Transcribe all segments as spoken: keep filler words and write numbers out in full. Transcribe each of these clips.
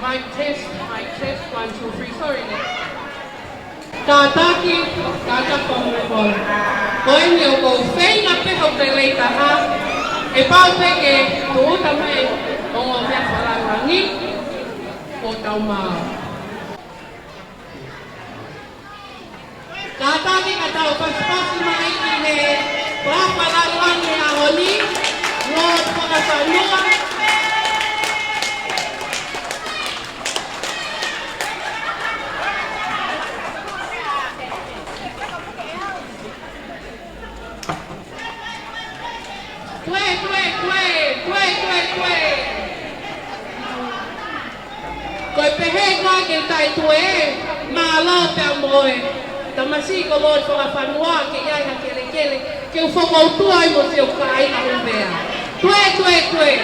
Mic test, mic test, one, two, three. Sorry, Nick. Kātaki, kātaki, ko e molemole. Ko eni ʻoku ou feinga pē hoku lelei taha. ʻE pau pē ke tūʻuta mai ʻa e ongo meʻa fakalangilangi, ʻo tau maau. Kātaki ka tau pasipasi mai ki he palopalema ʻo e ʻaho ni, Lord Fakafanua. Ko e, ko e, ko e, ko e, ko e, ko e. Ko e pehē ko ē ke tai tue, mālō pea mo e tamasiʻi ko Lord Fakafanua ke ʻi ai ha kelekele, ke u fokoutua ai mo siʻoku kāinga ʻUvea. Ko e, ko e, ko e.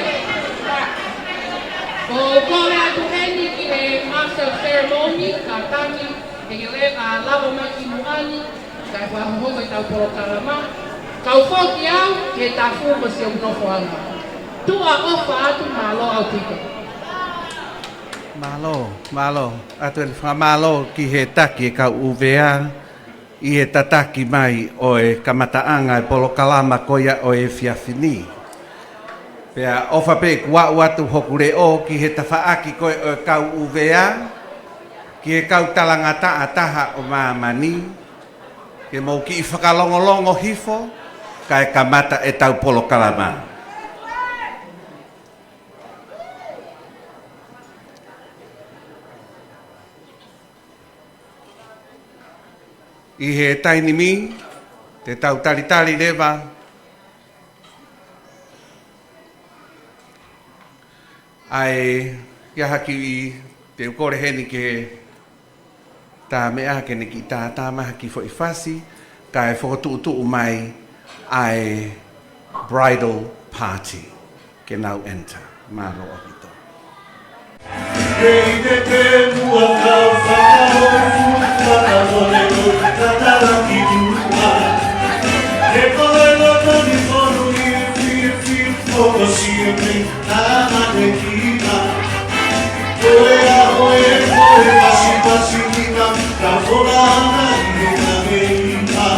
ʻOku ou kole atu heni ki he Master of Ceremony, kātaki, he ke leva lava mai ki muʻa ni, kae fakahohoko ʻetau polokalama. Kau foki au ki he tafu mo siʻoku nofoʻanga. Tuʻa ʻofa atu, mālō ʻaupito. Mālō, mālō. ʻOatu ʻeni e fakamālō ki he taki ʻo e kau ʻUvea ʻi he tataki mai ʻo e kamataʻanga ʻo e polokalama ko ia ʻo e efiafi ni. Pea ʻofa pē ke u ʻoatu hoku leʻo ki he tafaʻaki ko ē ʻo e kau ʻUvea, ki he kau talangataʻa taha ʻo māmani, ke mou kiʻi fakalongolongo hifo, kae kamata ʻetau polokalama. ʻI he taimi ni, te tau talitali leva ʻa e, ʻi ai ha kiʻi, te u kole heni ki he tā meʻa ke ne kiʻi tātā mai ha kiʻi foʻi fasi, kae fokotuʻutuʻu mai ʻa e bridal party. Ke nau enter. Mālō ʻaupito. Kei te pē muʻa kau fakahoifu, fakamole ko tatala ki tuʻa. He ko e loto ni fonu ni fifi, fokosio ni tāmate ki ma. Ko e ʻaho ē, ko e pasipasi ni ma, ka fola ana i he kame i ma.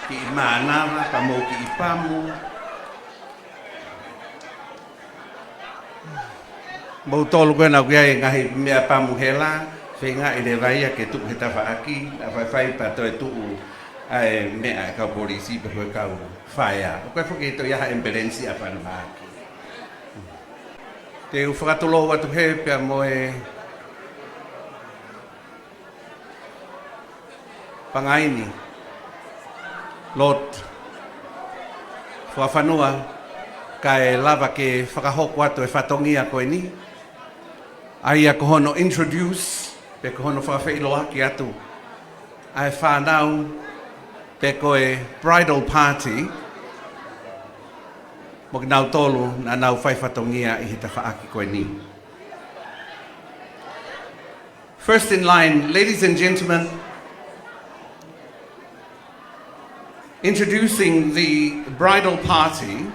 Kiʻi mānava, ka mou kiʻi pamu. Mou tolu ko ena ʻoku ʻi ai e ngaahi meʻa pamu hela, feingaʻi leva ia ke tuʻu he tafaʻaki, naʻa faifai pea toe tuʻu ʻa e meʻa ʻa e kau polisi pe ko e kau fire. ʻOku ʻi ai foki ʻe toe ʻi ai ha ambulance ʻa fana mahaki. Te u fakatulou atu hē pea mo e pangai ni, Lord Fuafanua, kae lava ke fakahoko atu e fatongia ko eni. ʻA ia ko hono introduce, pe ko hono fakafeʻiloaki atu ʻa e fānau, pe ko e bridal party, mo kinautolu naʻa nau fai fatongia ʻi he tafaʻaki ko eni. First in line, ladies and gentlemen, introducing the bridal party.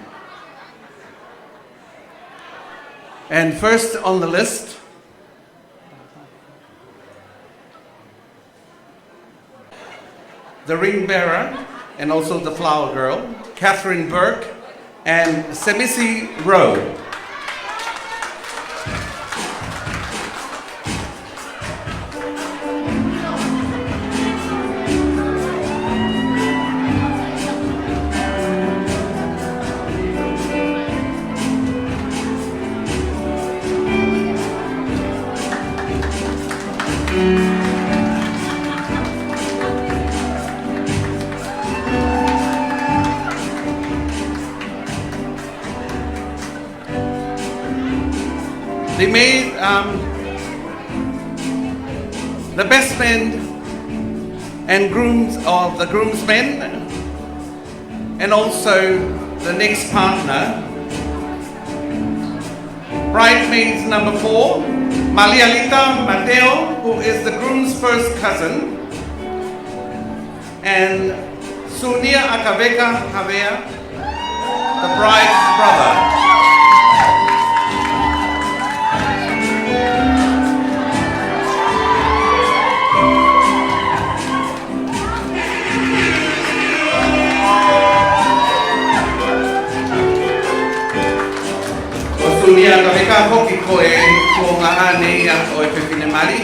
And first on the list, the ring bearer and also the flower girl, Catherine Burke and Semisi Rowe. They made, um, the best men and grooms of the groomsmen, and also the next partner. Bridesmaids number four, Malialita Mateo, who is the groom's first cousin, and Sunia Akaveka Havea, The bride's brother. Ko Sunia Kaveka foki ko e tuongaʻane ia ʻo e fefine mali.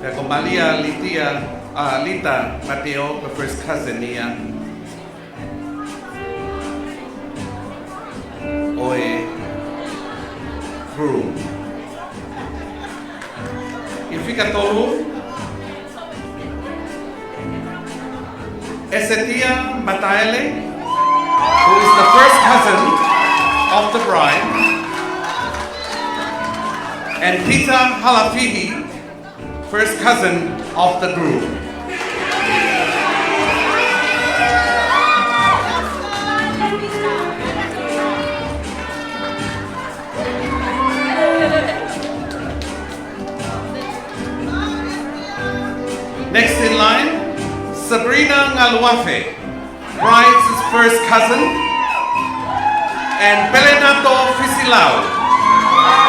Pea ko Malia Litia, a, Lita Mateo, ko e first cousin ia ʻo e groom. ʻI he fika tolu, Esetia Mataele, who is the first cousin of the bride, and Peter Halafihi, first cousin of the groom. Next in line, Sabrina Ngaluafe, bride's first cousin, and Pelenato Fisilau,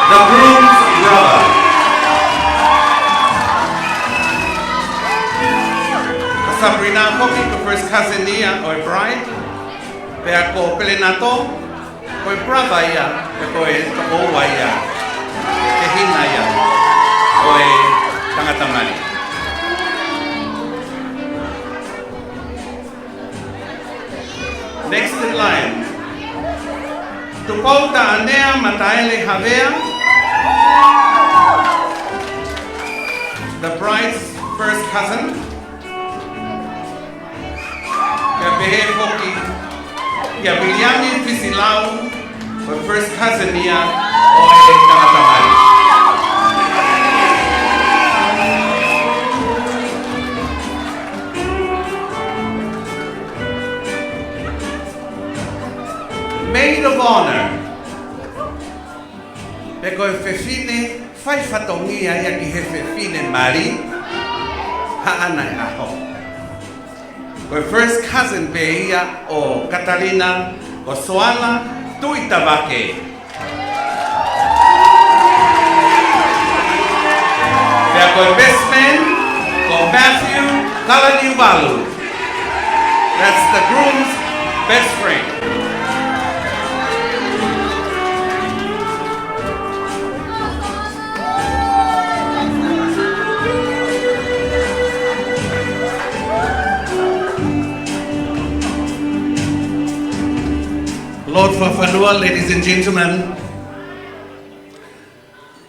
the groom's brother. Ko Sabrina foki ko e first cousin ia ʻo e bride, pea ko Pelenato, ko e brother ia, pe ko e tokoua ia, ko e tehina ia ʻo e tangata mali. Next in line, Tupou Taʻanea Mataele Havea, the bride's first cousin. Pea pehē foki kia Viliami Fisilau, ko e first cousin ia ʻo e tangata mali. Maid of honor. Pe ko e fefine fai fatongia ia ki he fefine mali haʻana e ʻaho. Ko e first cousin pē ia ʻo Katalina, ko Soana Tuʻitavake. Pea ko e best man, ko Matthew Kalaniuvalu. That's the groom's best friend. Lord Fafanua, ladies and gentlemen,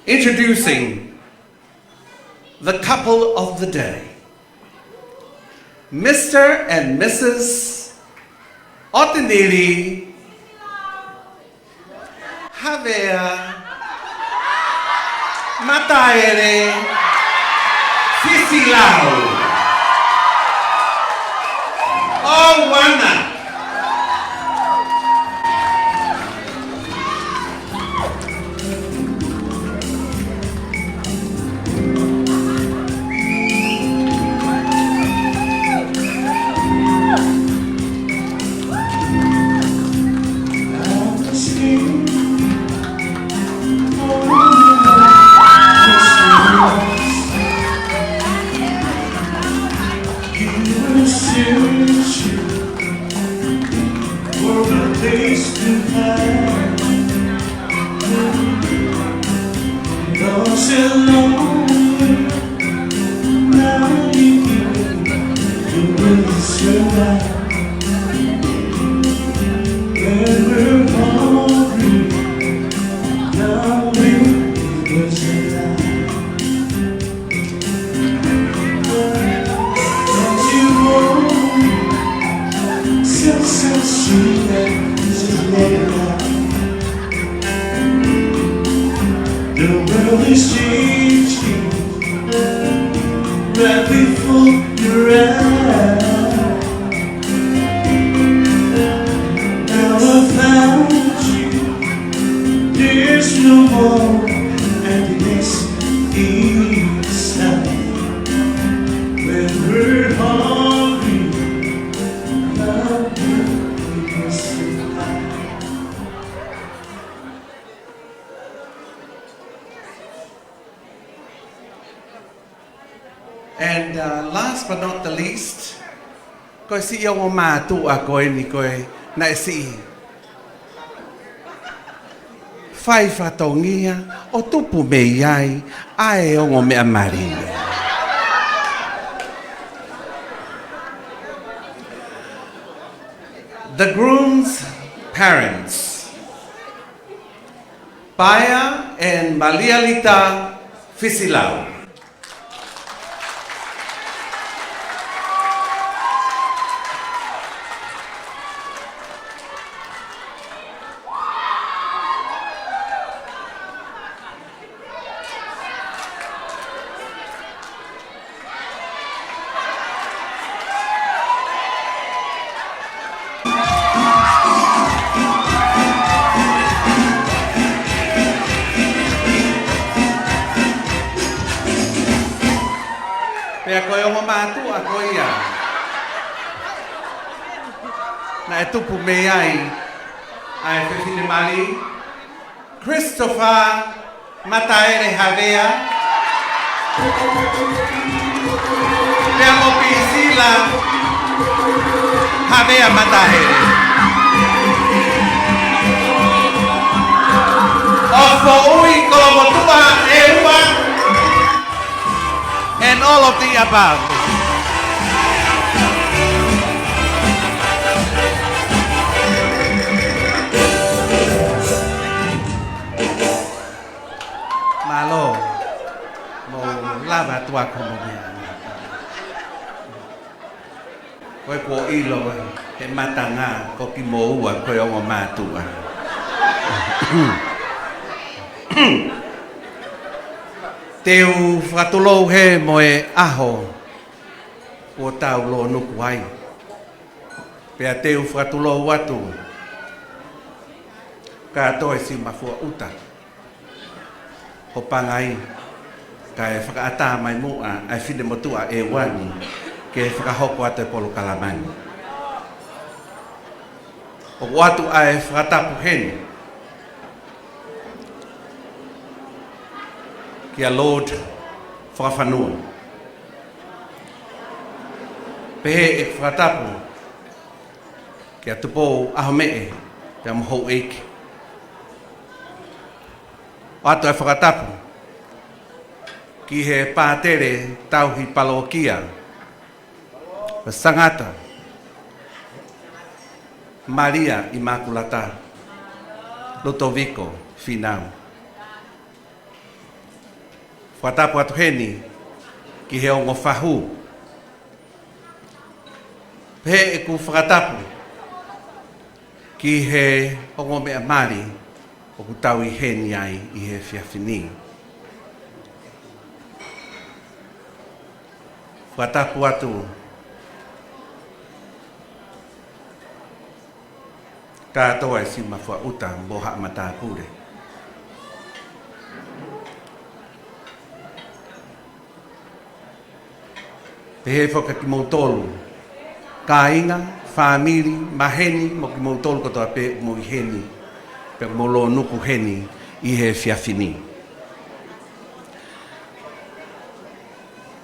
introducing the couple of the day, Mister and Missus Otinili Havea Mataele Fisilau. ʻOuana. And, uh, last but not the least, ko e siʻi ongo mātuʻa ko eni ko ē naʻe siʻi fai fatongia ʻo tupu mei ai ʻa e ongo meʻa mali ni. The groom's parents, Paea and Malialita Fisilau. Pea ko e ongo mātuʻa ko ia naʻe tupu mei ai ʻa e fefine mali, Christopher Mataele Havea, pea mo Pisila Havea Mataele. ʻO Foʻui Kolomotuʻa ʻEua, and all of the above. Mālō, mou lava atu ʻa e kōmomea. Ko e kuo ʻilo he matanga ko kimoua ko e ongo mātuʻa. Te u fakatulou hē mo e ʻaho kuo tau lōnuku ai. Pea te u fakatulou atu kātoa e siʻi mafua ʻuta ʻo Pangai, kae fakaʻatā mai muʻa ʻa e finemotuʻa ʻEua ni ke fakahoko atu e polokalama ni. ʻOku ʻoatu ʻa e fakatapu heni kia Lord Fakafanua. Pehē ʻeku fakatapu kia Tupou ʻAhomeʻe pea mo houʻeiki. ʻOatu e fakatapu ki he pātele tauhi palōkia, Sangata Malia ʻImakulata Lutoviko Fīnau. Fakatapu atu heni ki he ongo fahu. Pehē ʻeku fakatapu ki he ongo meʻa mali ʻoku tau ʻi heni ai ʻi he efiafi ni. Fakatapu atu kātoa e siʻi mafua ʻuta mo haʻa matāpule. Pehē foki kimoutolu kāinga, fāmili, maheni, mo kimoutolu kotoa pē ʻoku mou ʻi heni, pea mou lōnuku heni ʻi he efiafi ni.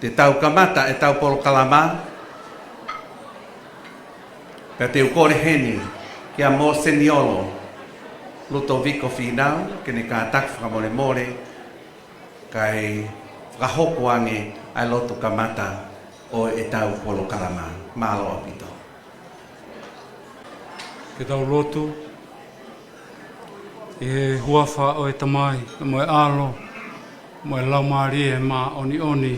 Te tau kamata ʻetau polokalama, pea te u kole heni kia Moseniolo Lutoviko Fīnau ke ne kātaki fakamolemole, kae fakahoko ange ʻa e lotu kamata ʻo ʻetau polokalama. Mālō ʻaupito. Ke tau lotu. ʻI he huafa ʻo e Tamai, mo e ʻAlo, mo e Laumālie Māʻoniʻoni.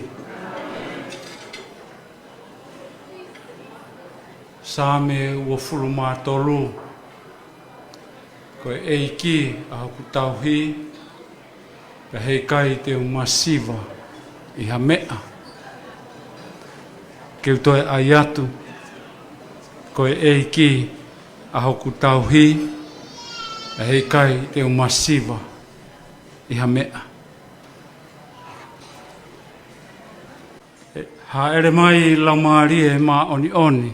Saame uofulu mā tolu. Ko e ʻEiki ʻa hoku tauhi, pea heʻikai te u masiva ʻi ha meʻa. Ke u toe ʻai atu, ko e ʻEiki ʻa hoku tauhi, pea heʻikai te u masiva ʻi ha meʻa. Hāʻele mai Laumālie Māʻoniʻoni,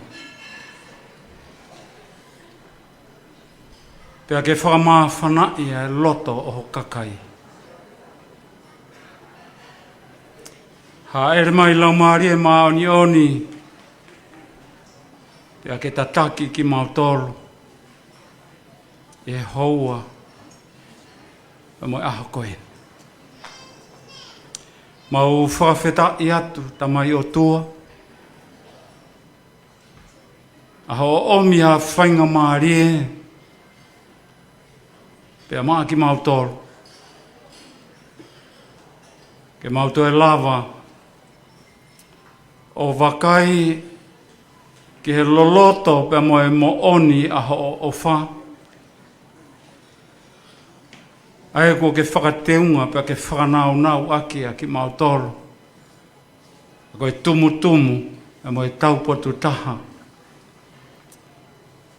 pea ke fakamāfanaʻi ʻa e loto ʻo ho kakai. Hāʻele mai Laumālie Māʻoniʻoni, pea ke tataki kimautolu ʻi he houa pea mo e ʻaho ko eni. Mau fakafetaʻi atu, Tamai ʻOtua, ʻa hoʻo ʻomi ha faingamālie pea maʻa kimautolu, ke mau toe lava ʻo vakai ki he loloto pea mo e moʻoni ʻa hoʻo ʻofa, ʻa ia kuo ke fakateunga pea ke fakanaunau ʻaki ʻa kimautolu. Ko e tumutumu pea mo e taupotu taha,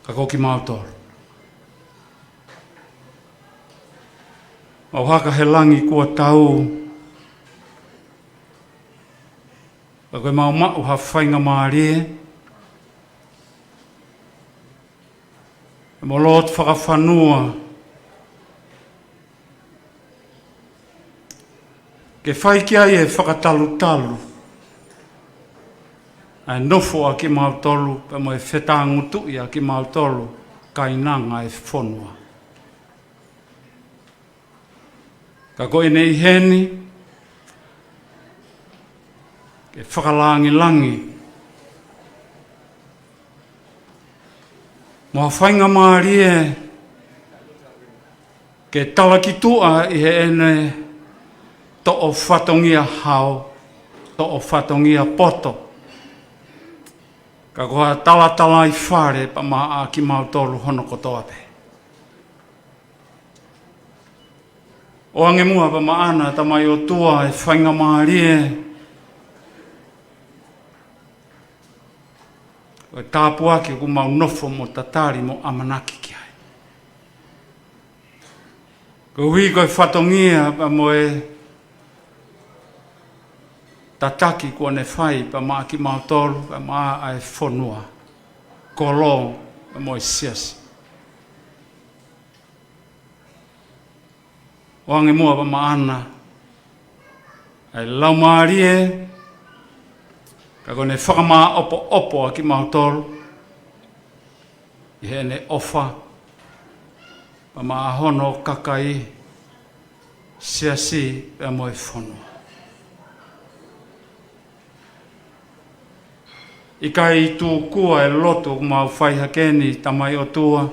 ka ko kimautolu. Mau haka he langi kuo tau, ka ko e mau maʻu ha faingamālie mo lotu fakafanua, ke fai ki ai e fakatalutalu ʻa e nofo ʻa kimautolu pea mo e fetāngutuʻi ʻa kimautolu kainanga e fonua. Ka ko ʻene ʻi heni, ke fakalāngilangi mo ha faingamālie ke talakituʻa ʻi heʻene toʻo fatongia hao, toʻo fatongia poto, ka ko ha talatalaifale pea maʻa kimautolu hono kotoa pē. ʻOange muʻa pea maʻana, Tamai ʻOtua, e faingamālie ʻo e tāpuaki ʻoku mau nofo mo tatali mo ʻamanaki ki ai. Koeʻuhi ko e fatongia pea mo e tataki kuo ne fai pea maʻa kimautolu pea maʻa e fonua, kolo pea mo e siasi. ʻOange muʻa pea maʻana ʻa e Laumālie, ka ko ʻene fakamāʻopoʻopo ʻa kimautolu ʻi heʻene ʻofa pea maʻa hono kakai, siasi pea mo e fonua. ʻIkai tūkua e lotu ʻoku mau fai hake ni, Tamai ʻOtua,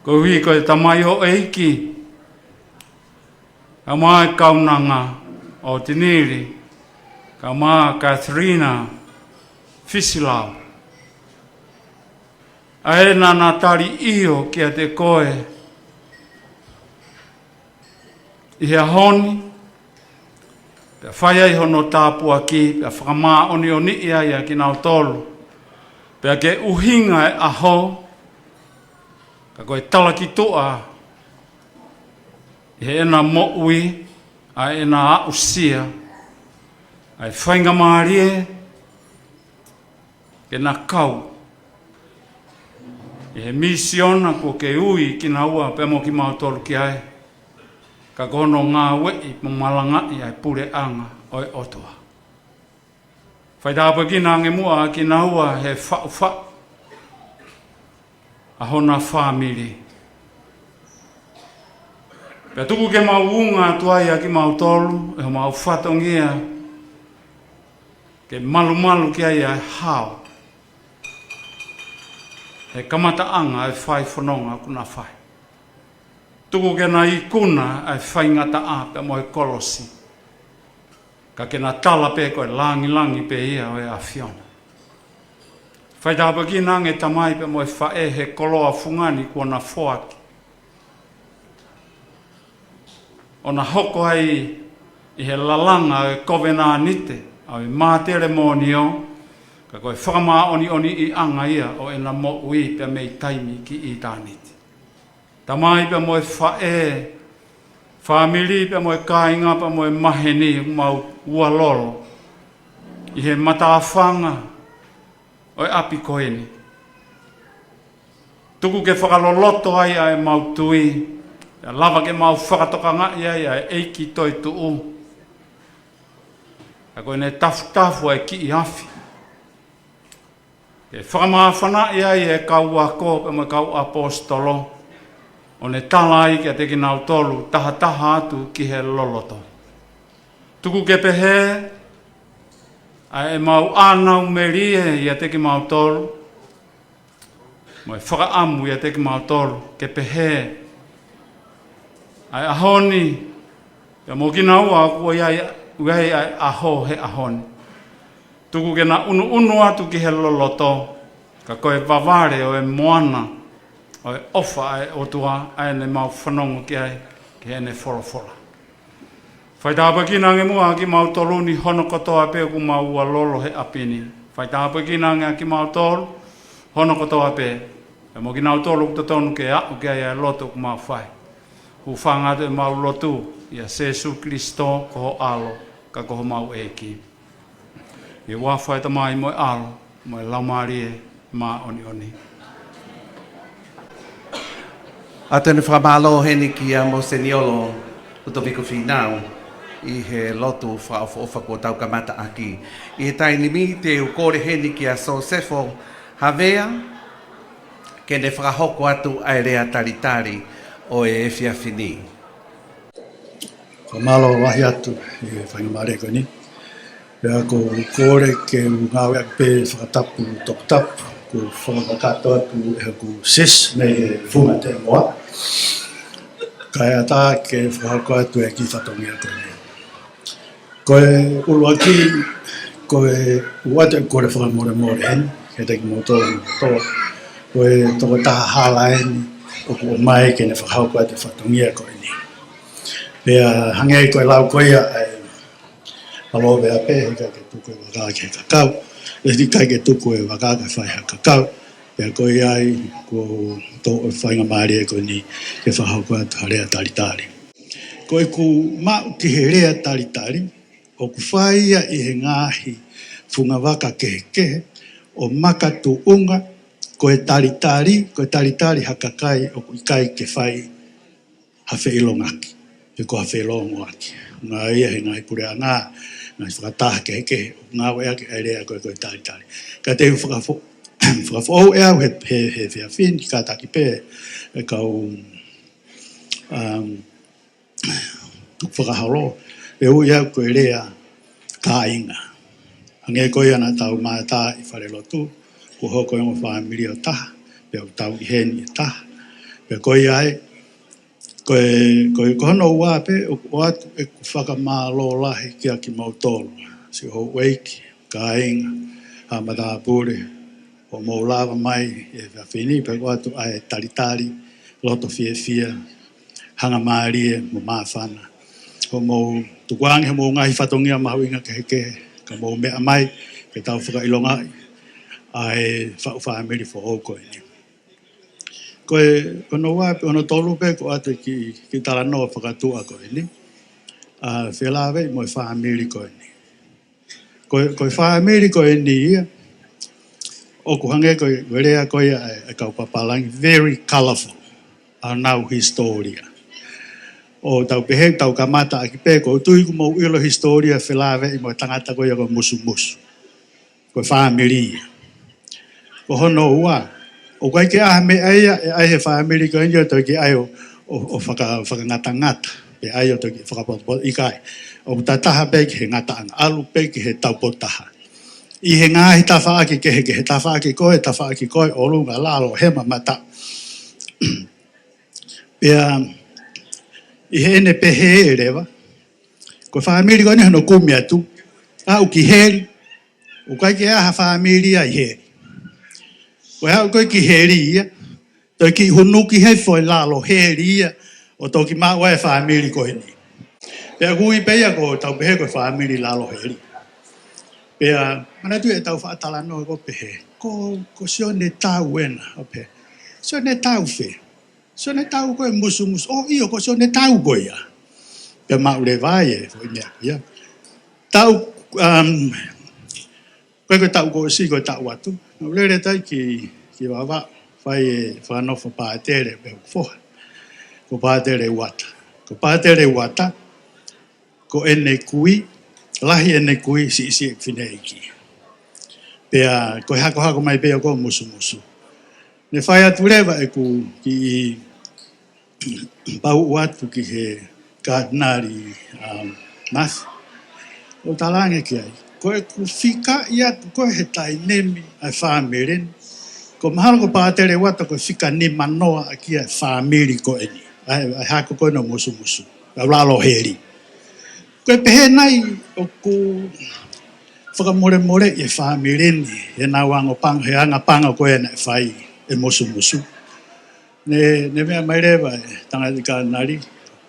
koeʻuhi ko e tamaioʻeiki, kae ʻumaʻā e kaunanga ʻo Tinili, kae ʻumaʻā Katherina Fisilau, ʻa ē naʻa na tali ʻio kiate koe ʻi he ʻaho ni, pea fai ai hono tāpuaki, pea fakamāʻoniʻoniʻi ai ʻa kinautolu, pea ke ʻuhinga e ʻaho, ka ko e talakituʻa ʻi heʻena moʻui, ʻa ʻena aʻusia ʻa e faingamālie ke na kau ʻi he misiona kuo ke ui kinaua pea mo kimautolu ki ai, ka ko hono ngāueʻi mo malangaʻi ʻa e puleʻanga ʻo e ʻOtua. Faitāpuekina ange muʻa kinaua he faʻufaʻu ʻa hona fāmili. Pea tuku ke mau unga atu ai ʻa kimautolu ʻi homau fatongia ke malumalu ki ai ʻa e hao he kamataʻanga e fai fononga ʻoku na fai. Tuku ke na ikuna ʻa e faingataʻa pea mo e kolosi, ka ke na tala pē ko e langilangi pē ia ʻo e ʻAfiona. Faitāpuekina ange Tamai pea mo e faʻē he koloa fungani kuo na foaki, ʻo na hoko ai ʻi he lalanga ʻo e kovenanite ʻa e mātelemonio, ka ko e fakamāʻoniʻoniʻiʻanga ia ʻo ʻena moʻui pea mei taimi ki ʻitāniti. Tamai pea mo e faʻē, fāmili pea mo e kāinga pea mo e maheni ʻoku mau ualolo ʻi he matāfanga ʻo e ʻapi ko eni. Tuku ke fakaloloto ai ʻa e mau tui, pea lava ke mau fakatokangaʻi ai ʻa e ʻEiki toetuʻu, Ka ko ʻene tafutafu ʻa e kiʻi afi, ke fakamāfanaʻi ai e kau ako pea mo e kau ʻaposetolo, ʻo ne tala ai kiate kinautolu taha taha atu ki he loloto. Tuku ke pehē ʻa ʻemau ʻānau melie ʻiate kimautolu, mo e fakaʻamu ʻiate kimautolu, ke pehē ʻa e ʻaho ni, pea mo kinaua ʻoku ʻi ai, ʻi ai ʻa e ʻaho he ʻaho ni. Tuku ke na ʻunuʻunu atu ki he loloto, ka ko e vavale ʻo e moana ʻo e ʻofa ʻa e ʻOtua, ʻa ʻene mau fanongo ki ai, ki heʻene folofola. Faitāpuekina ange muʻa ʻa kimautolu ni hono kotoa pē ʻoku mau ʻalu lolo he ʻapi ni. Faitāpuekina ange ʻa kimautolu hono kotoa pē, pea mo kinautolu ʻoku totonu ke aʻu ki ai ʻa e lotu ʻoku mau fai. Hūfanga atu ʻemau lotu ʻia Sēsū Kilisitō ko ho ʻAlo, ka ko homau ʻEiki. ʻI he huafa ʻo e Tamai mo e ʻAlo mo e Laumālie Māʻoniʻoni. ʻOatu ʻene fakamālō heni kia Moseniolo Lutoviko Fīnau ʻi he lotu fakaʻofoʻofa kuo tau kamata ʻaki. ʻI he taimi ni te u kole heni kia Sosefo Havea ke ne fakahoko atu ʻa e lea talitali ʻo e efiafi ni. Fakamālō lahi atu ʻi he faingamālie ko eni. Pea ʻoku ou kole ke u ngāueʻaki pē fakatapu toputapu kuo fakakakato atu ʻe hoku sisi mei he Funga Teʻamoa, kae ʻatā ke fakahoko atu e kiʻi fatongia ko eni. Ko e ʻuluaki, ko e ʻoatu e kole fakamolemole heni kiate kimoutolu kotoa. Ko e tokotaha hala eni ʻoku ʻomai ke ne fakahoko atu e fatongia ko eni. Pea hangē ko e lau ko ia ʻa e palōveape, heʻikai ke tuku e vaka ki he kakau, ʻe heʻikai ke tuku e vaka ke fai ha kakau. Pea ko ia ai kuo u toʻo e faingamālie ko eni ke fakahoko atu ha lea talitali. Ko ʻeku maʻu ki he lea talitali, ʻoku fai ia ʻi he ngaahi fungavaka kehekehe ʻo makatuʻunga ko e talitali, ko e talitali ha kakai ʻoku ʻikai ke fai ha feʻilongaki, pe ko ha felōngoaki. Ngaahi ia he ngaahi puleʻanga, ngaahi fakataha kehekehe, ʻoku ngāueʻaki e lea ko e, ko e talitali. Ka te u fakafo-, fakafoʻou ʻe au he, he, he efiafi ni, kātaki pē e kau, um, tukufakaholo, ʻe ui au ko e lea kāinga. Hangē ko ia naʻa tau mātā ʻi falelotu, kuo hoko e ongo fāmili ʻo taha, pea ʻoku tau ʻi heni ʻe taha. Pea ko ia ai, ko e, ko e, ko hono ua pē, ʻoku ʻoatu ʻeku fakamālō lahi kia kimoutolu, siʻi houʻeiki, kāinga, haʻa matāpule, hoʻomou lava mai he efiafi ni, pea ʻoatu ʻa e talitali, loto fiefia, hangamālie mo māfana. Hoʻomou tukuange hoʻomou ngaahi fatongia mahuʻinga kehekehe, ka mou meʻa mai, ke tau fakaʻilongaʻi ʻa e faʻu fāmili foʻou ko eni. Ko e, ko hono ua pē, hono tolu pē, ʻoku ʻoatu e kiʻi, kiʻi talanoa fakatuʻa ko eni. ʻA, felāveʻi mo e fāmili ko eni. Ko e, ko e fāmili ko eni ia, ʻoku hangē ko e, ko e lea ko ia ʻa e, ʻa e kau papālangi, very colourful, ʻenau hisitōlia. ʻO tau pehē, tau kamata ʻaki pē, ʻoku ou tui ʻoku mou ʻilo e hisitōlia felāveʻi mo e tangata ko ia ko Musumusu. Ko e fāmili ia. Ko hono ua, ʻoku ʻikai ke ʻi ai ha meʻa ia ʻe ʻai he fāmili ko eni ʻo toe kiʻi ʻai ʻo, ʻo, ʻo faka-, fakangatangata, pe ʻai ʻo toe kiʻi fakapotopoto, ʻikai. ʻOku tataha pē ki he ngataʻanga, ʻalu pē ki he taupotu taha. ʻI he ngaahi tafaʻaki kehekehe, tafaʻaki ko ē, tafaʻaki ko ē, ʻolunga, lalo, hema, mataʻu. Pea, ʻi heʻene pehē leva, ko e fāmili ko eni hono kumi atu, aʻu ki heli, ʻoku ʻikai ke ʻi ai ha fāmili ia ʻi heli. Ko e aʻu ko ē ki heli ia, toe kiʻi hunuki hifo e lalo heli ia, ʻo toki maʻu ai e fāmili ko eni. Pea ʻoku ui pē ia ko, tau pehē ko e fāmili lalo heli. Pea, manatuʻi ʻetau faʻa talanoa ʻoku pehē, ko, ko Sione Tau ena, ʻo pehē, Sione Tau fē? Sione Tau ko e Musumusu, ʻo ʻio ko Sione Tau ko ia. Pea maʻu leva ai e foʻi meʻa ko ia. Taʻu, um, ko e, ko e taʻu kuo ʻosi ko e taʻu atu. Naʻa ku lele atu ai ki, ki Vavaʻu, fai e fakanofo pātele pē hoku foha. Ko Pātele Uata. Ko Pātele Uata, ko ʻene kui, Lahi ʻene kui, siʻisiʻi e fineʻeiki. Pea ko e hakohako mai pē ʻo ko e musumusu. Ne fai atu leva ʻeku kiʻi pauʻu atu ki he Katinali, um, Mafi. ʻO talaange ki ai, ko ʻeku fikaʻi atu ko ē he taimi ni ʻa e fāmili ni, ko mahalo ko Pātele Uata ko e fika nimanoa ʻaki ʻa e fāmili ko eni, ʻa e, ʻa e hako ko eni ʻo musumusu, ʻa Lalo Heli. Ko e pehē nai ʻoku fakamolemoleʻi e fāmili ni he anga pango, he anga pango ko ē naʻe fai e musumusu. Ne, ne meʻa mai leva e tangata Katinali,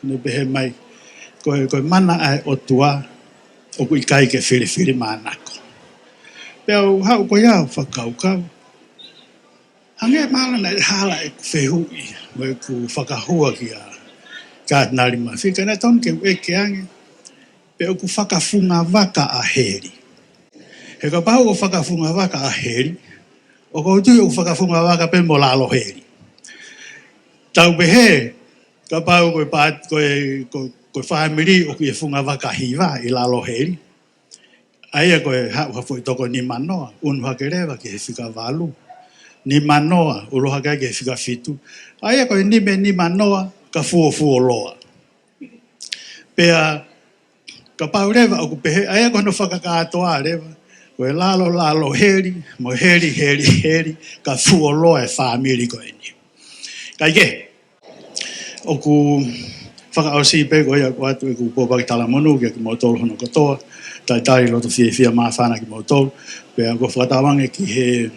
ne pehē mai, ko e, ko e mana ʻa e ʻOtua ʻoku ʻikai ke filifilimānako. Pea u haʻu ko ia ʻo fakakaukau. Hangē mahalo naʻe hala ʻeku fehuʻi mo ʻeku fakahua kia Katinali Mafi, ka naʻe tonu ke u ʻeke ange pe ʻoku fakafungavaka ʻa Heli. He kapau ʻoku fakafungavaka ʻa Heli, ʻoku ou tui ʻoku fakafungavaka pē mo Lalo Heli. Tau pehē, kapau ko e pā-, ko e, ko, ko e fāmili ʻoku ʻi he fungavaka hiva ʻi Lalo Heli, ʻa ia ko e haʻu ha foʻi toko nimanoa, ʻunu hake leva ki he fika valu. Nimanoa, ʻulu hake ki he fika fitu. ʻA ia ko e nime nimanoa, ka fuofuoloa. Pea kapau leva ʻoku pehē, ʻa ia ko hono fakakātoa leva, ko e Lalo, Lalo Heli, mo Heli, Heli, Heli, ka fuoloa e fāmili ko eni. Kae kehe, ʻoku fakaʻosi pē ko ia ʻoku ʻoatu ʻeku pōpoaki talamonū kiate kimoutolu hono kotoa, talitali loto fiefia māfana kimoutolu, pea ʻoku ou fakatauange ki he,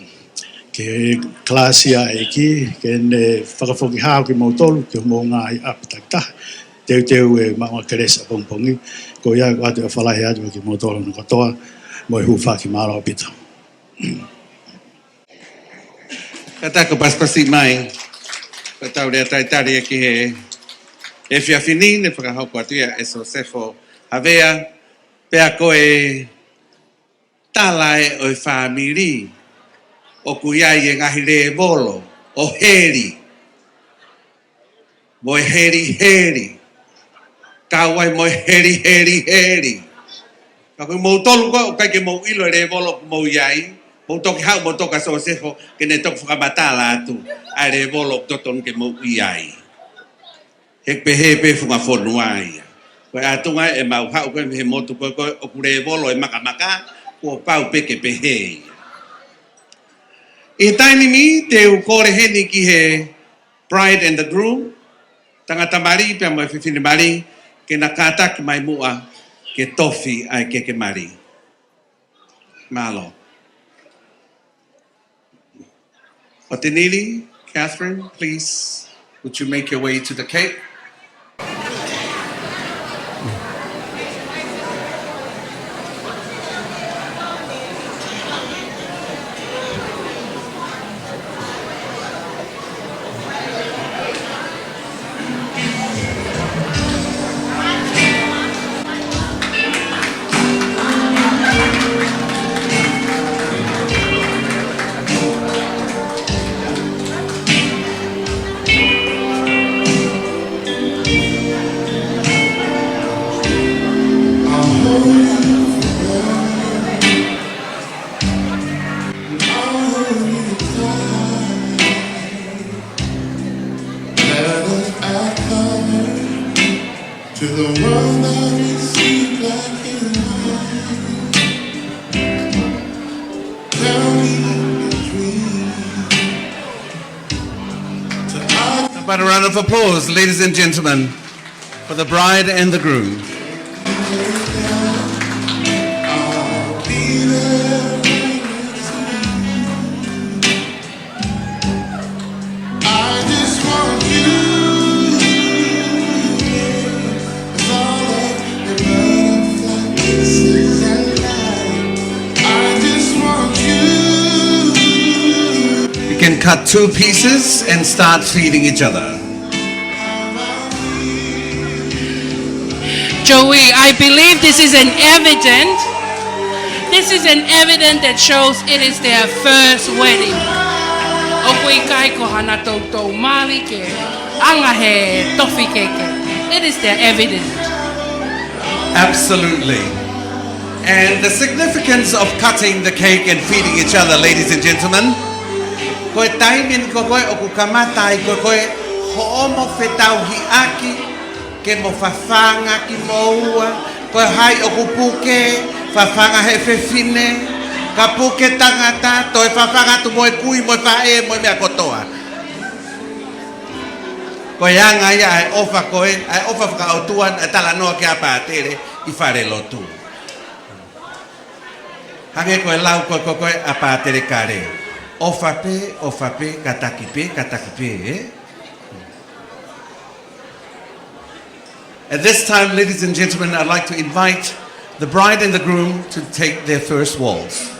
ki he kalasi ʻa e ʻEiki, ke ne fakafoki hao kimoutolu, ki homou ngaahi ʻapi takitaha, teuteu e maʻu kelesi ʻapongipongi, ko ia ʻoku ʻoatu e ʻofa lahi atu kiate kimoutolu hono kotoa, mo e hūfaki mālō ʻaupito. Kātaki ʻo pasipasi mai, ko e tau lea talitali ia ki he efiafi ni, ne fakahoko atu ia ʻe Sosefo Havea, pea ko e tala ē ʻo e fāmili ʻoku ʻi ai e ngaahi lēvolo ʻo Heli. Mo e Heli, Heli. Kau ai mo e Heli, Heli, Heli. Ka ko kimoutolu ko ē ʻoku ʻikai ke mou ʻilo e lēvolo ʻoku mou ʻi ai, mou toki haʻu mo toka Sosefo ke ne toki fakamatala atu ʻa e lēvolo ʻoku totonu ke mou ʻi ai. He pehē pē funga fonua ia. Ko e ʻatunga ē ʻemau haʻu ko ē mei he motu ko ē ko ē ʻoku lēvolo e makamaka, kuo pau pē ke pehē ia. ʻI he taimi ni te u kole heni ki he bride and the groom, tangata mali pea mo e fefine mali, ke na kātaki mai muʻa ke tofi ʻa e keke mali. Mālō. ʻOtenili, Catherine, please, would you make your way to the cake? To the world that we see black and white. Tell me the truth. How about a round of applause, ladies and gentlemen, for the bride and the groom? You can cut two pieces and start feeding each other. Joey, I believe this is an evidence. This is an evidence that shows it is their first wedding. ʻOku ʻikai ko hana toutou mali ke anga he tofi keke. It is their evidence. Absolutely. And the significance of cutting the cake and feeding each other, ladies and gentlemen. Ko e taimi ko ē ʻoku kamata ai ko ē hoʻomo fetauhiʻaki ke mo fafanga kimoua, ko hai ʻoku puke, fafanga he fefine, ka puke tangata, toe fafanga atu mo e kui, mo e faʻē, mo e meʻa kotoa. Ko e anga ia ʻa e ʻofa ko ē, ʻa e ʻofa fakaʻotua naʻe talanoa ki ai ʻa Pātele ʻi falelotu. Hangē ko e lau ko ē, ko ē ʻa Pātele Kale. ʻOfa pē, ʻofa pē, kātaki pē, kātaki pē, ē? At this time, ladies and gentlemen, I'd like to invite the bride and the groom to take their first waltz.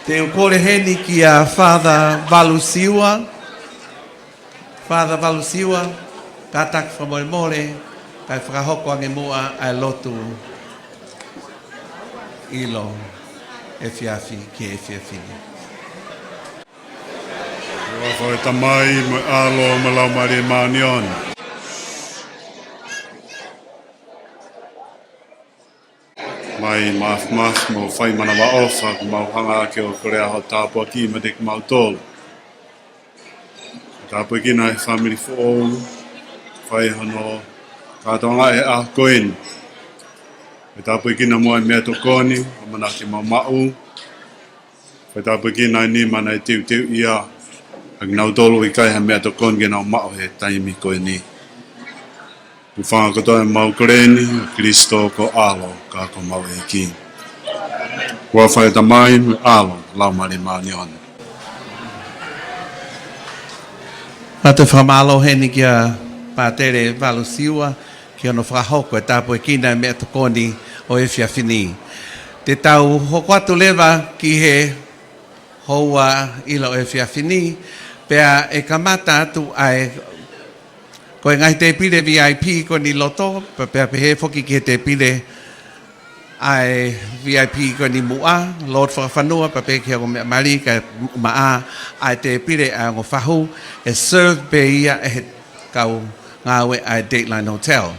Te u kole heni kia Father Valusiua. Father Valusiua, kātaki fakamolemole, kae fakahoko ange muʻa ʻa e lotu ʻilo efiafi ki he efiafi ni. ʻI he huafa ʻo e Tamai mo e ʻAlo mo e Laumālie Māʻoniʻoni. Mai mafimafi mo fai manavaʻofa, ʻoku mau hanga ʻaki ʻo kole ʻa hoʻo tāpuaki meiate kimautolu. Tāpuekina e fāmili foʻou, fai hono kātoanga he ʻaho ko eni. Fai tāpuekina muʻa e meʻatokoni, ʻamanaki ke mau maʻu. Fai tāpuekina e nima naʻe teuteuʻi ʻa kinautolu ʻoku ʻikai ha meʻatokoni ke nau maʻu he taimi ko eni. Hūfanga kotoa ʻemau kole ni ʻia Kalaisi ko ho ʻAlo ka ko homau ʻEiki. ʻI he huafa ʻo e Tamai, mo e ʻAlo, Laumālie Māʻoniʻoni. Pea te u fakamālō heni kia Pātele Valusiua ki hono fakahoko e tāpuekina e meʻatokoni ʻo e efiafi ni. Te tau hoko atu leva ki he houa ʻilo ʻo e efiafi ni, pea ʻe kamata atu ʻa e, ko e ngaahi tēpile V I P ko eni loto, pea, pea pehē foki ki he tēpile ʻa e V I P ko eni muʻa, Lord Fakafanua, pea pehē ki he ongo meʻa mali, kae maʻa ʻa e tēpile ʻa e ongo fahu, ʻe serve pē ia ʻe he kau ngāue ʻa e Dateline Hotel.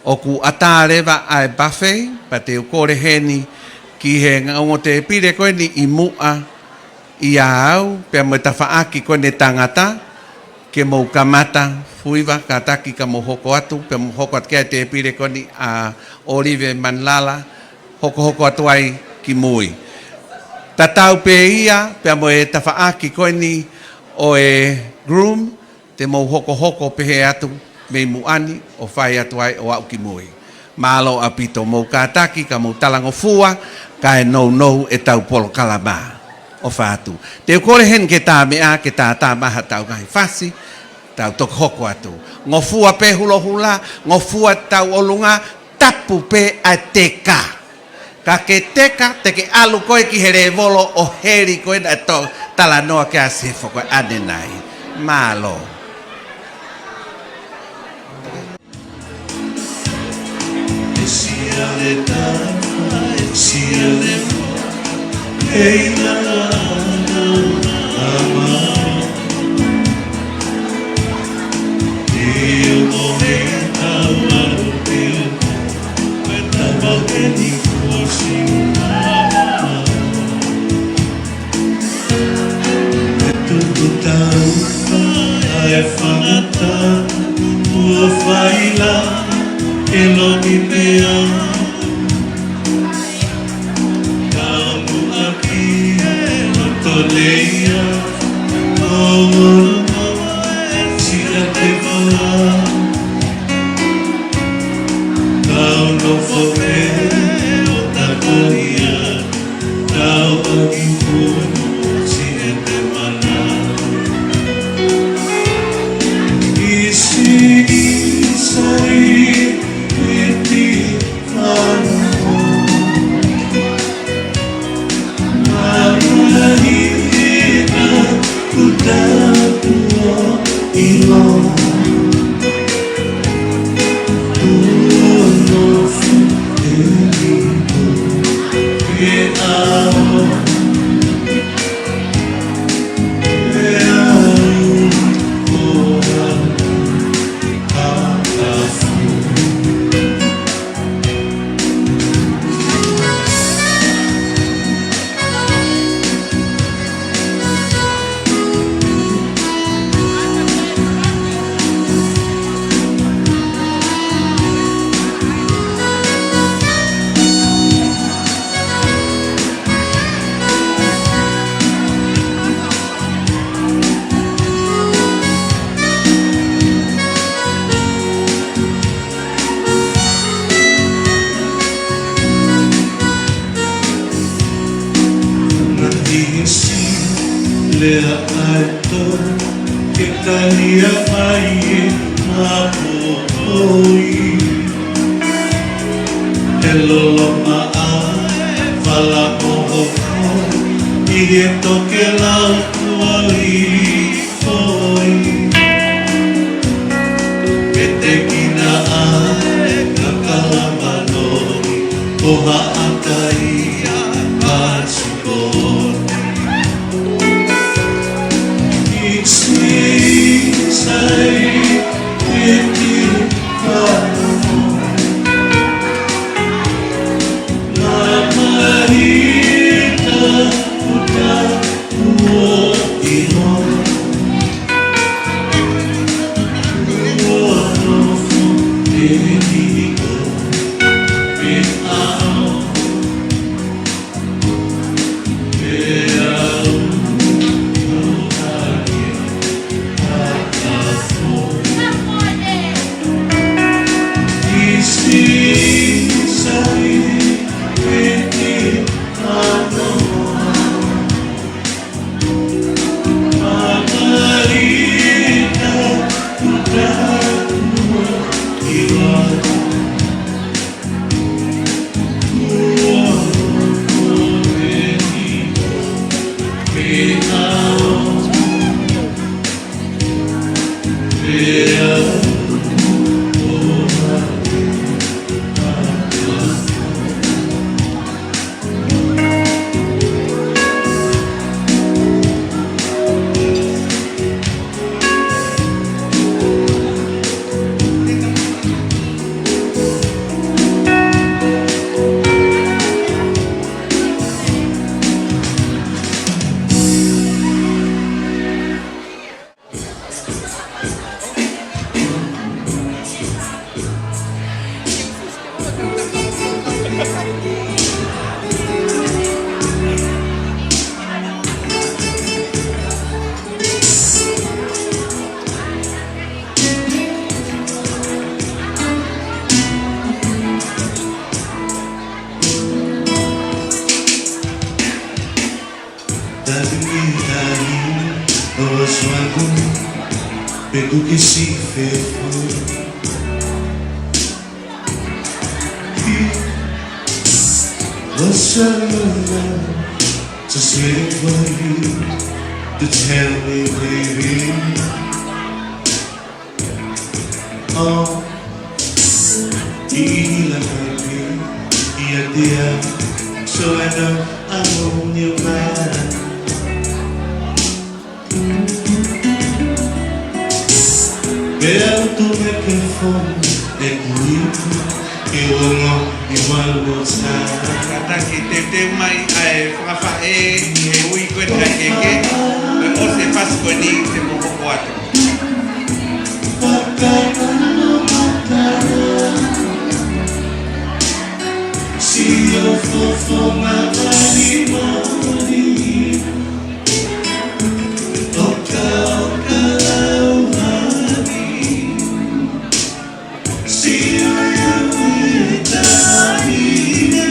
ʻOku ʻatā leva ʻa e buffet, pea te u kole heni ki he ongo tēpile ko eni ʻi muʻa ʻia au, pea mo e tafaʻaki ko eni tangata, ke mou kamata, Fuiva, kātaki ka mou hoko atu, pea mou hoko atu ki he tēpile ko eni ʻa ʻOlive Manilala, hokohoko atu ai ki mui. Tatau pē ia, pea mo e tafaʻaki ko eni ʻo e groom, te mou hokohoko pehē atu mei muʻa ni ʻo fai atu ai ʻo aʻu ki mui. Mālō ʻaupito, mou kātaki ka mou talangofua, kae nounou ʻetau polokalama. ʻOfa atu. Te u kole heni ke tā meʻa, ke tātā mai haʻatau ngaahi fasi, tau toki hoko atu. Ngofua pē hulohula, ngofua tauʻolunga, tapu pē ʻa e teka. Ka ke teka, te ke ʻalu koe ki he lēvolo ʻo heli koe naʻe talanoa ki ai ʻa Sefo ko ē ʻanenai. Mālō. Tuku tau ʻa e fangata, ua faila e loki mea. Kau muʻaki e loto leia, o ngoro sila te fala. Kau nofo pē ʻo takonia, kau ʻaki punu si e te mana. Isi, isi, iti, anu. Ngaahi ʻesi lea ʻa e tō ke talia mai e mapoʻi. He lolomaʻa fala moho ʻi ʻE tokelau kuo hifo ʻi he tekina ʻa e kakala mālohi, ko Haʻakai ʻa Pasipoti. It seems I did not know. La mahita uta uo ino. Uo no fu e ni ko pe ao. Tatu ni tani o suangu pe kuki si fefu. What's your love? Just waiting for you to tell me, baby. Oh, ʻi la baby, ia dia, so I know I own your man. Pea u tuku ke fo e kuipu ke ongo i walu o tā. Kātaki teuteu mai ʻa e fakafaʻē he ui ko ē ʻa e keke, pea ʻosi e fasi ko eni te mo hoko atu. Sio fofo ma vali moni. Oka, oka, lau mani. Sio, ia, ui, tani, ne.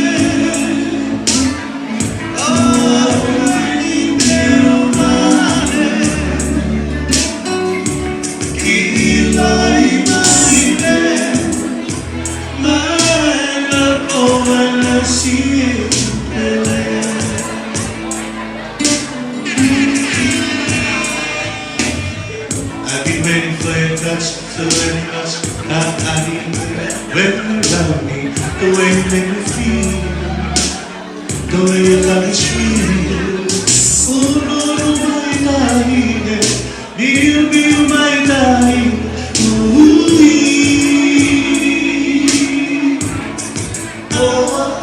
I've been waiting for your touch, so very much. I, I need it when you love me, the way you make me feel. The way your love is real. Ooh, no, no, my darling, yeah. Be you, be you, my darling. Ooh, oh,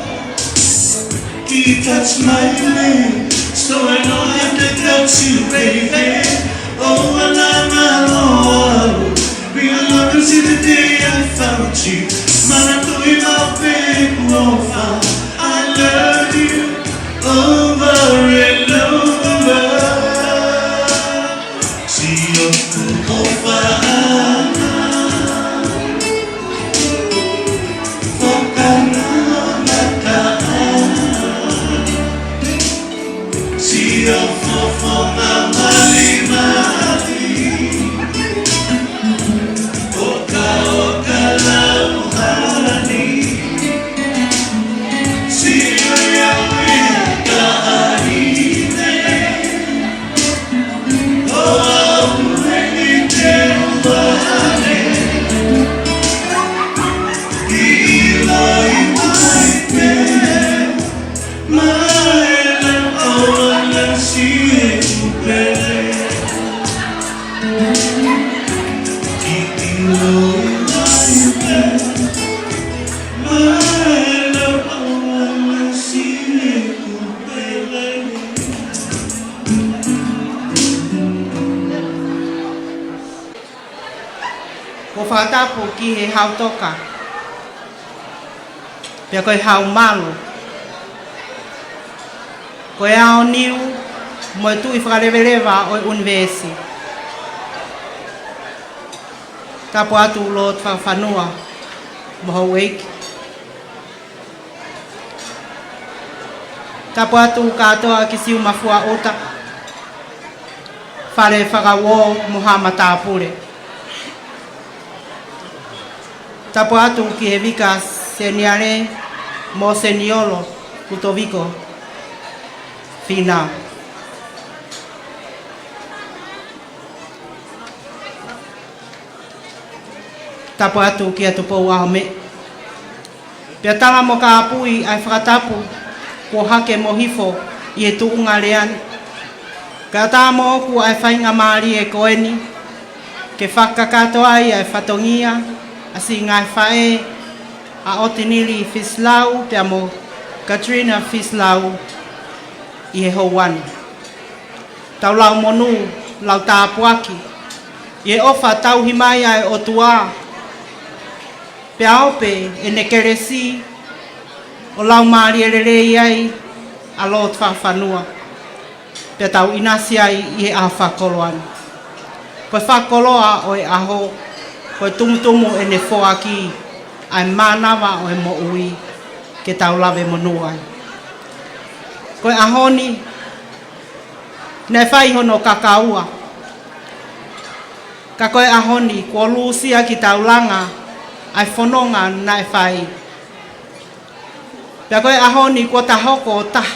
he touched my leg, so I know I have to touch you, baby. Oh, and I'm alone. Be alone, see the day I found you. Mana tui mau pe kuofa. I love you over and over. Sio kuofa ana. Fokana mata ana. Sio fofo ma malimali. Oka, oka, lau hani. Tapu ki he Hautoka, pea ko e Haumalu, ko e Aoniu mo e Tuʻi Fakaleveleva ʻo e ʻUnivēsi. Tapu atu Lord Fakafanua mo houʻeiki. Tapu atu kātoa ki Siumafuaʻuta, Fale Fakauō mo Haʻa Matāpule. Tapu atu ki he Vika Seniale mo Seniolo Lutoviko Fīnau. Tapu atu kia Tupou ʻAhomeʻa. Pea tala mo kāpui ʻa e fakatapu kuo hake mo hifo ʻi he tuʻunga lea ni. Kae ʻatā moʻoku ʻa e faingamālie ko eni ke fakakakato ai ʻa e fatongia ʻa siʻi ngaahi faʻē ʻa ʻOtinili Fisilau pea mo Katrina Fisilau ʻi he houa ni. Tau lau monū, lau tāpuaki ʻi he ʻofa tauhi mai ʻa e ʻOtua, pea ope ʻene kelesi ʻo laumālie lelei ai ʻa Lord Fakafanua, pea tau ʻinasi ai ʻi he ʻaho fakakoloa ni. Ko e fakakoloa ʻo e ʻaho, ko e tumutumu ʻene foaki ʻa e mānava ʻo e moʻui ke tau lave monū ai. Ko e ʻaho ni naʻe fai hono kakaua, ka ko e ʻaho ni kuo lūsia ki taulanga ʻa e fononga naʻe fai. Pea ko e ʻaho ni kuo ta hoko ʻo taha.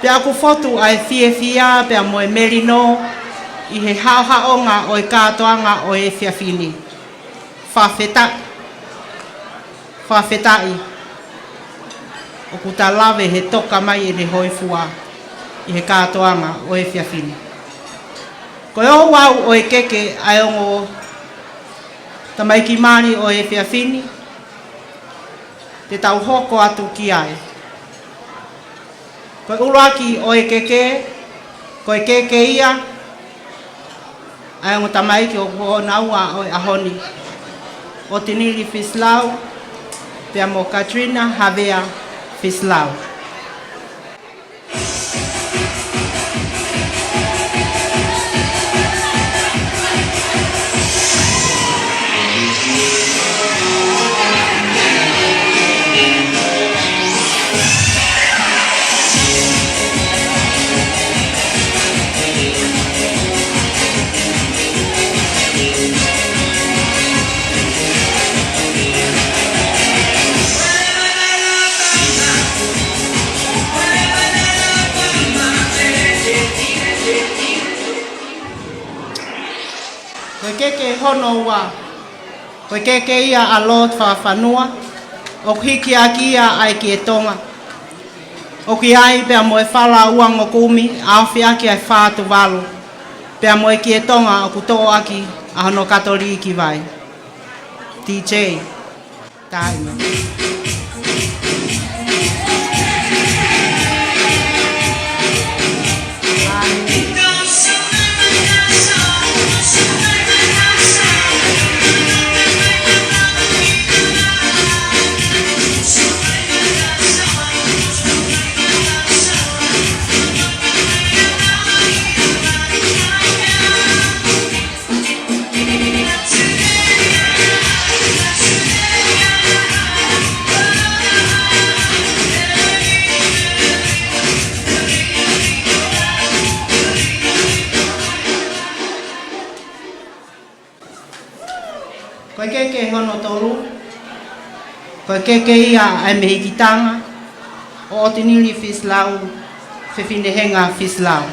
Pea ʻoku fotu ʻa e fiefia pea mo e melino ʻi he haʻohaʻonga ʻo e kātoanga ʻo e efiafi ni. Fakafetaʻi. Fakafetaʻi. ʻOku ta lave he toka mai ʻene hōifua ʻi he kātoanga ʻo e efiafi ni. Ko e ouau ʻo e keke ʻa e ongo tamaiki mali ʻo e efiafi ni, te tau hoko atu ki ai. Ko e ʻuluaki ʻo e keke, ko e keke ia ʻa e ongo tamaiki ʻoku honaua ʻo e ʻaho ni, ʻOtinili Fisilau pea mo Katrina Havea Fisilau. Ko e keke hono ua, ko e keke ia ʻa Lord Fakafanua, ʻoku hiki ʻaki ia ʻa e Kie Tonga. ʻOku ʻi ai pea mo e fala ua ngokumi, ʻa ofi ʻaki ʻa e fā Tuvalu, pea mo e Kie Tonga ʻoku toʻo ʻaki ʻa hono katoliki vai. DJ. Taima. Ko e keke hono tolu, ko e keke ia ʻa e mehikitanga ʻo ʻOtinili Fisilau, Fefine Henga Fisilau.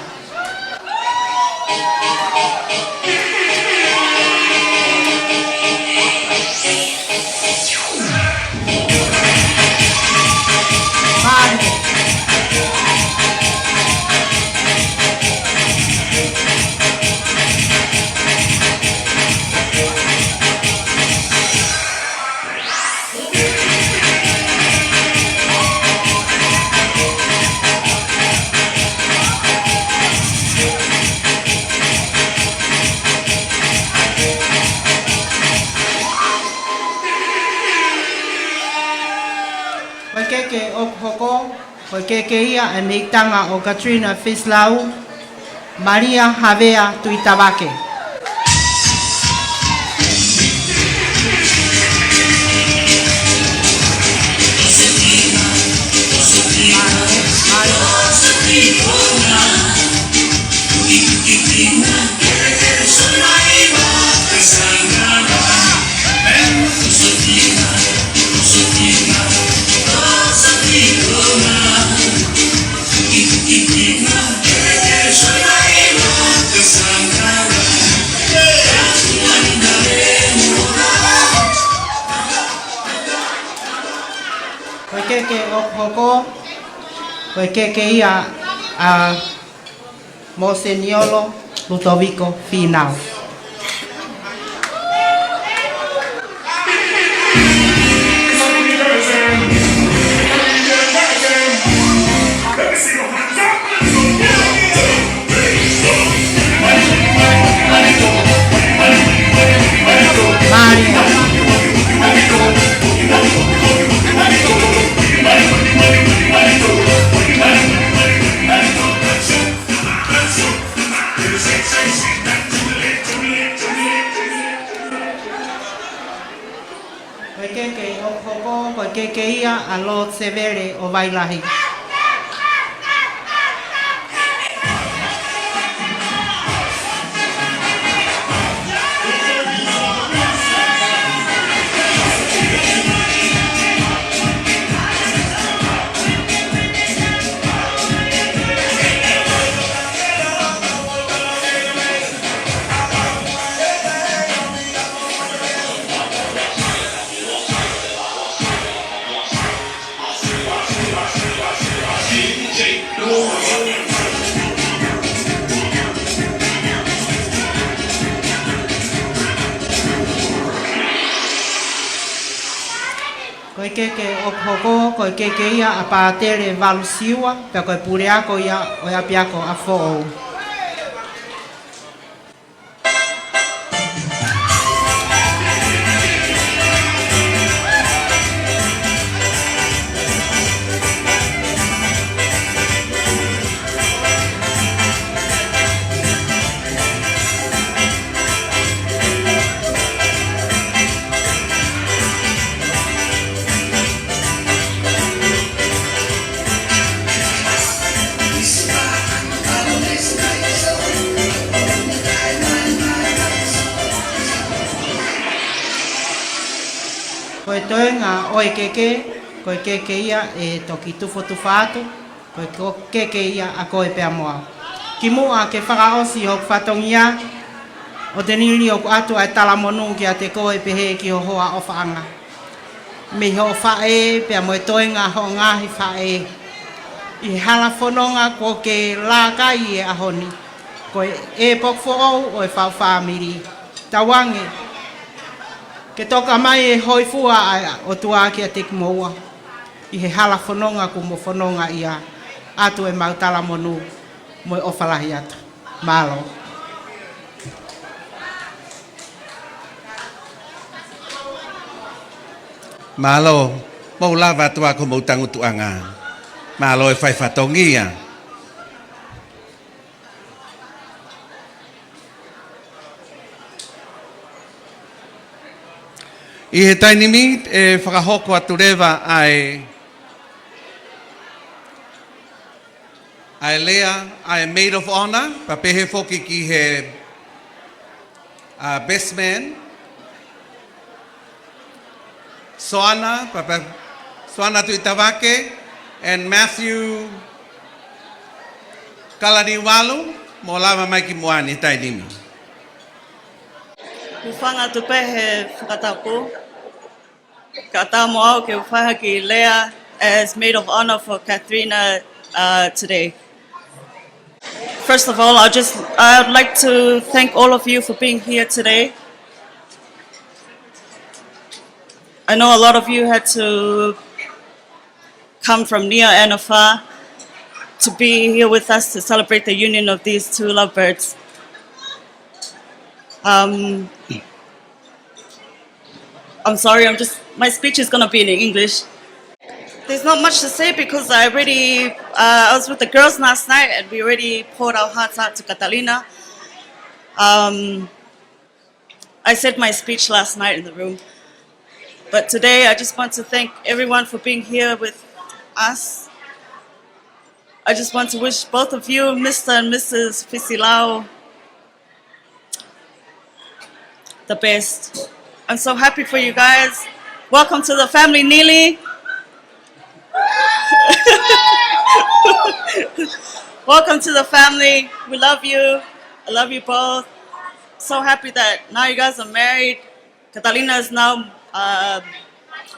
Keke ʻoku hoko, ko e keke ia ʻa e mehikitanga ʻo Katrina Fislau, Malia Havea Tuitavake. Ko e keke ʻoku hoko, ko e keke ia ʻa Moseniolo Lutoviko Fīnau. Ko e keke ʻoku hoko, ko e keke ia ʻa Lord Sevele ʻo Vailahi. Ko e keke ʻoku hoko, ko e keke ia ʻa Pātele Valusiua, pea ko e puleako ia ʻo e ʻapiako ʻa Foʻou. Ko e toenga ʻo e keke, ko e keke ia ʻe toki tufotufa atu, ko e ko-, keke ia ʻa koe pea mo au. Kimuʻa ke fakaʻosi hoku fatongia, ʻoku ou liliu atu ʻa e talamonū kiate koe pehē ki ho hoa ʻofaʻanga. Mei hoʻo faʻē, pea mo e toenga hoʻo ngaahi faʻē. ʻI he hala fononga kuo ke laka ai he ʻaho ni. Ko e ʻēpoki foʻou ʻo e faʻu fāmili. Tauange, ke toka mai e hōifua ʻa e ʻOtua kiate kimoua. ʻI he hala fononga kuo mo fononga ai, ʻoatu ʻemau talamonū mo e ʻofa lahi atu. Mālō. Mālō, mou lava atu ā ki homou tangutuʻanga. Mālō e fai fatongia. ʻI he taimi ni, ʻe fakahoko atu leva ʻa e, ʻa e lea, ʻa e Maid of Honor, pea pehē foki ki he, ʻa, Best Man. Soana, pea, pea, Soana Tuitavake, and Matthew Kalaniuvalu, mou lava mai ki muʻa ni he taimi ni. Hūfanga atu pē he fakatapu. Kae ʻatā mo au ke u fai ha kiʻi lea as maid of honor for Katrina, uh, today. First of all, I just, I'd like to thank all of you for being here today. I know a lot of you had to come from near and afar to be here with us to celebrate the union of these two lovebirds. Um, I'm sorry, I'm just, my speech is gonna be in English. There's not much to say because I already, uh, I was with the girls last night and we already poured our hearts out to Catalina. Um, I said my speech last night in the room. But today, I just want to thank everyone for being here with us. I just want to wish both of you, Mister and Missus Fisilau, the best. I'm so happy for you guys. Welcome to the family, Nili. Welcome to the family. We love you. I love you both. So happy that now you guys are married. Catalina has now, uh,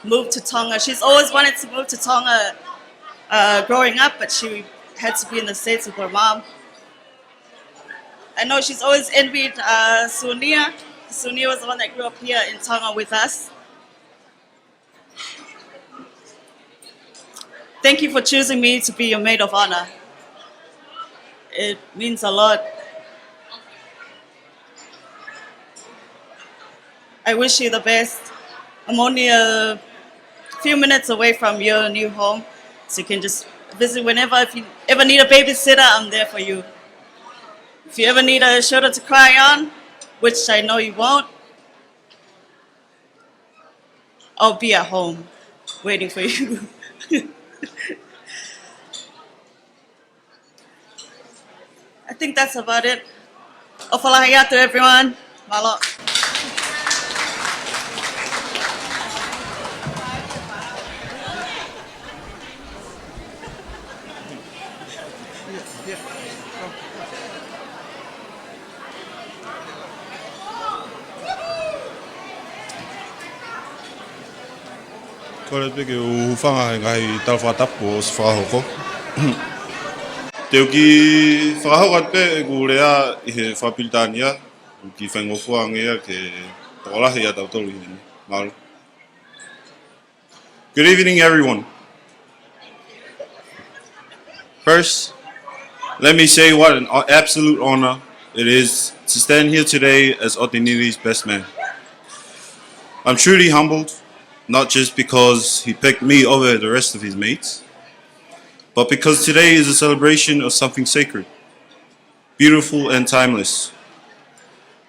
moved to Tonga. She's always wanted to move to Tonga, uh, growing up, but she had to be in the States with her mom. I know she's always envied, uh, Sunia. Sunia was the one that grew up here in Tonga with us. Thank you for choosing me to be your maid of honor. It means a lot. I wish you the best. I'm only a few minutes away from your new home, so you can just visit whenever. If you ever need a babysitter, I'm there for you. If you ever need a shoulder to cry on, which I know you won't, I'll be at home waiting for you. I think that's about it. ʻOfa lahi atu, everyone. Mālō. Kole pē ke u hūfanga he ngaahi tala fakatapu kuo ʻosi fakahoko. Te u kiʻi fakahoko atu pē ʻeku lea ʻi he fakapilitānia, ʻoku kiʻi faingofua ange ia ke tokolahi ʻa tautolu ʻi heni. Mālō. Good evening, everyone. First, let me say what an absolute honor it is to stand here today as ʻOtu Nili's best man. I'm truly humbled, not just because he picked me over the rest of his mates, but because today is a celebration of something sacred, beautiful and timeless.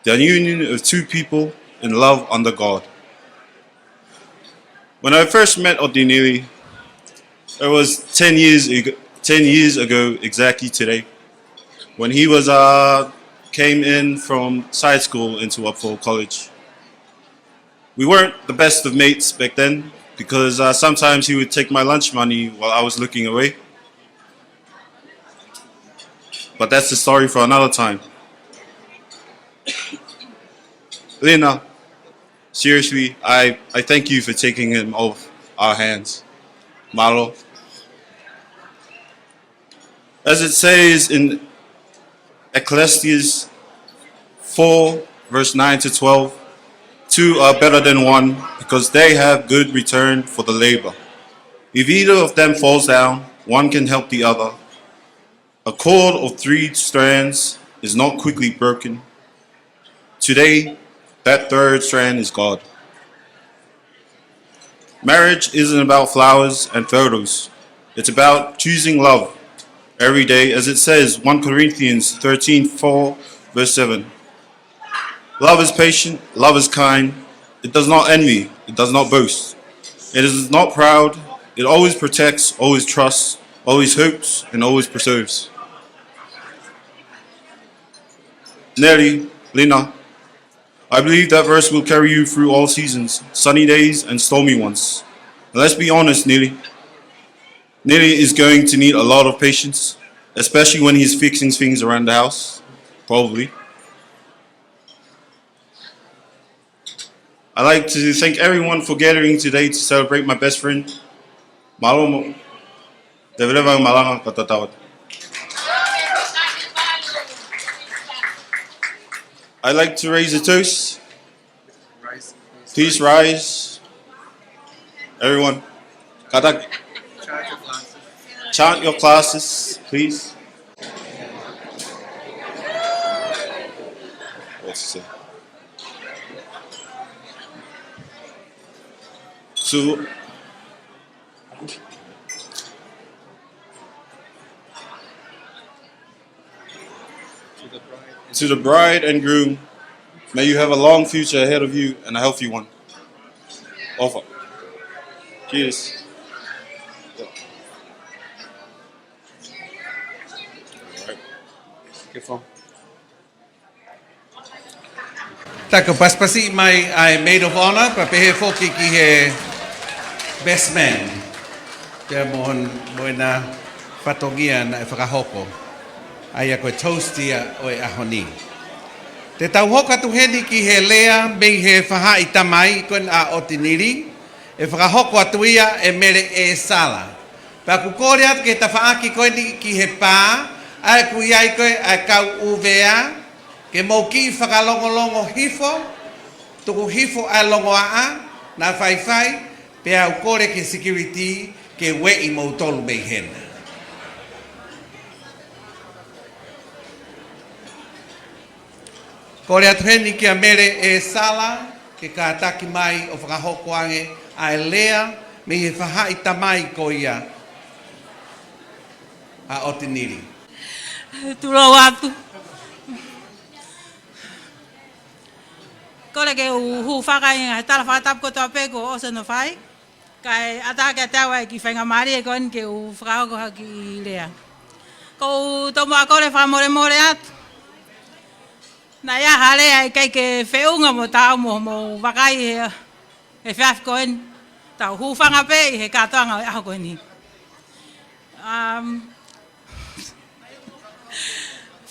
The union of two people in love under God. When I first met ʻOtu Nili, it was ten years ago, ten years ago exactly today, when he was, uh, came in from side school into Upfall College. We weren't the best of mates back then because, uh, sometimes he would take my lunch money while I was looking away. But that's the story for another time. Lina, seriously, I, I thank you for taking him off our hands. Mālō. As it says in Ecclesiastes four, verse nine to twelve, "Two are better than one, because they have good return for the labor. If either of them falls down, one can help the other. A cord of three strands is not quickly broken. Today, that third strand is God." Marriage isn't about flowers and photos. It's about choosing love every day, as it says, one Corinthians thirteen four, verse seven. Love is patient, love is kind. It does not envy, it does not boast. It is not proud, it always protects, always trusts, always hopes, and always preserves. Neli, Lina, I believe that verse will carry you through all seasons, sunny days and stormy ones. And let's be honest, Nili. Nili is going to need a lot of patience, especially when he's fixing things around the house, probably. I'd like to thank everyone for gathering today to celebrate my best friend. Mālō mo, leveleva malanga ka tatau atu. I'd like to raise a toast. Please rise. Everyone. Kātaki. Chant your classes, please. What's it say? So, To the bride and groom, may you have a long future ahead of you and a healthy one. ʻOfa. Cheers. All right. Good fun. Taku pasipasi mai ʻa e maid of honor, pea pehē foki ki he best man. Pea mo hon-, mo ʻena fatongia naʻe fakahoko. ʻA ia ko e toast ia ʻo e ʻaho ni. Te tau hoko atu heni ki he lea mei he faʻahi tamai ko ena ʻa ʻOtinili, ʻe fakahoko atu ia ʻe Mele ʻEsala. Pea ʻoku kole atu ki he tafaʻaki ko eni ki he pā, ʻa ia ʻoku ʻi ai ko ē ʻa e kau ʻuvea, ke mou kiʻi fakalongolongo hifo, tuku hifo ʻa e longoaʻa naʻa faifai, pea ʻoku kole ki he security ke ueʻi moutolu mei hena. Kole atu heni kia Mele ʻEsala, ke kātaki mai ʻo fakahoko ange ʻa e lea mei he faʻahi tamai ko ia ʻa ʻOtinili. Tulou atu. Kole ke u hūfanga ʻi he ngaahi tala fakatapu kotoa pē kuo ʻosi hono fai. Kae ʻatā kiate au ʻa e kiʻi faingamālie ko eni ke u fakahoko ha kiʻi lea. ʻOku ou tomuʻa kole fakamolemole atu. Naʻe ʻi ai ha lea ʻikai ke feʻunga mo taau mo, mo vakai he, he efiafi ko eni. Tau hūfanga pē ʻi he kātoanga ʻo e ʻaho ko eni. Um,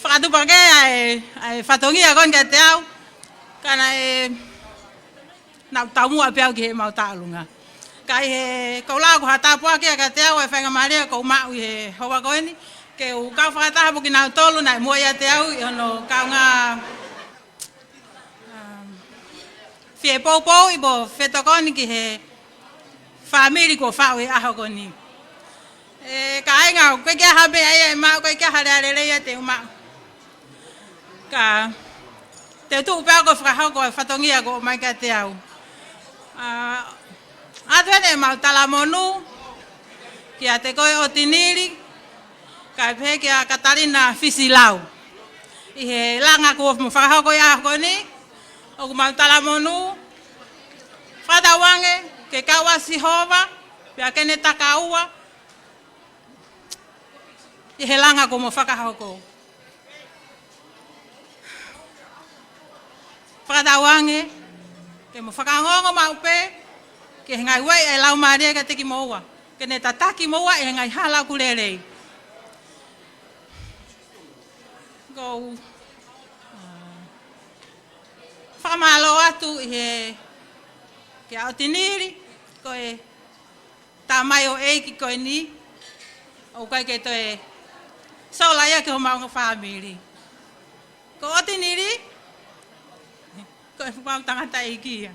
Fakatupakē ʻa e, ʻa e fatongia ko eni kiate au. Ka naʻe, naʻa ku taumuʻa pē au ki heʻemau tauʻolunga. Ka ʻi he, ʻoku ou lau ko ha tāpuaki ia kiate au ʻa e faingamālie ʻoku ou maʻu ʻi he houa ko eni. Ke u kau fakataha mo kinautolu naʻe muʻa ʻiate au ʻi hono kaungā, um, fie poupouʻi mo fetokoni ki he fāmili kuo faʻu he ʻaho ko eni. ʻE kāinga, ʻoku ʻikai ke ʻi ai ha meʻa ia ʻe maʻu, ʻikai ke ʻi ai ha lea lelei ia te u maʻu. Ka te u tuʻu pē au ko e fakahoko ʻa e fatongia kuo ʻomai kiate au. ʻA, ʻoatu eni ʻemau talamonū kiate koe ʻOtinili, kae pehē kia Katalina Fisilau. ʻI he langa kuo mo fakahoko ʻi he ʻaho ko eni, ʻoku mau talamonū, fakatauange ke kau ʻa Sihova, pea ke ne takaua, ʻi he langa kuo mo fakahoko. Fakatauange ke mo fakaongoongo maʻu pē ki he ngaahi ueʻi ʻa e Laumālie kiate kimoua, ke ne tataki kimoua ʻi he ngaahi hala ʻoku lelei. ʻOku ou, ʻa, fakamālō atu ʻi he, kia ʻOtinili, ko e tamaioʻeiki ko eni, ʻoku ʻikai ke toe sola ia ki homau fāmili. Ko ʻOtinili, ko ʻemau tangataʻeiki ia.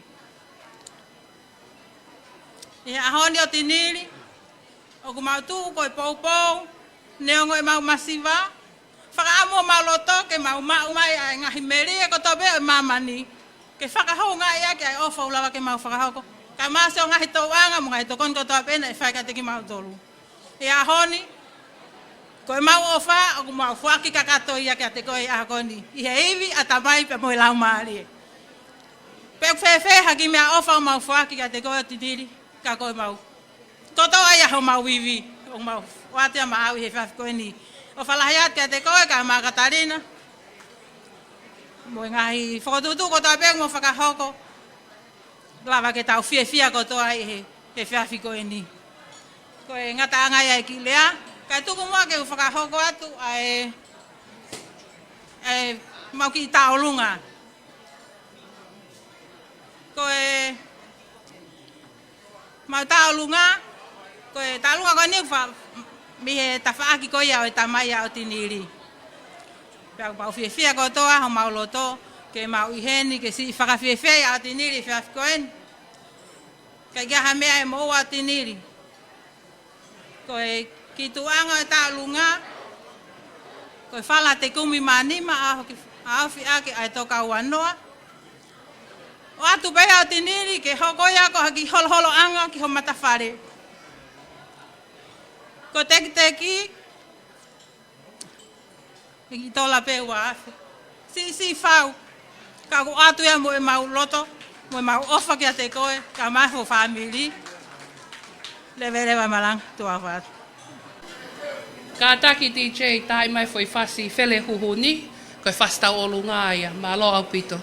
ʻI he ʻaho ni ʻOtinili, ʻoku mau tuʻu ko e poupou, neongo ʻemau masiva, fakaʻamu homau loto ke mau maʻu mai ʻa e ngaahi melie kotoa pē ʻo e māmani, ke fakahoungaʻi ʻaki ʻa e ʻofa ʻoku lava ke mau fakahoko. Kae ʻumaʻā siʻo ngaahi tōʻonga mo e ngaahi tokoni kotoa pē naʻe fai kiate kimautolu. ʻI he ʻaho ni, ko ʻemau ʻofa, ʻoku mau foaki kakato ia kiate koe ʻi he ʻaho ko eni, ʻi he ivi ʻa e Tamai pea mo e Laumālie. Pe ʻoku fēfē ha kiʻi meʻaʻofa ʻoku mau foaki kiate koe ʻOtinili, ka ko ʻemau kotoa ia homau ivi, ʻoku mau ʻoatu ia maʻau ʻi he efiafi ko eni. ʻOfa lahi atu kiate koe kae ʻumaʻā Katalina, mo e ngaahi fokotuʻutuʻu kotoa pē ʻoku mo fakahoko, lava ke tau fiefia kotoa ʻi he, he efiafi ko eni. Ko e ngataʻanga ia ʻa e kiʻi lea, kae tuku muʻa ke u fakahoko atu ʻa e, ʻa e mau kiʻi tauʻolunga. Ko e mau tauʻolunga, ko e tauʻolunga ko eni ʻoku fa-, mei he tafaʻaki ko ia ʻo e tamai ʻa ʻOtinili. Pea ʻoku mau fiefia kotoa homau loto ke mau ʻi heni ke siʻi fakafiefia ʻa ʻOtinili he efiafi ko eni. ʻIkai ke ʻi ai ha meʻa ʻe moʻua ʻa ʻOtinili. Ko e kiʻi tuʻuʻanga ʻo e tauʻolunga, ko e fala te kumi mā nima ʻa hoki, ʻa ofi ʻaki ʻa e tō kaua noa. ʻOatu pē ʻa ʻOtinili ke hoko ia ko ha kiʻi holoholoʻanga ki ho matafale. Ko e tekiteki, kiʻi tola pē ua afe. Siʻisiʻi Fau, ka ʻoku ʻoatu ia mo ʻemau loto, mo ʻemau ʻofa kiate koe, kae ʻumaʻā ho fāmili. Leveleva e malanga, tuʻa ʻofa atu. Kātaki D J, tā mai e foʻi fasi Fele Huhu ni, ko e fasi tauʻolunga ia, mālō ʻaupito.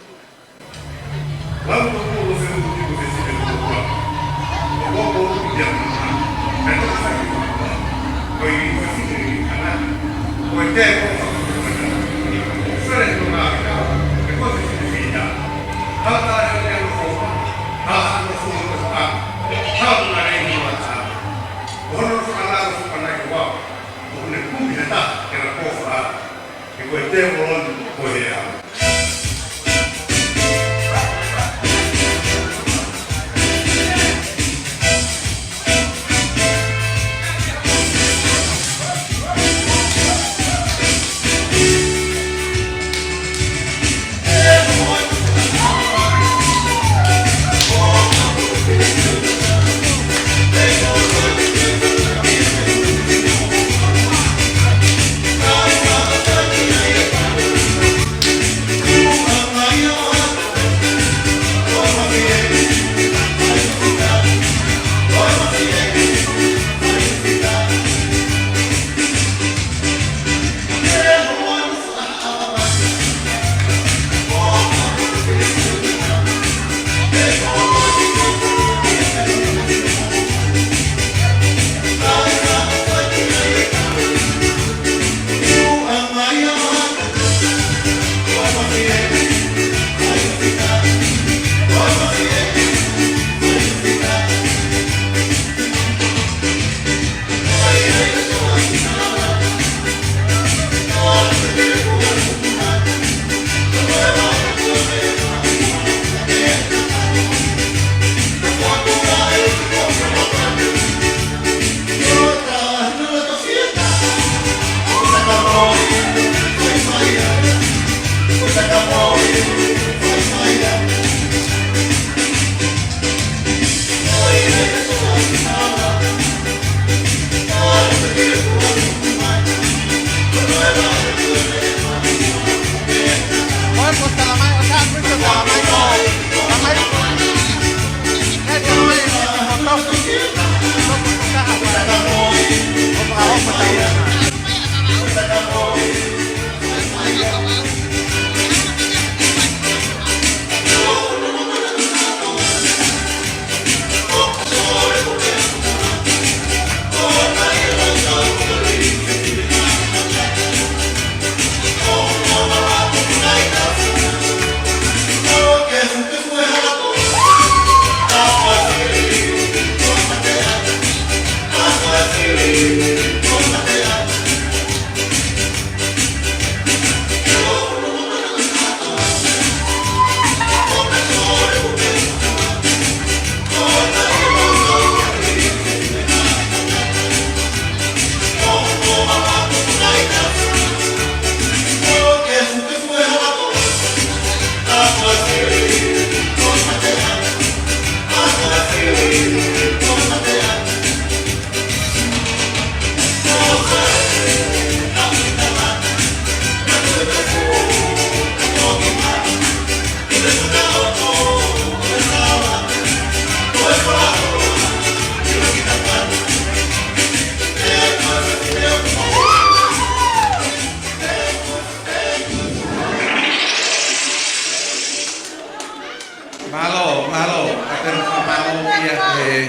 Mālō, mālō, ʻa e fakamālō ia he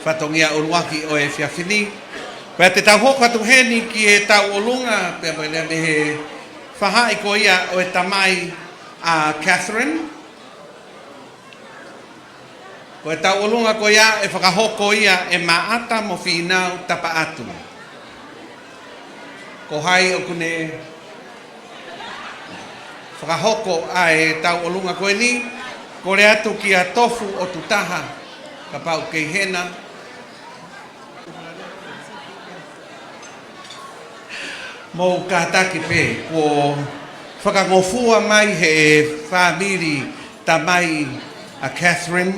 fatongia ʻuluaki ʻo e efiafi ni. Pea te tau hoko atu heni ki he tauʻolunga, pea pea lea mei he faʻahi ko ia ʻo e tamai ʻa Catherine. Ko e tauʻolunga ko ia ʻe fakahoko ia ʻe Maʻata mo Fīnau Tapaʻatu. Ko hai ʻoku ne fakahoko ʻa e tauʻolunga ko eni? Kole atu kia Tofu ʻOtutaha, kapau ʻoku kei hena. Mou kātaki pē, kuo fakangofua mai he fāmili tamai ʻa Catherine,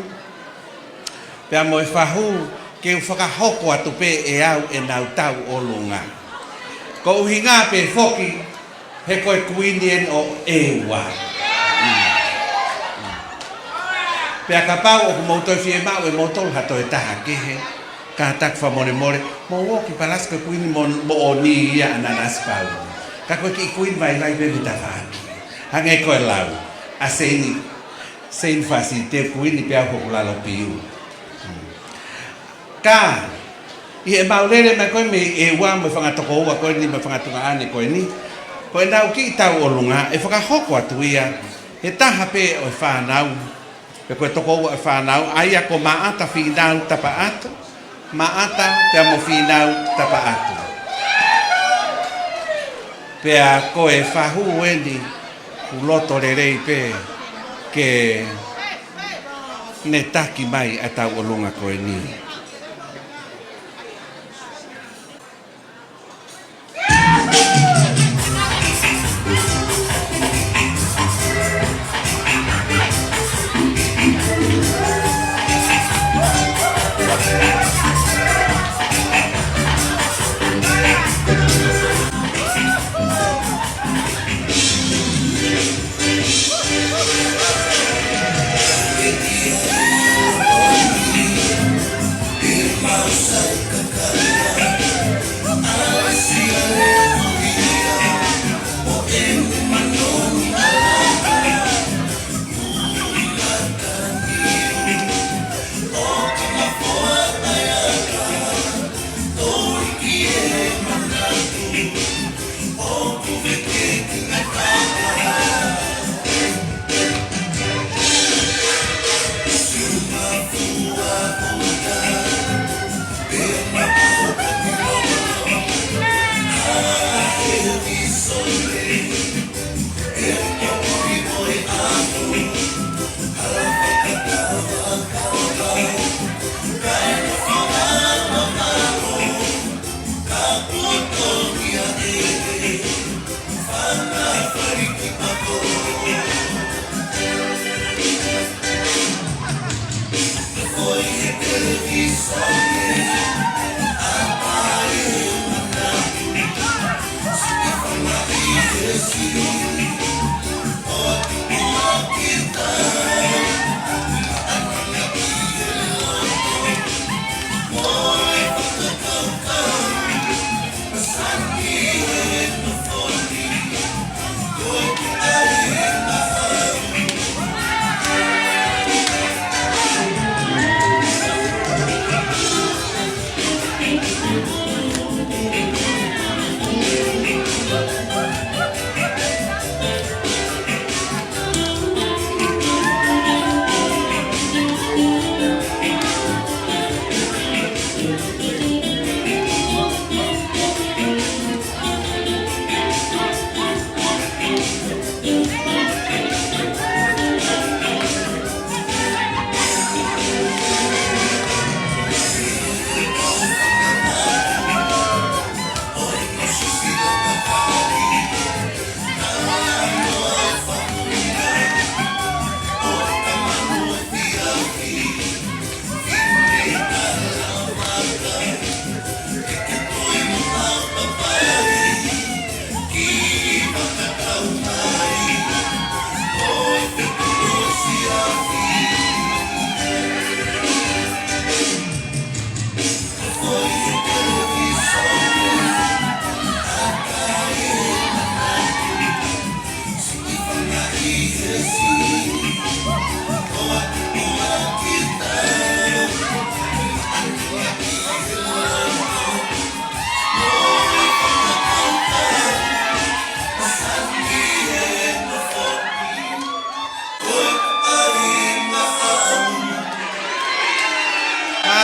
pea mo e fahu ke u fakahoko atu pē ʻe au ʻenau tauʻolunga. Ko e ʻuhinga pē foki, He ko e kuini eni ʻo ʻEua. Pea kapau ʻoku mou toe fiemaʻu ʻe moutolu ha toe taha kehe, kātaki fakamolemole, mou ō ki Palasi, ko e kuini mo-, moʻoni ia ʻa Nanasipauʻu. Ka ko e kiʻi kuini vaivai pē mei tafaʻaki. Hangē ko e lau ʻa Seini, Seini Fasi, te kuini pea hoku lalo piu. Ka, ʻi heʻemau lele mai ko ē mei ʻEua mo e fanga tokoua ko eni mo e fanga tuongaʻane ko eni, ko ʻenau kiʻi tauʻolunga, ʻe fakahoko atu ia he taha pē ʻo e fānau, pe ko e tokoua ʻo e fānau, ʻa ia ko Maʻata Fīnau Tapaʻatu, Maʻata pea mo Fīnau Tapaʻatu. Pea ko e fahu eni, ʻoku loto lelei pē ke ne taki mai ʻa e tauʻolunga ko eni.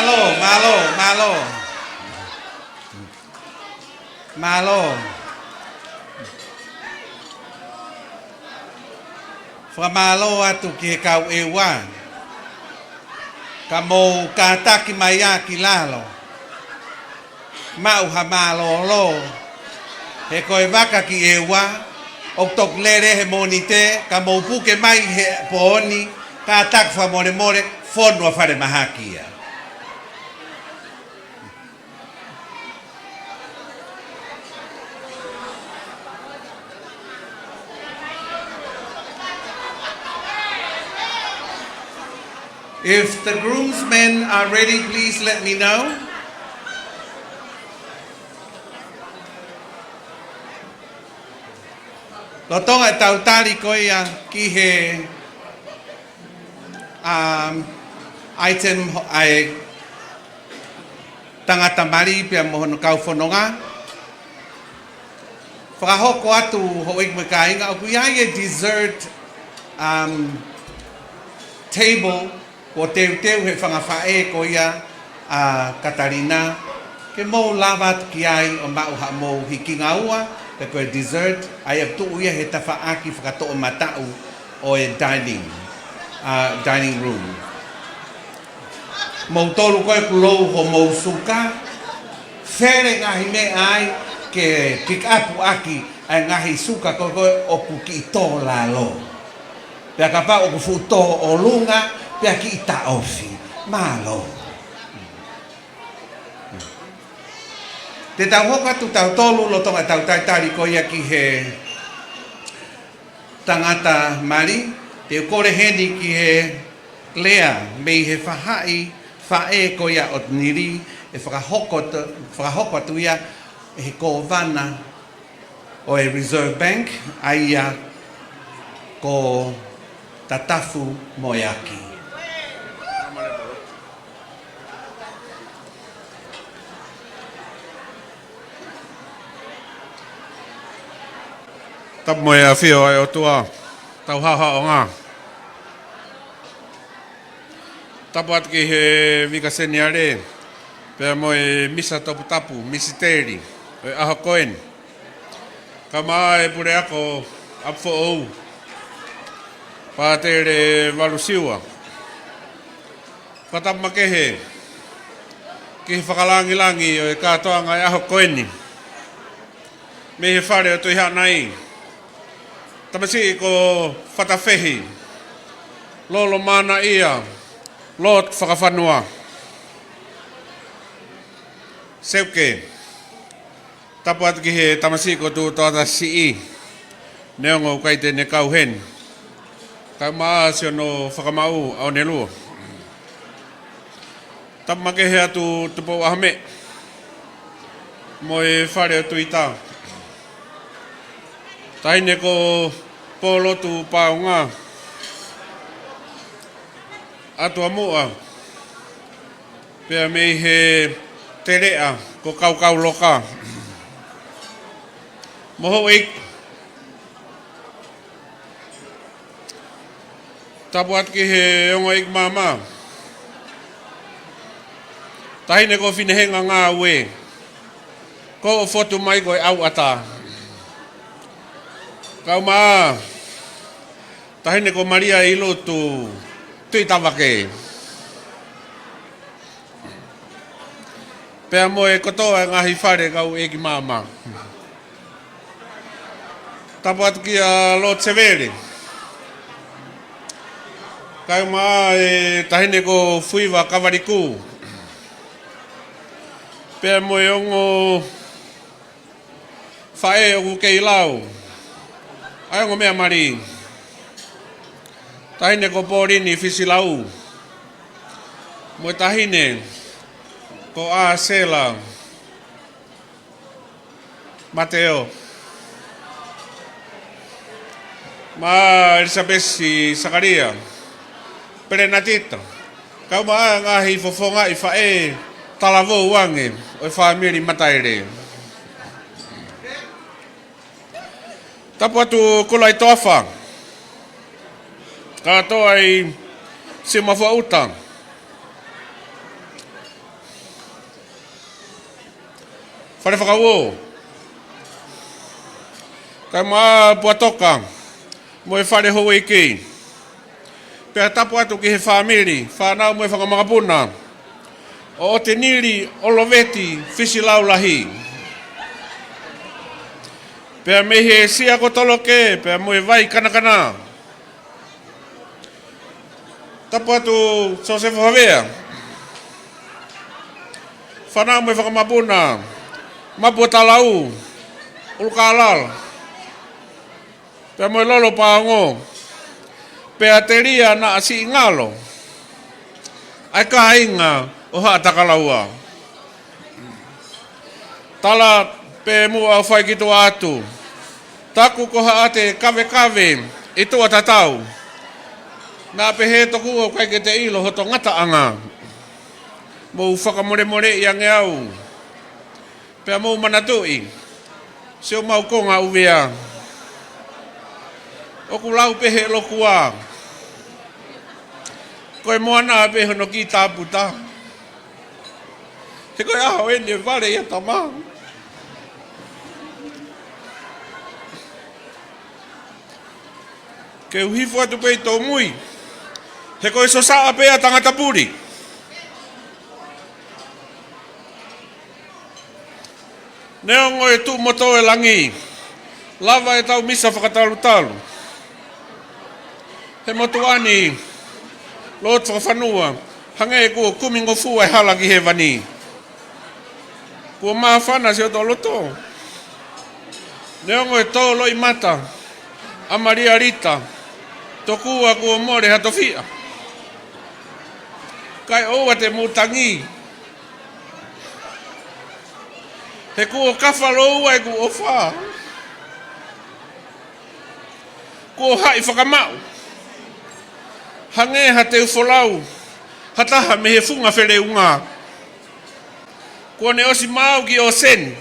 Mālō, mālō, mālō. Mālō. Fakamālō atu ki he kau ʻEua. Ka mou kātaki mai ā ki lalo. Maʻu ha mālōlō. He ko e vaka ki ʻEua, ʻoku toki lele he Mōnite, ka mou puke mai he pooni, kātaki fakamolemole, fonu ʻa e falemahaki ia. If the groomsmen are ready, please let me know. Lolotonga ʻetau tali ko ia ki he, um, item ʻa e tangata mali pea mo hono kau fononga. Fakahoko atu houʻeiki mo e kāinga, ʻoku ʻi ai e dessert, um, table kuo teuteu he fanga faʻē ko ia ʻa Katalina, ke mou lava atu ki ai ʻo maʻu haʻamou hikingaua, pe ko e dessert, ʻa ia ʻoku tuʻu ia he tafaʻaki fakatoʻomataʻu ʻo e dining, uh, dining room. Moutolu ko ē ʻoku lou homou suka, fele ngaahi meʻa ai ke pick up ʻaki ʻa e ngaahi suka ko ē ʻoku kiʻi tō lalo. Pea kapau ʻoku fuʻu tō ʻolunga, pea kiʻi taʻofi. Mālō. Te tau hoko atu tautolu lolotonga ʻetau talitali ko ia ki he tangata mali, te u kole heni ki he lea mei he faʻahi faʻē ko ia ʻo Nili ʻe fakahoko atu, fakahoko atu ia ʻe he kōvana ʻo e Reserve Bank, ʻa ia ko Tatafu Moeaki. Tapu mo e ʻafio ʻa e ʻOtua, tau haohaoʻanga. Tapu atu ki he Vika Seniale, pea mo e Misa Toputapu, Misiteli, ʻo e ʻaho ko eni. Kae ʻumaʻā e Puleako ʻApifoʻou, Pātele Valusiua. Fakatapu makehe ki he fakalangilangi ʻo e kātoanga ʻo e ʻaho ko eni mei he fale ʻo Tuʻihaʻanai. Tamasiʻi ko Fatafehi, Lolo Manaia, Lord Fakafanua. Seuke. Tapu atu ki he tamasiʻi ko Tuʻutoʻatasiʻi, neongo ʻoku ʻikai te ne kau heni. Kae ʻumaʻā siʻono fakamaʻu ʻa ʻOnelua. Tapu makehe atu Tupou ʻAhome mo e fale ʻo Tuita. Taʻahine ko Polotu Paunga, ʻAtuamuʻa, pea mei he Teleʻa ko Kaukauloka. Mo houʻeiki. Tapu atu ki he ongo ʻeiki māmā. Taʻahine ko Finehenga Ngāue, ko ʻOfotumai ko e ʻauʻata. Kae ʻumaʻā Taʻahine ko Malia ʻi Lutu Tuʻitavake. Pea mo e kotoa e ngaahi fale kau ʻeiki māmā. Tapu atu kia Lord Sevele. Kae ʻumaʻā e taʻahine ko Fuiva Kavaliku. Pea mo e ongo faʻē ʻoku kei lau ʻa e ongo meʻa mali. Taʻahine ko Polini Fisilau. Mo e taʻahine ko ʻAsela Mateo. Mo ʻElisapesi Sakalia Pelenatita. Kae ʻumaʻā e ngaahi fofongaʻi faʻē talavou ange ʻo e fāmili Mataele. Tapu atu Kulaʻitoafa, kātoa ʻi Siumafuaʻuta. Fale Fakauo. Kae ʻumaʻā Puatoka mo e fale houʻeiki. Pea tapu atu ki he fāmili, fānau mo e fanga makapuna ʻo ʻOtenili ʻOloveti Fisilau Lahi. Pea mei he Sia ko Toloke, pea mo e Vai Kanakana. Tapu atu Sosefo Havea. Fānau mo e fanga makapuna, Mapu ʻo Talau, ʻUlukālala. Pea mo e Lolo Paongo. Pea Telia Naʻasiʻingalo. ʻA e kāinga ʻo Haʻatakalaua. Tala pē muʻa ʻo fai ki tuʻa atu. Taku ko Haʻate kavekave ʻi tuʻa tatau. Naʻa pehē tokua ʻoku ʻikai ke te ʻilo hoto ngataʻanga. Mou fakamolemoleʻi ange au. Pea mou manatuʻi, siʻomau konga ʻUvea. ʻOku lau pē he ʻelokua. Ko e moana pē hono kiʻi tāputa. He ko e ʻaho eni ʻe vale ia tama. Ke u hifo atu pē ʻi tōmui. He ko e sosaʻa pē ʻa tangata puli. Neongo e tuʻu moto e langi, lava e tau misa fakatalutalu. He motuʻa ni, lotu fakafanua, hangē kuo kumi ngofua e hala ki hēvani. Kuo māfana siʻoto loto. Neongo e tō loʻimata ʻa Malia Lita, tokua kuo mole ha tofiʻa. Kae ʻoua te mou tangi. He kuo kafa loua ʻeku ʻofa. Kuo haʻi fakamaʻu. Hangē ha teu folau, ha taha mei he funga feleunga. Kuo ne ʻosi maau ki ʻōseni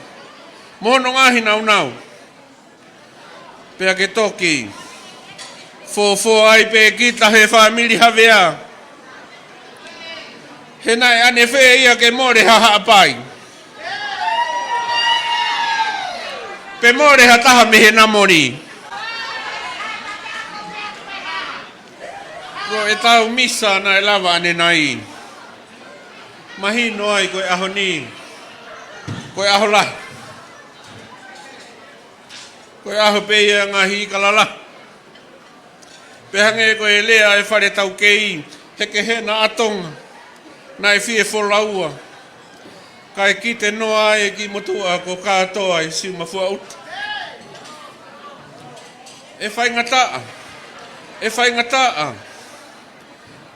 mo hono ngaahi naunau. Pea ke toki fōfō ai pē kita he fāmili Havea. He naʻe ʻanefē ia ke mole ha Haʻapai? Pe mole ha taha mei he Namoni? Ko e tau misa naʻe lava ʻanenai. Mahino ai ko e ʻaho ni, ko e ʻaho lahi. Ko e ʻaho pē ia ngaahi ika lalahi. Pea hangē ko e lea e fale taukei, he kehena ʻa Tonga naʻe fie folaua. Kae kite noa e kiʻi motuʻa ko kātoa ʻi Siumafuaʻuta. ʻE faingataʻa, ʻe faingataʻa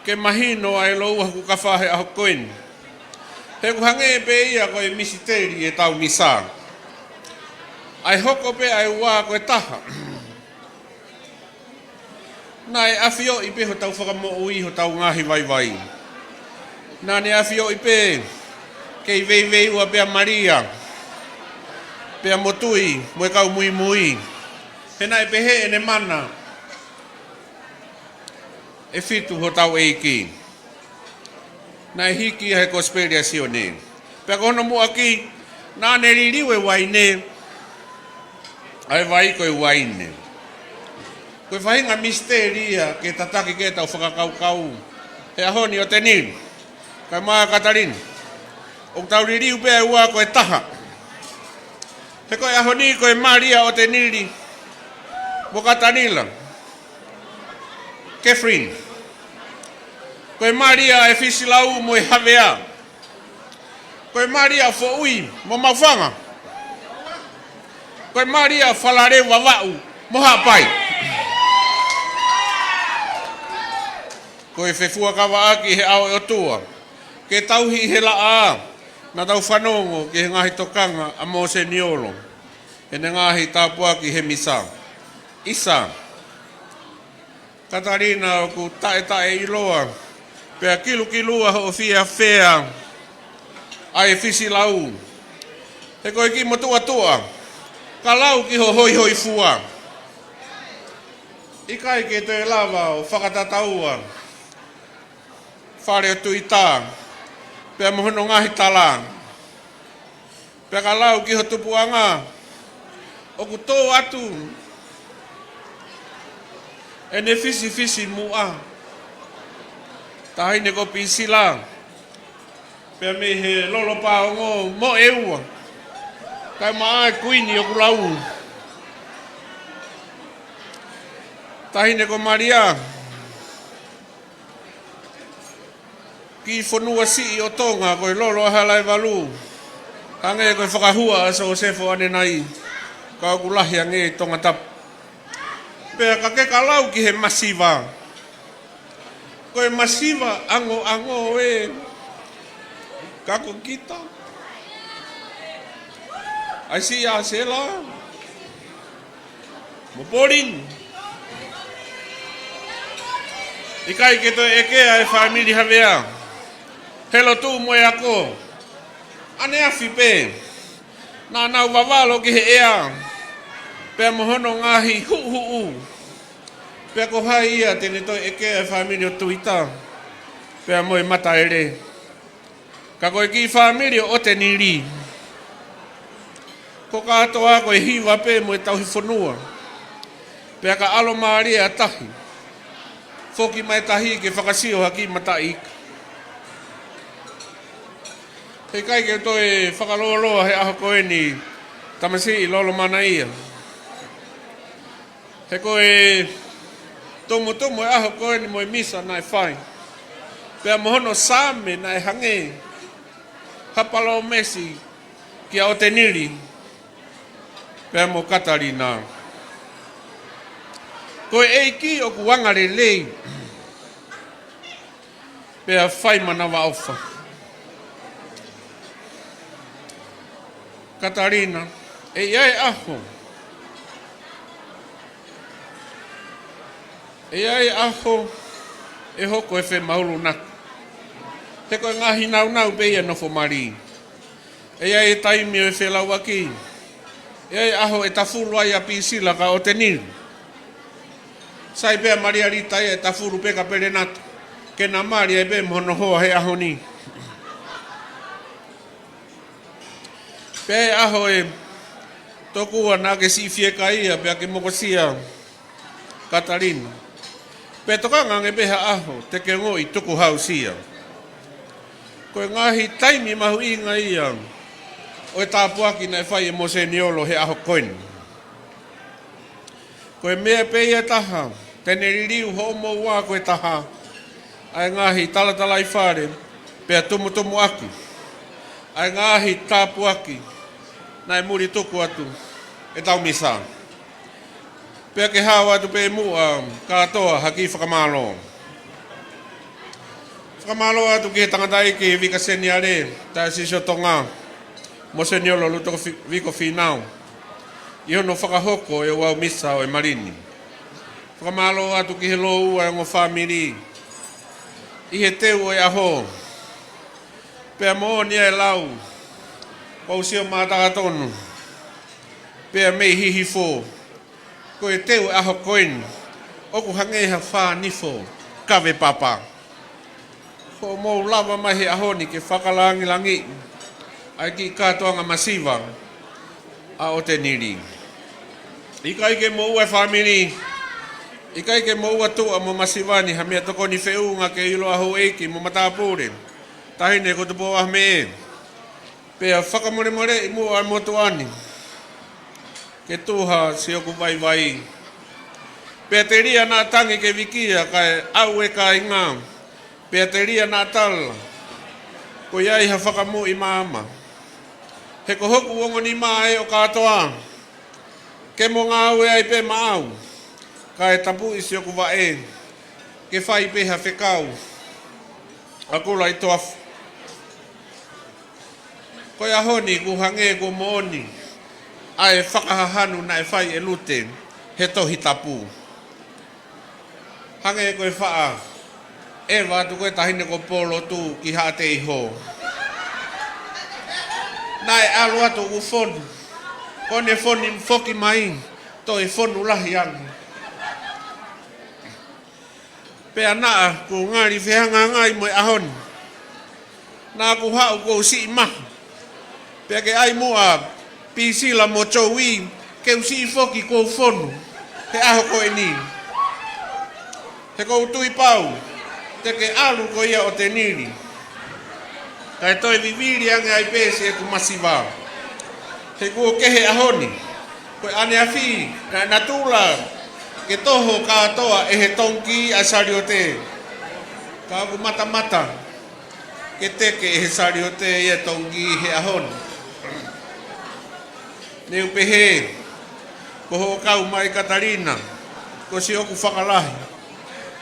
ke mahino ai loua hoku kafa he ʻaho ko eni. He ʻoku hangē pē ia ko e misiteli e tau misa. ʻA e hoko pē ʻa e ua ko e taha. Naʻe ʻafioʻi pē hotau Fakamoʻui hotau ngaahi vaivai. Naʻa ne ʻafioʻi pē kei veiveiua pē ʻa Malia, pea mo Tui mo e kau muimui. He naʻe pehē ʻene mana, ʻe fitu hotau ʻEiki. Naʻe hiki ia he Kosipeli ʻa Sione. Pea ko hono muʻaki, naʻa ne liliu e uaine, ʻa e vai ko e uaine. Ko e faʻahinga misiteli ia ke tataki ke tau fakakaukau he ʻaho ni ʻo Tenili, kae ʻumaʻā Katalina. ʻOku tau liliu pē ʻa e ua ko e taha. He ko e ʻaho ni ko e Malia ʻo Tenili mo Katalina, Catherine. Ko e Malia ʻa e Fisilau mo e Havea. Ko e Malia ʻo Foʻui mo Maʻufanga. Ko e Malia ʻo Falaleu, Vavaʻu mo Haʻapai. Ko e fefuakavaʻaki he ʻao ʻo e ʻOtua ke tauhi ʻi he laʻā. Naʻa tau fanongo ki he ngaahi tokanga ʻa Mōseniolo, ʻene ngaahi tāpuaki he misa. ʻIsa, Katalina, ʻoku taʻetaʻeʻiloa pea kilukilua hoʻo fiefia ʻa e Fisilau. He ko e kiʻi motuʻa tuʻa, ka lau ki ho hoihoifua. ʻIkai ke toe lava ʻo fakatataua fale ʻo Tuita pea mo hono ngaahi tala. Pea ka lau ki ho tupuʻanga, ʻoku tō atu ʻene fisifisimuʻa. Taʻahine ko Pisila, pea mei he Lolo Paongo mo ʻEua, kae ʻumaʻā e Kuini ʻoku lau. Taʻahine ko Malia, kiʻi fonua siʻi ʻo Tonga, ko e Lolo ʻa Halaevalu. Hangē ko e fakahua ʻa Sosefo ʻanenai, ka ʻoku lahi ange ʻi Tongatapu. Pea ka ke ka lau ki he masiva, Ko e masiva angoango ē. Ka ko kita. ʻAi siʻi ʻa Sela mo Pauline. ʻIkai ke toe ʻeke ʻa e fāmili Havea. He lotu mo e ako. ʻAneafi pē. Naʻa nau vavalo ki he ʻea. Pea mo hono ngaahi huʻuhuʻu. Pea ko hai ia te ne toe ʻeke ʻa e fāmili ʻo Tuita. Pea mo e Mataele. Ka ko e kiʻi fāmili ʻo ʻOtenili. Ko kātoa ko e hiva pē mo e tauhi fonua. Pea ka ʻalomālie ʻa tahi. Foki mai tahi ke fakasio ha kiʻi mataʻi ika. He ʻikai ke toe fakalōloa he ʻaho ko eni tamasiʻi Lolomana ia. He ko e tumutumu e ʻaho ko eni mo e misa naʻe fai. Pea mo hono saame naʻe hangē ha palōmesi kia ʻOtenili. Pea mo Katalina. Ko e ʻEiki ʻoku angalelei. Pea fai manavaʻofa. Katalina, ʻe ʻi ai e ʻaho. ʻE ʻi ai e ʻaho, ʻe hoko e femahulunaki. He ko e ngaahi naunau pē ia nofo mali. ʻE ʻi ai e taimi ʻo e felauʻaki. ʻE ʻi ai e ʻaho ʻe tafulu ai ʻa Pisila ka ʻOtenili. Sai pē ʻa Malia Lita ia ʻe tafulu pē ka Pelenata. Ke na mali ai pē mo hono hoa he ʻaho ni. Pea ʻe ʻi ai e ʻaho ʻe tokua naʻa ke siʻi fiekaia pea ke mokosia Katalina. Pea tokanga ange pē ha ʻaho te ke ongoʻi tukuhausia. Ko e ngaahi taimi mahuʻinga ia ʻo e tāpuaki naʻe fai ʻe Moseniolo he ʻaho ko eni. Ko e meʻa pē ia taha, te ne liliu hoʻomou ua ko e taha, ʻa e ngaahi talatalaifale, pea tumutumu ʻaki, ʻa e ngaahi tāpuaki, naʻe muli tuku atu, ʻetau misa. Pea ke hao atu pē muʻa, kātoa, ha kiʻi fakamālō. Fakamālō atu ki he tangataʻeiki Vika Seniale, Taisisi ʻo Tonga, Moseniolo Lutoko Fi-, Viko Finau. ʻI hono fakahoko e ouau misa ʻo e mali ni. Fakamālō atu ki he lōua e ongo fāmili. ʻI he teu ʻo e ʻaho. Pea moʻoni ʻa e lau. Kuo u sio mātā tonu. Pea mei hihifo. Ko e teu ʻaho ko eni. ʻOku hangē ha fānifo. Kave papa. Hoʻomou lava mai he ʻaho ni ke fakalāngilangiʻi ʻa e kiʻi kātoanga masiva ʻa ʻOtenili. ʻIkai ke moʻua e fāmili, ʻikai ke moʻua tuʻa mo masiva ni ha meʻatokoni feʻunga ke ʻilo ʻa houʻeiki mo matāpule, taʻahine ko Tupou ʻAhomeʻe. Pea fakamolemoleʻi muʻa e motuʻa ni. Ke tuha siʻoku vaivai. Pea telia naʻa tangi ke vikia kae ʻau e kāinga. Pea telia naʻa tala. Ko ia ʻi ha fakamuʻi maama. He ko hoku ongo nima ē ʻo kātoa. Ke mo ngāue ai pē maʻau. Kae tapuʻi siʻoku vaʻe. Ke fai pē ha fekau. ʻAkula ʻi toafu. Ko e ʻaho ni kuo hangē kuo moʻoni ʻa e fakahahanu naʻe fai ʻe Lute he Tohi Tapu. Hangē ko e faʻa ʻeva atu ko e taʻahine ko Polotu ki Haʻateiho. Naʻe ʻalu atu ʻoku fonu. Ko ʻene fonu foki mai, toe fonu lahi ange. Pea naʻa ku ngali fehangahangai mo e ʻaho ni. Naʻa ku haʻu kuo u siʻi maha. Pea ke ʻai muʻa Pisila mo Joey, ke u siʻi foki kuo u fonu. He ʻaho ko eni. He ʻoku ou tui pau. Te ke ʻalu ko ia ʻOtenili. Kae toe vivili ange ai pē siʻeku masiva. He kuo kehe ʻaho ni. Ko e ʻaneafi, kae natula, ke toho kātoa ʻe he tongi ʻa e saliote. Ka ʻoku matamata, ke teke ʻe he saliote ia tongi he ʻaho ni. Ne u pehē, ko hoʻo kau mai Katalina, ko siʻoku fakalahi.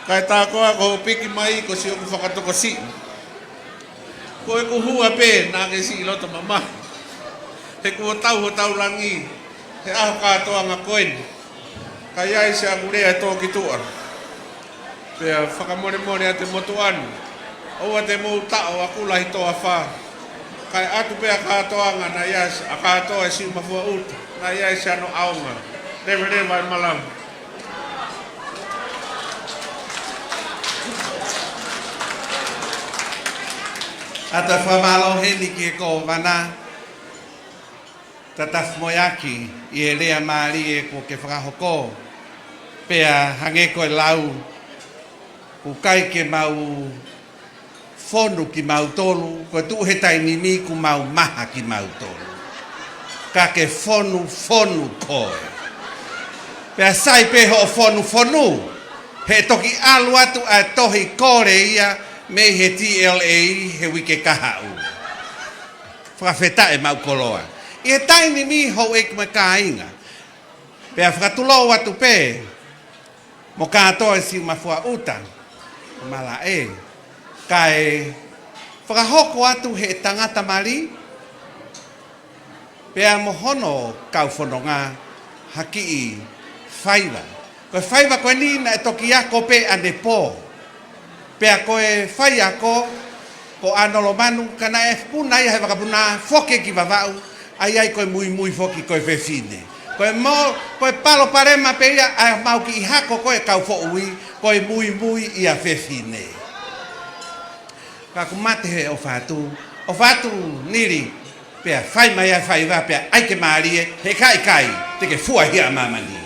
Kae tā koā ko hoʻo piki mai ko siʻoku fakatokosiʻi. Ko ʻeku hua pē naʻa ke siʻi loto mamahi. He kuo tau hotau langi, he ʻaho kātoanga ko eni. Ka ʻi ai siʻaku lea ʻe tō ki tuʻa. Pea fakamolemole atu e motuʻa ni. ʻOua te mou taʻo ʻaku lahi toafa. Kae ʻatu pē ʻa kātoanga naʻe ʻi ai, ʻa kātoa e Siumafua ʻUta. Naʻe ʻi ai siʻano ʻaonga. Leveleva e malava. ʻOatu e fakamālō heni ki he Kōvana, Tatafu Moeaki, ʻi he lea mālie kuo ke fakahoko, pea hangē ko e lau, ʻoku ʻikai ke mau fonu kimautolu, ko e tuʻu he taimi ni kuo mau maha kimautolu. Ka ke fonu, fonu koe. Pea sai pē hoʻo fonufonu, he toki ʻalu atu ʻa e tohi kole ia mei he T L A he uike kahaʻu. Fakafetaʻi maʻu koloa. ʻI he taimi ni houʻeiki mo e kāinga. Pea fakatulou atu pē, mo kātoa e Siumafua ʻUta, malaʻe, kae fakahoko atu he tangata mali, pea mo hono kau fononga ha kiʻi faiva. Ko e faiva ko eni naʻe toki ako pē ʻanepō. Pea ko e faiako, ko ʻAnolo Manu, ka naʻe puna ia he vakapuna, foki ki Vavaʻu, ʻa ia ko e muimui foki ko e fefine. Ko e mo, ko e palopalema pē ia, ʻa mau kiʻi hako ko e kau foʻui, ko e muimui ia fefine. Ka kuo mate he ʻofa atu, ʻofa atu Nili, pea fai mai ʻa e faiva, pea ʻai ke mālie, he ka ʻikai, te ke fua hia ʻa māmani.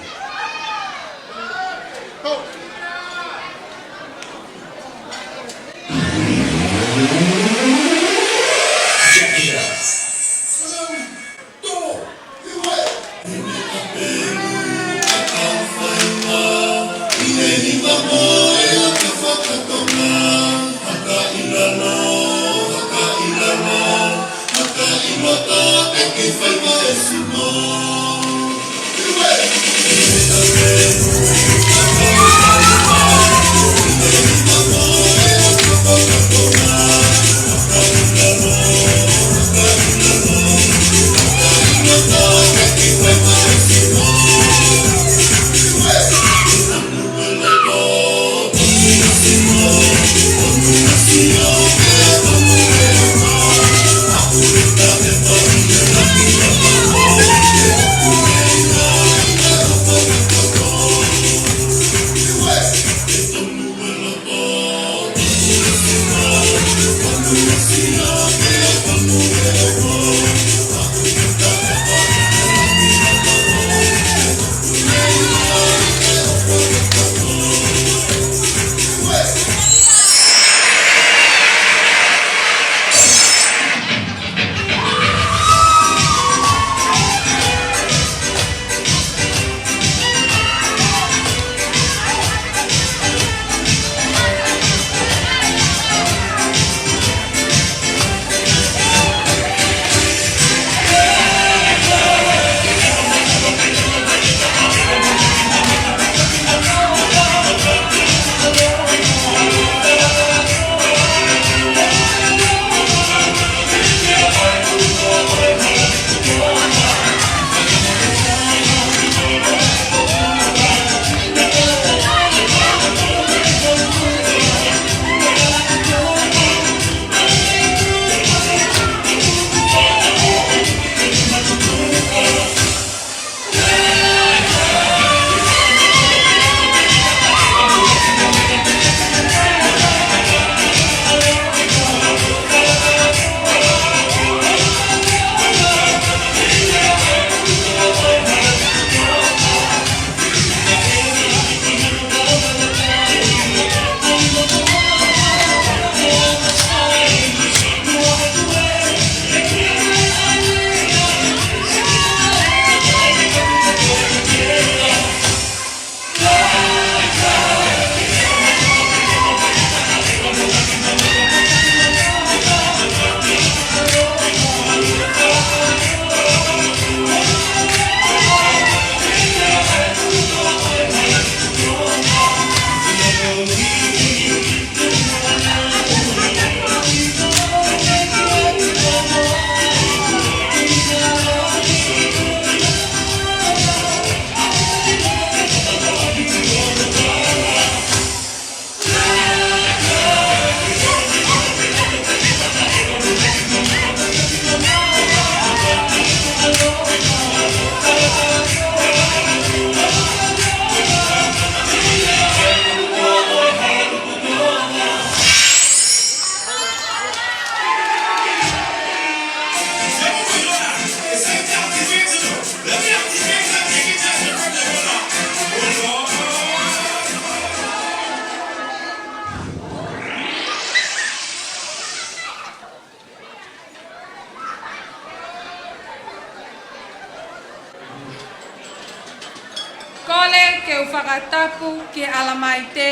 ke u fakatapu ki he ʻAlamaite,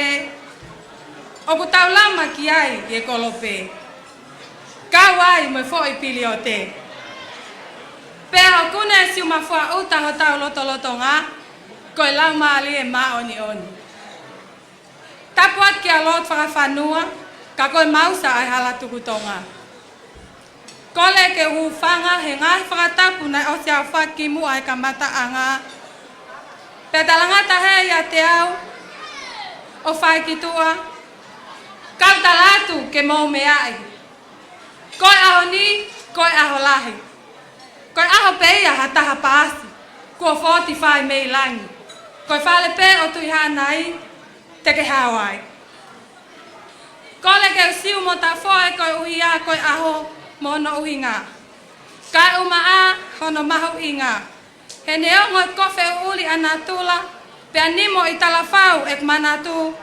ʻoku tau lama ki ai ʻi he kolope, kau ai mo e foʻi piliote. Pea ʻoku ne siʻi mafuaʻuta hotau lotolotonga, ko e Laumālie Māʻoniʻoni. Tapu atu ki he lotu fakafanua, ka ko e mausa ʻa e hala tuku Tonga. Kole ke u hūfanga he ngaahi fakatapu naʻe ʻosi ʻaofaki muʻa he kamataʻanga. Pea talangata hē ʻiate au ʻo fai ki tuʻa, kau tala atu ke mou meaʻi. Ko e ʻaho ni, ko e ʻaho lahi. Ko e ʻaho pē ia ha taha paasi, kuo forty-five mei langi. Ko e fale pē ʻo Tuʻi Haʻanai, te ke hao ai. Kole ke u siu mo tafoʻe koeʻuhi ko e ʻaho mo hono ʻuhinga. Kae ʻumaʻā hono mahuʻinga. He neongo e kofe ʻuli ʻa natula, pea nimo ʻi talafau ʻeku manatu,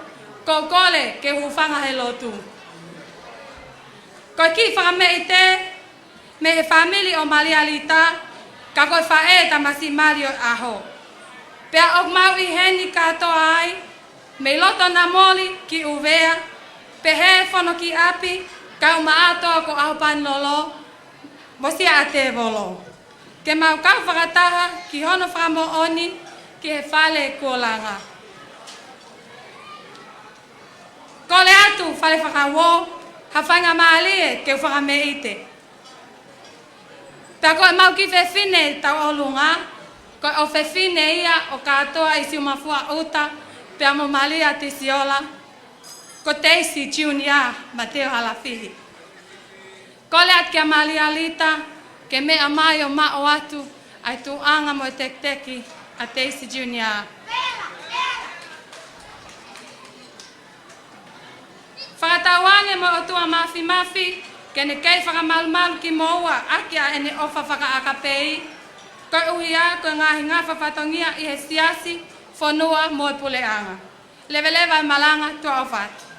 ʻoku ou kole ke u hūfanga he lotu. Ko e kiʻi fakameʻite mei he fāmili ʻo Malia Lita, ka ko e faʻē tamasiʻi mali ʻo e ʻaho. Pea ʻoku mau ʻi heni kātoa ai, mei loto Namoli ki ʻUvea, pehē fono ki ʻapi, kae ʻumaʻā ʻa Toa ko ʻAhopanilolo, mo Siaʻatēvolo. Ke mau kau fakataha ki hono fakamoʻoni ki he fale kuo langa. Kole atu Fale Fakauō, ha faingamālie ke u fakameʻite. Pea ko ʻemau kiʻi fefine tauʻolunga, ko e ʻofefine ia ʻo kātoa ʻi siʻi mafuaʻuta, pea mo Malia Tisiola, ko Teisi Junior Mateo Halafihi. Kole atu kia Malia Lita, ke meʻa mai ʻo maʻu atu ʻa e tuʻunga mo e tekiteki ʻa Teisi Junior. Fakatauange mo e ʻOtua Māfimafi, ke ne kei fakamalumalu kimoua ʻaki ʻa ʻene ʻofa fakaʻakapei, koeʻuhi ko e ngaahi ngafa fatongia ʻi he siasi, fonua mo e puleʻanga. Leveleva e malanga, tuʻa ʻofa atu.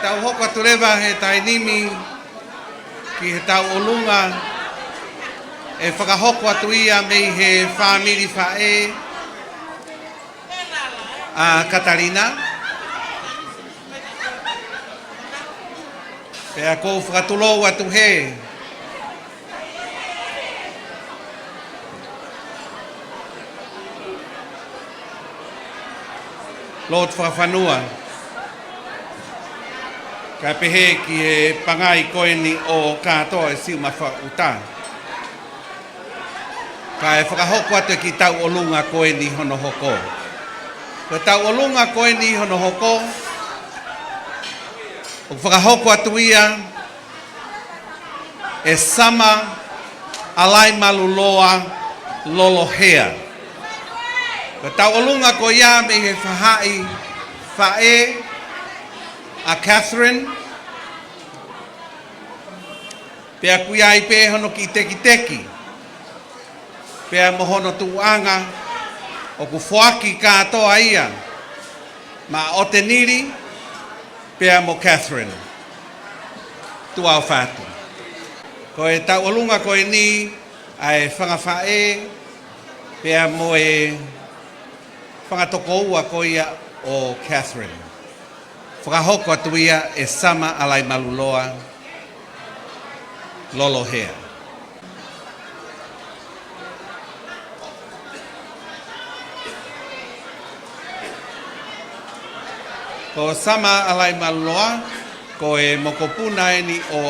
Tau hoko atu leva he taimi ni ki he tauʻolunga, ʻe fakahoko atu ia mei he fāmili faʻē ʻa Katalina. Pea ʻoku ou fakatulou atu he lotu fakafanua, kae pehē ki he pangai ko eni ʻo Kātoa ʻi Siumafaʻuta. Kae fakahoko atu e kiʻi tauʻolunga ko eni hono hoko. Ko e tauʻolunga ko eni hono hoko, ʻoku fakahoko atu ia ʻe Sama ʻAlaimaluloa Lolohea. Ko e tauʻolunga ko ia mei he faʻahi faʻē ʻa Catherine, pea ʻoku ʻi ai pē hono kiʻi tekiteki, pea mo hono tuʻuʻanga ʻoku foaki kātoa ia maʻa ʻOtenili pea mo Catherine Tuʻaofatu. Ko e tauʻolunga ko eni ʻa e fanga faʻē pea mo e fanga tokoua ko ia ʻo Catherine. Fakahoko atu ia ʻe Sama ʻAlaimaluloa Lolohea. Ko Sama ʻAlaimaluloa, ko e mokopuna eni ʻo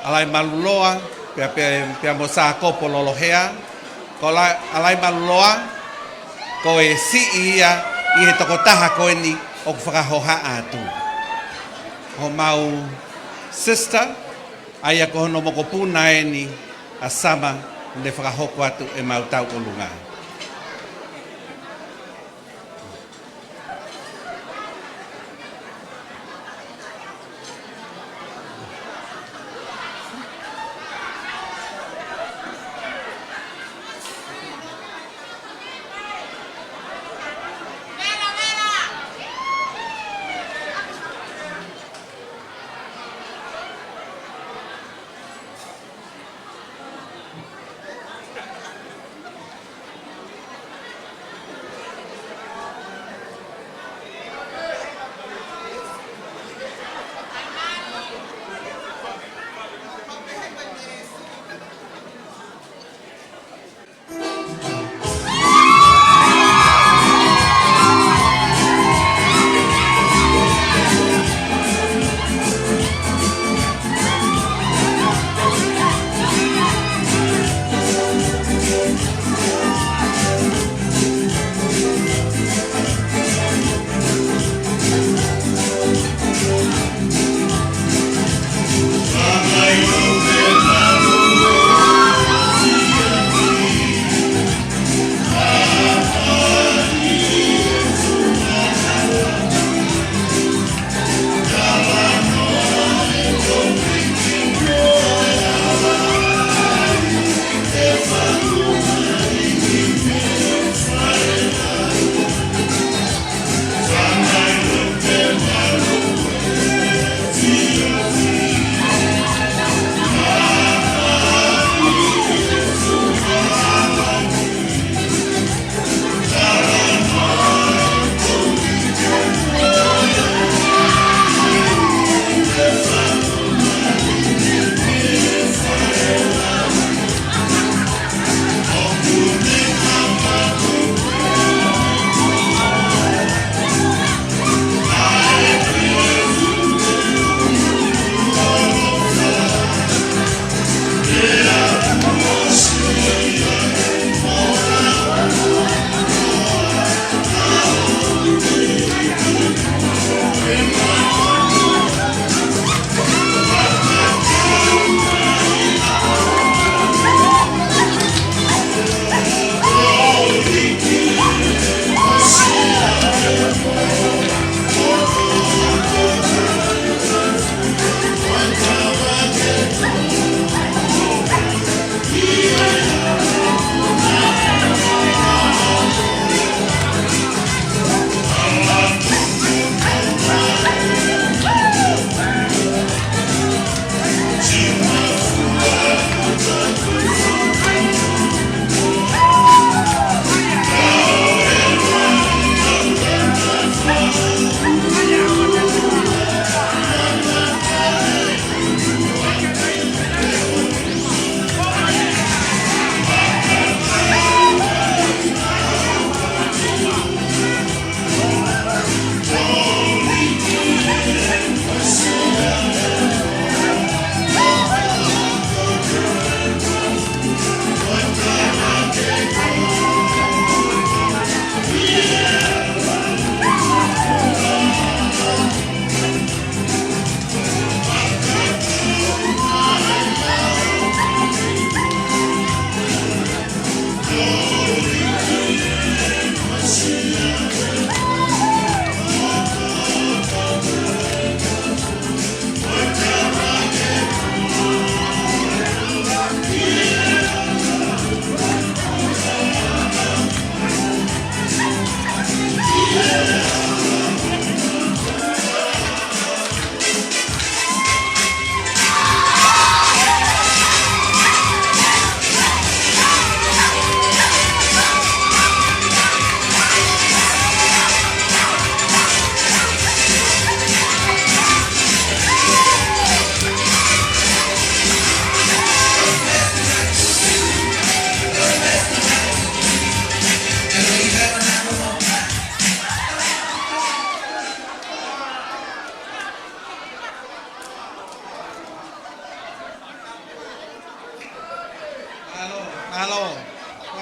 ʻAlaimaluloa, pea, pea, pea mo Sākopo Lolohea. Ko ʻAla-, ʻAlaimaluloa, ko e siʻi ia ʻi he tokotaha ko eni ʻoku fakahohaʻa atu. Homau sister, ʻa ia ko hono mokopuna eni ʻa Sama, ne fakahoko atu ʻemau tauʻolunga.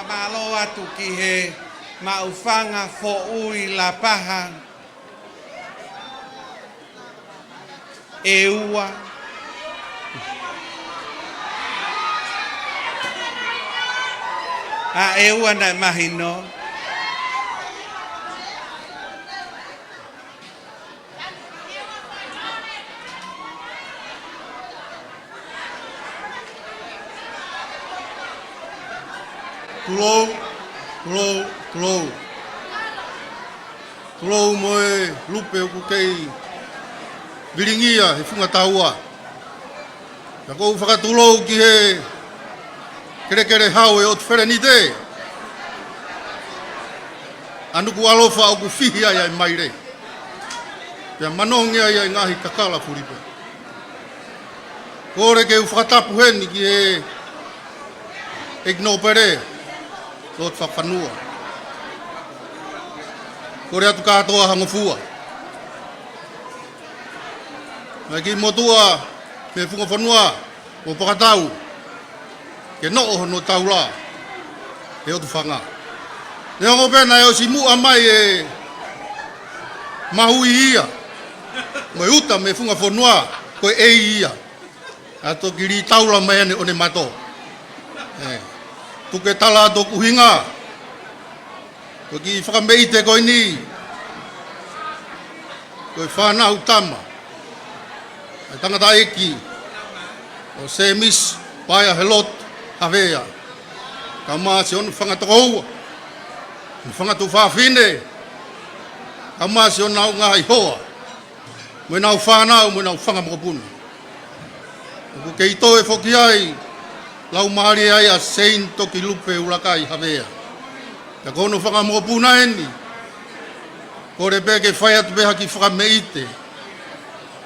Mālō atu ki he maʻufanga foʻui Lapaha ʻe ua. ʻA ʻe ua naʻe mahino. Tulou, tulou, tulou. Tulou mo e lupe ʻoku kei vilingia he funga taua. Ka ʻoku ou fakatulou ki he kelekele hau ʻo e ʻOtu Felenite ʻa Nukuʻalofa ʻoku fihi ai ʻa e maile. Pea manongi ai ʻa e ngaahi kakala fulipē. Kole ke u fakatapu heni ki he ʻEiki Nōpele Lord Fakafanua. Kole atu kātoa ha ngofua. Ngaahi kiʻi motuʻa mei he funga fonua, mo Pakatau, ke noʻo hono taula he ʻOtu Fanga. Neongo pē naʻe ʻosi muʻa mai e mahui ia mo e uta mei he funga fonua, ko e ʻEi ia. ʻA toki lī taula mai ʻene ʻonematō. ʻE, tuku e tala atu ʻoku hinga. Ko e kiʻi fakameʻite ko eni, ko e fānau tama ʻa e tangataʻeiki ʻo Semisi Paea Helotu Havea, kae ʻumaʻā siʻono fanga tokoua, mo e fanga tuofāfine, kae ʻumaʻā siʻonau ngaahi hoa, mo ʻenau fānau, mo ʻenau fanga mokopuna. ʻOku kei toe foki ai, laumālie ai ʻa Seini Tokilupe Ulakai Havea. Pea ko hono fanga mokopuna eni, kole pē ke fai atu pē ha kiʻi fakameʻite,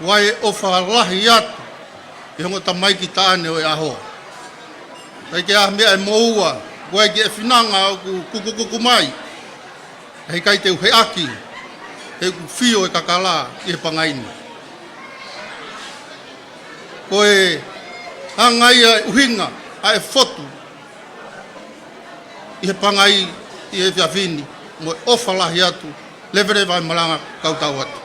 ʻoku ʻi ai e ʻofa lahi atu ki he ongo tamaiki taʻane ʻo e ʻaho. ʻIkai ke ʻi ai ha meʻa ʻe moua, ʻoku ʻi ai ke finanga ʻoku kukukuku mai. ʻE ʻikai te u heʻaki, he ʻoku fio e kakala ʻi he pangai ni. Ko e anga ia e ʻuhinga ʻa e fotu ʻi he pangai ʻi he efiafi ni, mo e ʻofa lahi atu, leveleva e malanga, kau tau atu.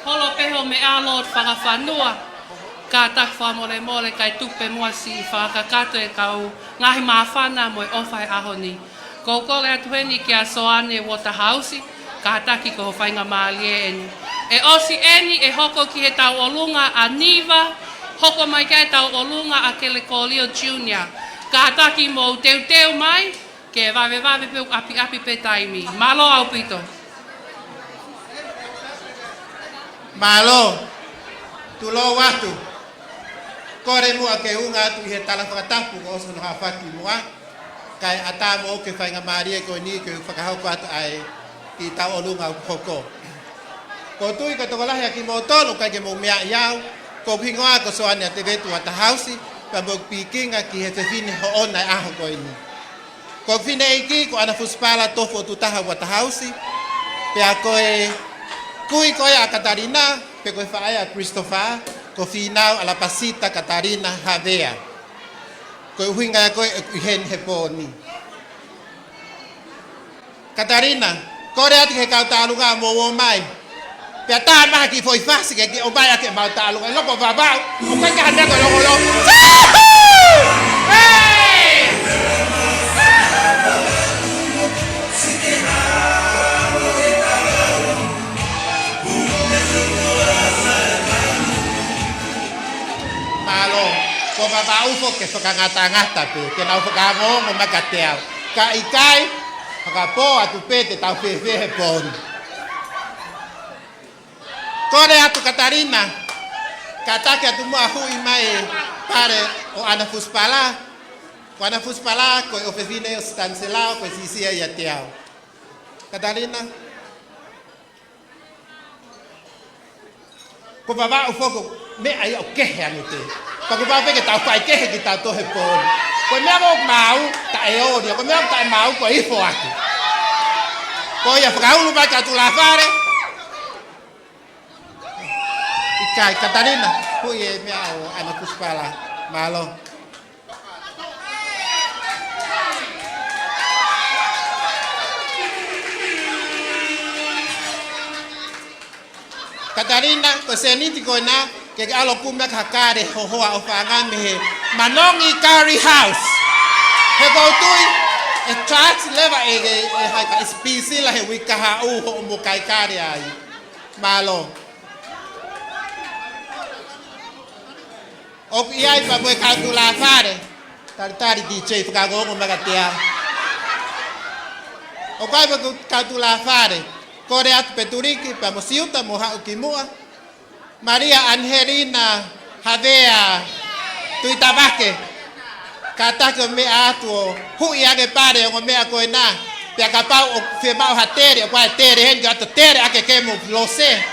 Holo pē hoʻo meʻa, Lord, fakafanua. Kātaki fakamolemole kae tuku pē muʻa siʻi fakakakato e kau ngaahi māfana mo e ʻofa he ʻaho ni. Ko u kole atu heni kia Soane Waterhouse, kātaki ko e faingamālie eni. ʻE ʻosi eni ʻe hoko ki he tauʻolunga ʻa Niva, hoko mai ki ai e tauʻolunga ʻa Kelekolio Junior. Kātaki mou teuteu mai, ke vavevave pē, ʻoku ʻapiʻapi pē taimi. Mālō ʻaupito. Mālō. Tulou atu. Kole muʻa ke u unga atu ʻi he tala fakatapu kuo ʻosi hono hafaki muʻa. Kae ʻatā moʻoku e faingamālie ko eni ke u fakahoko atu ʻa e kiʻi tauʻolunga ʻoku hoko. Ko u tui ko e tokolahi ʻa kimoutolu ʻoku ʻikai ke mou meaʻi au. Ko hoku hingoa ko Soane ʻAtevetu Waterhouse, pea mo e pikinga ki he fefine hoʻona e ʻaho ko eni. Ko hoku fineʻeiki ko ʻAna Fusipala Tofu ʻOtutaha Waterhouse, pea ko e kui ko ia ʻa Katalina, pe ko e faʻē ʻa Christopher, ko Fīnau ʻAlapasita Katalina Havea. Ko e ʻuhinga ia ko ē ʻoku ʻi heni he pō ni. Katalina, kole atu ki he kau tālunga mou ō mai. Pea tā mai ha kiʻi foʻi fasi ke ke ō mai ʻaki ʻemau tālunga. ʻE loko Vavaʻu, ʻoku ʻikai ke hane ko longolongo. Hey! Mālō, ko Vavaʻu foki ke fakangatangata pē, ke nau fakaongoongo mai kiate au. Ka ʻikai, fakapō atu pē te tau fēfē he pō ni. Kole atu Katalina, kātaki atu muʻa huʻi mai e pale ʻo ʻAna Fusipala. Ko ʻAna Fusipala, ko e ʻofefine ʻo Sitanisela, ko e siʻisiʻi ia ʻiate au. Katalina. Ko Vavaʻu foki, meʻa ia ʻoku kehe ange pē. Pea ko Vavaʻu pē ke tau faikehe kitautolu he pō ni. Ko e meʻa ʻoku maau, taʻeoli, ko e meʻa ʻoku taʻemaau, ko e ifo ake. Ko ia fakaulu mai ki ʻAtulafale. ʻIkai, Katalina, huʻi e meʻa ʻo ʻAna Fusipala. Mālō. Katalina, ko e sēniti ko ena, ke ke ʻalu ʻo kumi ʻaki ha kale hohoa ʻofaʻanga mei he Manongi Curry House. He ko u tui, ʻe charge leva e, e, e hai ka isi pisila he uike kahaʻu hoʻomo kai kale ai. Mālō. ʻOku ʻi ai pea mo e kau tulafale. Talitali D J fakaongoongo mai kiate au. ʻOku ʻi ai pea mo e kau tulafale. Kole atu Petuliki pea mo Siuta mo haʻu ki muʻa. Malia Anihelina Havea Tuitavake. Kātaki ʻo meʻa atu ʻo huʻi ange pale ongo meʻa ko ena. Pea kapau ʻoku fiemaʻu ha tele, ʻoku ʻi ai e tele heni, ke ʻoatu tele ake ke mo lose.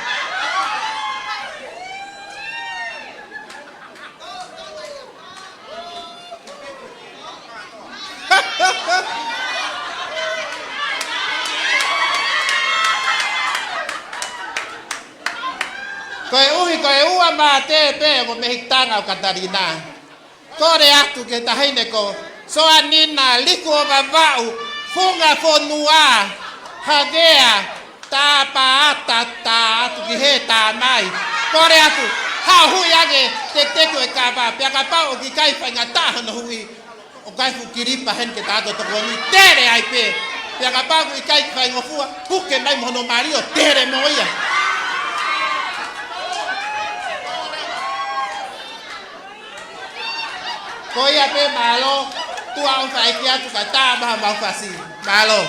Koeʻuhi ko e ua mā tē pē ʻo e mehikitanga ʻo Katalina. Kole atu ki he taʻahine ko Soanina Liku ʻo Vavaʻu, Funga Fonua, Havea, Tāpaata, tā atu ki he tā mai. Kole atu, haʻu ʻo huʻi ange, teketeke e kava, pea kapau ʻoku ʻikai faingataʻa hono huʻi, ʻoku ʻi ai e fuʻu kilipa heni ke tau tokoni, tele ai pē. Pea kapau ʻoku ʻikai faingofua, puke mai mo hono mali ʻo tele mo ia. Ko ia pē, mālō, tuʻa ʻofa ʻeiki atu kae tā mai homau fasi. Mālō.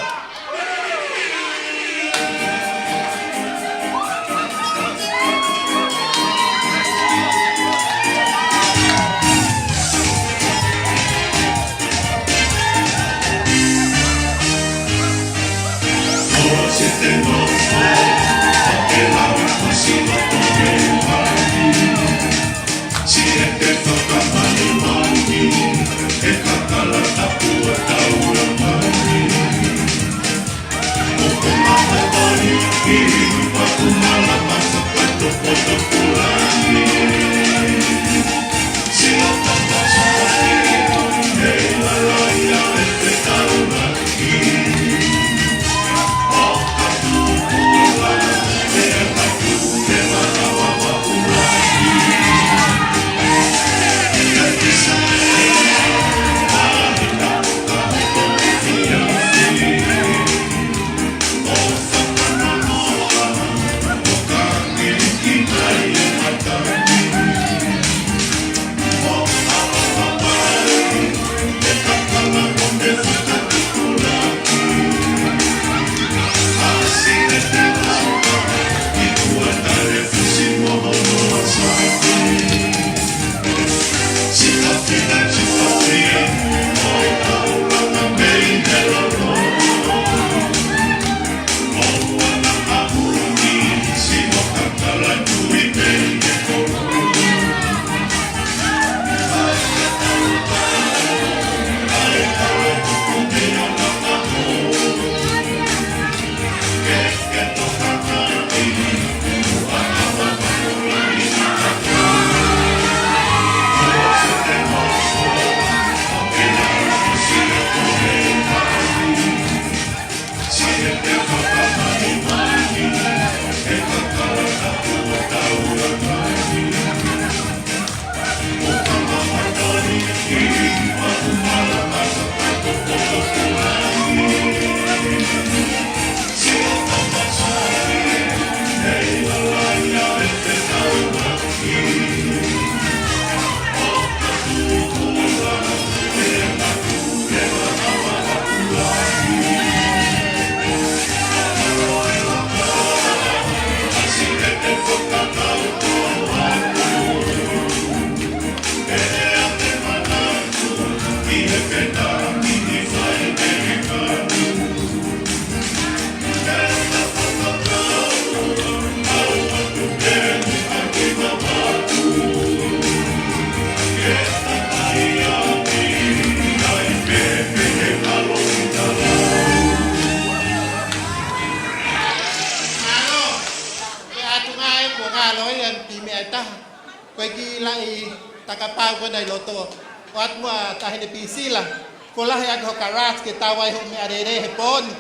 Ngalo ia ʻi he meʻa ʻe taha. Ko e kiʻi laʻi takapau ko ena ʻi loto. ʻOatu muʻa Taʻahine Pisila. Ko e lahi ʻaki ho kalaasi ke tau ai hoʻo meʻalele he pō ni.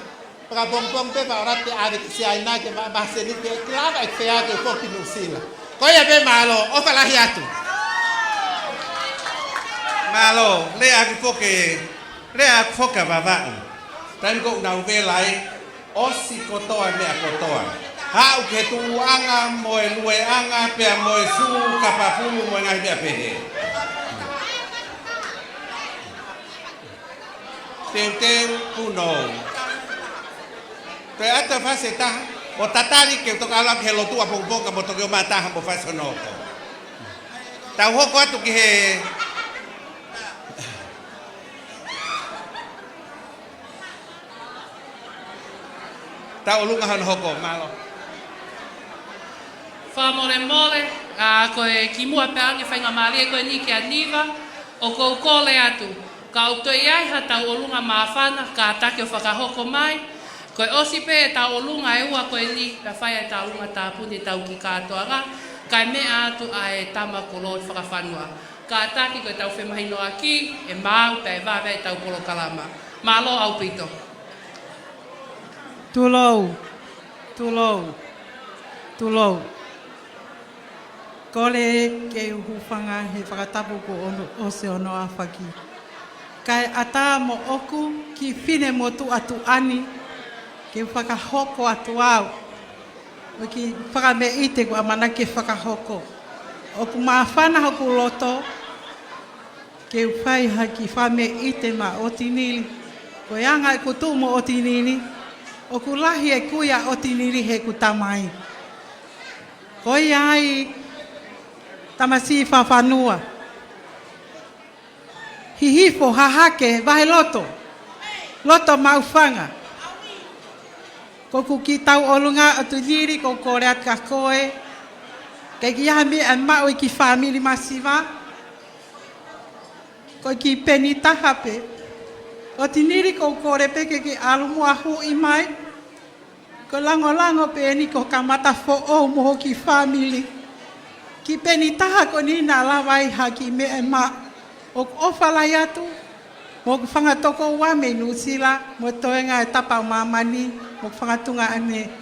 Fakapongipongi pē pea ʻoua te ʻave ki Siaina ke ma-, maheni ke, ke lava ʻe fea ke foki Nuʻusila. Ko ia pē mālō, ʻofa lahi atu. Mālō, lea ʻaki foki, lea ʻaki foki ʻa Vavaʻu. Taimi ko ē ʻoku nau vela ai, ʻosi kotoa e meʻa kotoa. Haʻu ki he tuʻuʻanga mo e lueʻanga pea mo e sū kapapulu mo e ngaahi meʻa pehē. Teuteu, punou. Toe ʻatu e fasi ʻe taha, ʻo tatali ke u toki ʻalu ki he lotu ʻapongipongi mo toki ō mai taha mo fasi hono hoko. Tau hoko atu ki he Tauʻolunga hono hoko, mālō. Fakamolemole, ā, ko e kimuʻa pē ange faingamālie ko eni kia Niva, ʻoku ou kole atu. Ka ʻoku toe ʻi ai ha tauʻolunga māfana, kātaki ʻo fakahoko mai. Ko e ʻosi pē e tauʻolunga ʻe ua ko eni, pea fai e tauʻolunga tāpuni ʻetau kiʻi kātoanga, kae meʻa atu ʻa e tama kolo fakafanua. Kātaki ko ʻetau femahinoʻaki, ʻe maau pea ʻe vave ʻetau polokalama. Mālō ʻaupito. Tulou, tulou, tulou. Kole ke u hūfanga he fakatapu kuo ʻosi hono ʻafaki. Kae ʻatā moʻoku kiʻi finemotuʻa tuʻuani ke u fakahoko atu au. Mo e kiʻi fakameʻite kuo ʻamanaki ke fakahoko. ʻOku māfana hoku loto, ke u fai ha kiʻi fakameʻite maʻa ʻOtinili. Ko e anga ʻeku tuʻu mo ʻOtinili, ʻoku lahi e kui ʻa ʻOtinili heʻeku tamai. Ko ia ai tamasiʻi fakafanua. Hihifo, Hahake, Vaheloto, Lotomaʻufanga. Ko ʻeku kiʻi tauʻolunga ʻOtinili, ʻoku ou kole atu kia koe. Ke ʻi ai ha meʻa ʻe maʻu ʻe he kiʻi fāmili masiva. Ko e kiʻi peni taha pē. ʻOtinili, ʻoku ou kole pē ke ke ʻalu muʻa ʻo huʻi mai. Ko e langolango pē eni ko e kamata foʻou mo hoʻo kiʻi fāmili. Kiʻi peni taha ko eni naʻa lava ai ha kiʻi meʻa ʻe maʻu. ʻOku ou ʻofa lahi atu. Mo hoku fanga tokoua mei Nuʻusila, mo e toenga ʻo e tapa ʻo māmani, mo hoku fanga tuongaʻane.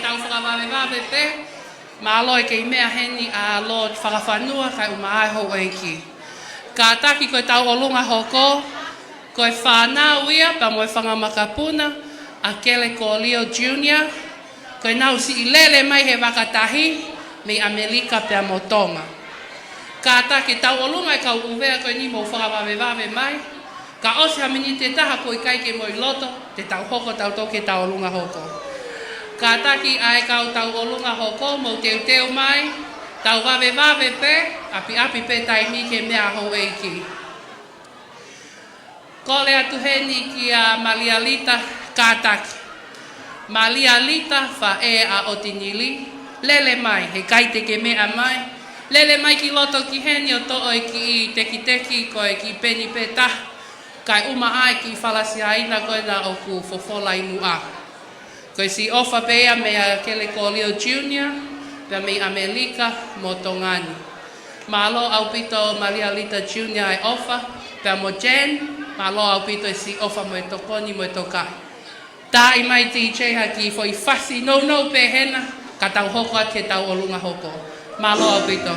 Tau fakavavevave pē, mālō e kei meʻa heni ʻa Lord Fakafanua kae ʻumaʻā e houʻeiki. Kātaki ko e tauʻolunga hoko, ko e fānau ia pea mo e fanga makapuna ʻa Kele Kolio Junior, ko ʻenau siʻi lele mai he vakatahi mei ʻAmelika pea mo Tonga. Kātaki tauʻolunga e kau ʻuvea ko eni mou fakavavevave mai. Ka ʻosi ha miniti ʻe taha kuo ʻikai ke mou ʻi loto, te tau hoko tautolu ki he tauʻolunga hoko. Kātaki ʻa e kau tauʻolunga hoko, mou teuteu mai, tau vavevave pē, ʻapiʻapi pē taimi ke meʻa houʻeiki. Kole atu heni kia Malia Lita, kātaki. Malia Lita, faʻē ʻa ʻOtinili, lele mai, heʻikai te ke meʻa mai. Lele mai ki loto ki heni ʻo toʻo e kiʻi tekiteki ko e kiʻi peni pē taha. Kae ʻumaʻā e kiʻi falasiaina ko ena ʻoku fofola ʻi muʻa. Ko e siʻi ʻofa pē ia meia Kele Kolio Junior, pea mei ʻAmelika mo Tonga ni. Mālō ʻaupito Malia Lita Junior e ʻofa, pea mo Jen, mālō ʻaupito e siʻi ʻofa mo e tokoni mo e tokaʻi. Taaʻi mai D J ha kiʻi foʻi fasi nounou pē hena, ka tau hoko atu ki he tauʻolunga hoko. Mālō ʻaupito.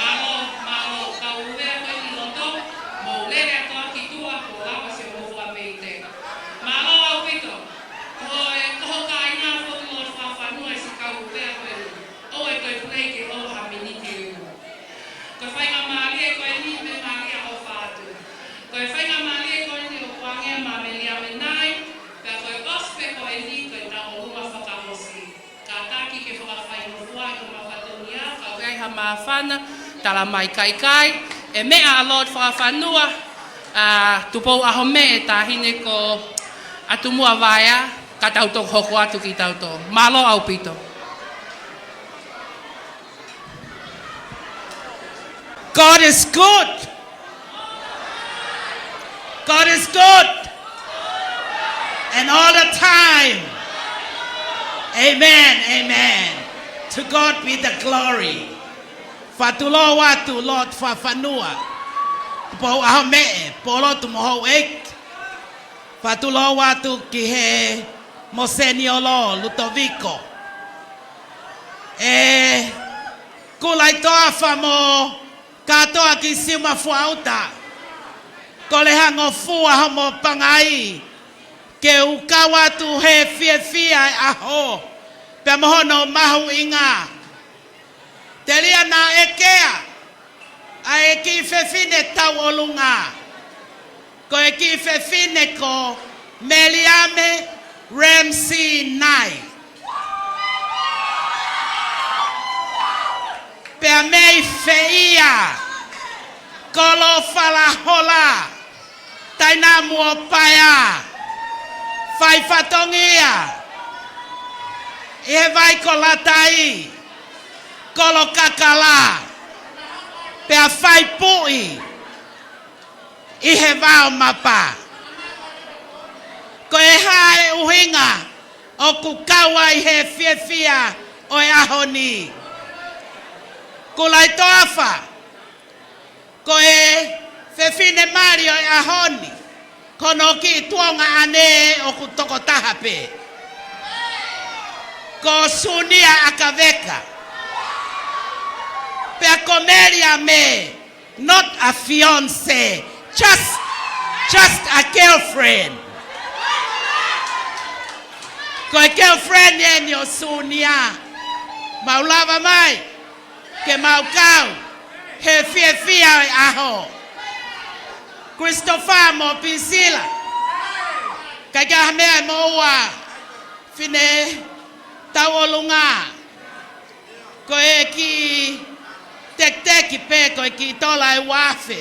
Mālō, mālō, kau ʻuvea ko eni ʻi loto, mou lele atu ki tuʻa, kuo lava siʻomou fakameʻite. Mālō ʻaupito, ko e, ko ho kāinga foki Lord Fakafanua e siʻi kau ʻuvea ko eni. ʻOua ʻe toe pulei ke ʻoua ha miniti ʻe ua. Ko e faingamālie ko eni meʻa mālie ʻofa atu. Ko e faingamālie ko eni ʻoku ʻoange maʻa Meliame Nai, pea ko e ʻosi pē ko eni ko e tauʻolunga fakaʻosi. Kātaki ke fakafaingofuaʻi ʻo mafatongia, ka ʻoku ʻi ai ha māfana, tala mai. Ka ʻikai, ʻe meʻa ʻa Lord Fakafanua, ʻa Tupou ʻAhomeʻe, taʻahine ko ʻAtumua Vaea, ka tau toki hoko atu kitautolu. Mālō ʻaupito. God is good. God is good. And all the time. Amen. Amen. To God be the glory. Fakatulou atu Lord Fakafanua, Tupou ʻAhomeʻe, Polotu mo houʻeiki. Fakatulou atu ki he Moseniolo Lutoviko. ʻE Kulaitoafa mo kātoa ki Siumafuaʻuta. Kole hangofua homo pangai ke u kau atu he fiefia e ʻaho pea mo hono mahuʻinga. Telia naʻe ʻekea ʻa e kiʻi fefine tauʻolunga. Ko e kiʻi fefine ko Meliame Ramsey Nai. Pea mei Feia, Kolo Falahola, Tainamu ʻo Paea, fai fatongia ʻi he vai ko Latai, Kolo Kakala, pea fai puʻi ʻi he vao mapa. Ko e hā e ʻuhinga ʻoku kau ai he fiefia ʻo e ʻaho ni? Kulaitoafa, ko e fefine mali ʻo e ʻaho ni, ko hono kiʻi tuongaʻane ʻoku tokotaha pē, ko Sunia ʻAkaveka. Pea ko Meliame, not a fiance, just, just a girlfriend. Ko e girlfriend eni ʻo Sunia. Mau lava mai ke mau kau he fiefia ʻo e ʻaho. Christopher mo Pisila, ʻikai ke ʻi ai ha meʻa ʻe moʻua fine tauʻolunga. Ko e kiʻi tekiteki pē, ko e kiʻi tola ʻe ua afe.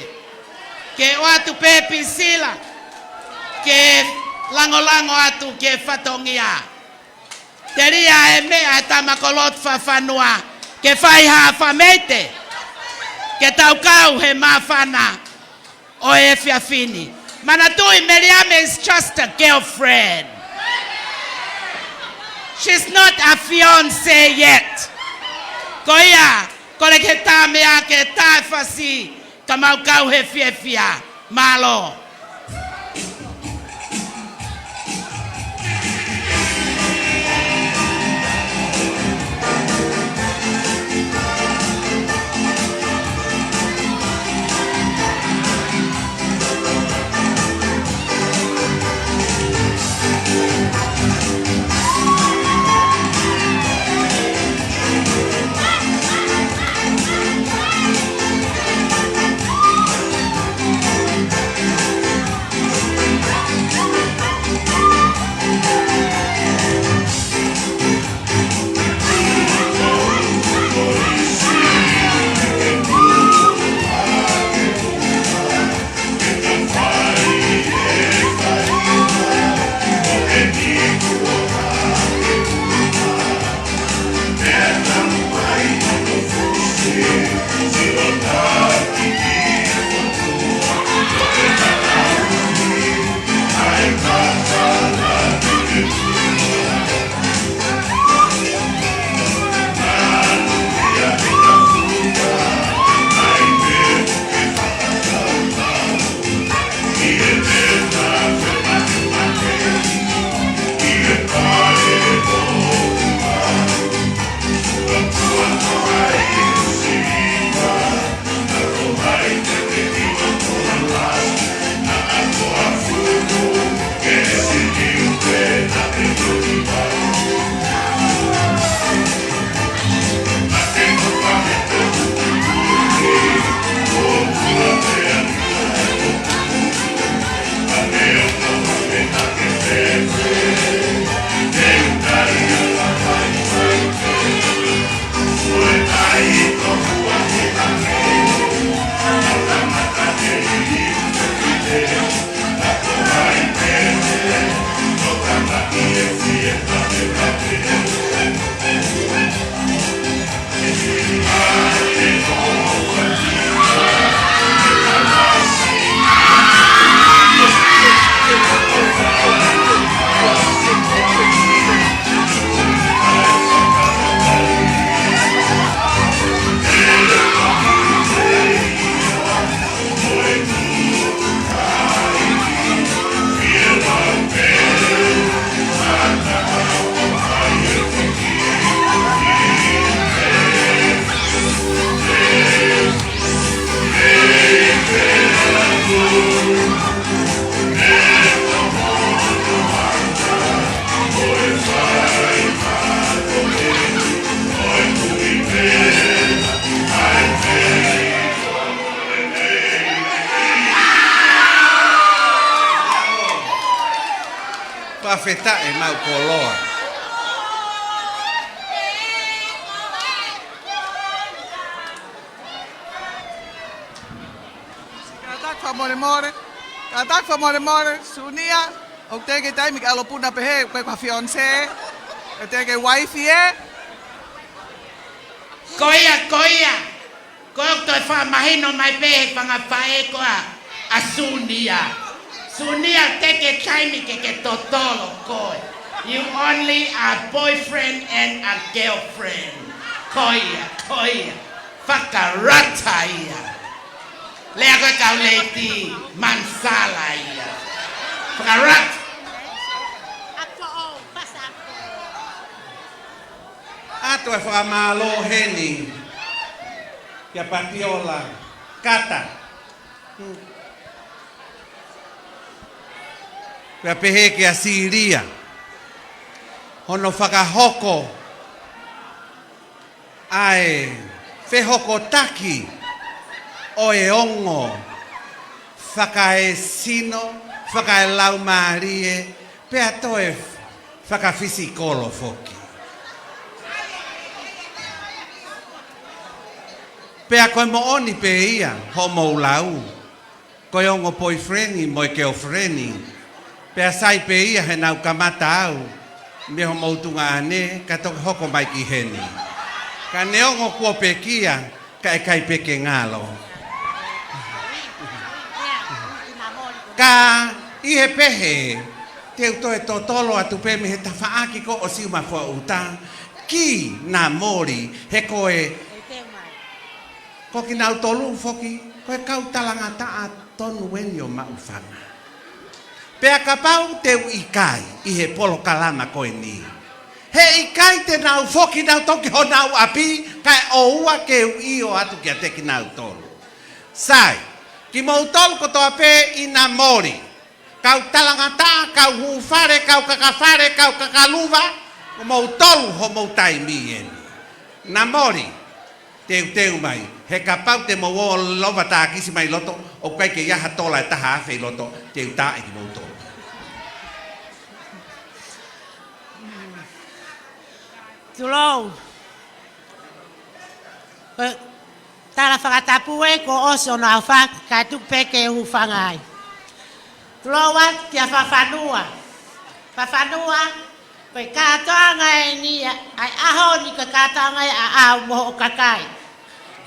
Ke ʻoatu pē Pisila ke langolango atu ki he fatongia. Telia e meʻa e tama ko Lotu Fafanua ke fai ha fameite ke tau kau he māfana ʻo e efiafi ni. Manatuʻi, Meliame is just a girlfriend. She's not a fiance yet. Ko ia, kole ke tā meʻa ke tā e fasi, ka mau kau he fiefia. Mālō. Fakafetaʻi mau koloa. Kātaki fakamolemole. Kātaki fakamolemole, Sunia. ʻOku teʻeki ke taimi ke ʻalu ʻo puna pehē, ko e ka fiancé. ʻOku teʻeki ke uaifi ē. Ko ia, ko ia. Ko e toe fakamahino mai pē he fanga faʻē ko ā ʻa Sunia. Sunia, teʻeki ke taimi ke ke totolo koe. You only are boyfriend and a girlfriend. Ko ia, ko ia. Fakalata ia. Lea ko e kau lady, mansala ia. Fakalata. ʻA e fakamālō heni kia Patiola Kata. Pea pehē kia Silia hono fakahoko ʻa e fehokotaki ʻo e ongo fakaesino, fakaelaumālie, pea toe fakafisikolo foki. Pea ko e moʻoni pē ia hoʻomou lau, ko e ongo boyfriend mo e girlfriend, pea sai pē ia heʻenau kamata ʻau mei homou tuongaʻane, ka toki hoko mai ki heni. Ka neongo kuo pekia, ka ʻe ʻikai pē ke ngalo. Ka ʻi he pehē, te u toe totolo atu pē mei he tafaʻaki ko ē ʻo Siumafuaʻuta ki Namoli, he ko e, ko kinautolu foki, ko e kau talangataʻa tonu eni ʻo Maʻufanga. Pea kapau te u ʻikai ʻi he polokalama ko eni, he ʻikai te nau foki nautolu ki honau ʻapi, kae ʻoua ke u ʻio atu kiate kinautolu. Sai, kimoutolu kotoa pē ʻi Namoli, kau talangataʻa, kau hūfale, kau kakafale, kau kakaluva, ko moutolu homou taimi eni. Namoli, teuteu mai, he kapau te mou ō ʻo lova tākisi mai loto, ʻoku ʻikai ke ʻi ai ha tola ʻe taha afe ʻi loto, te u taaʻi kimoutolu. Tulou. Ko e tala fakatapu ē kuo ʻosi hono ʻofa, kae tuku pē ke u hūfanga ai. Tulou atu kia Fafanua. Fafanua, ko e kātoanga eni ʻa e ʻaho ni, ko e kātoanga ia ʻaʻau mo hoʻo kakai.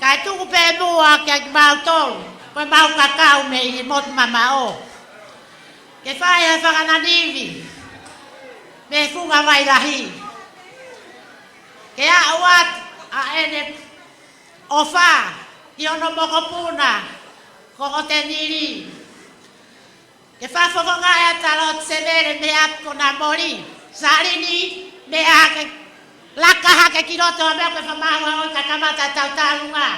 Kae tuku pē muʻa kia kimautolu, ko e mau kakau mei he motu mamaʻo. Ke fai ha fakananivi mei he funga vai lahi. Ke aʻu atu ʻa ʻene ʻofa ki hono mokopuna ko ʻOtenili. Ke fakafofongaʻi ʻa Talote Sevele mei he ʻapi ko Namoli. Salini, meʻa hake, laka hake ki loto ʻo meʻa ko e fakamaau ʻo e kakamata tautaunga.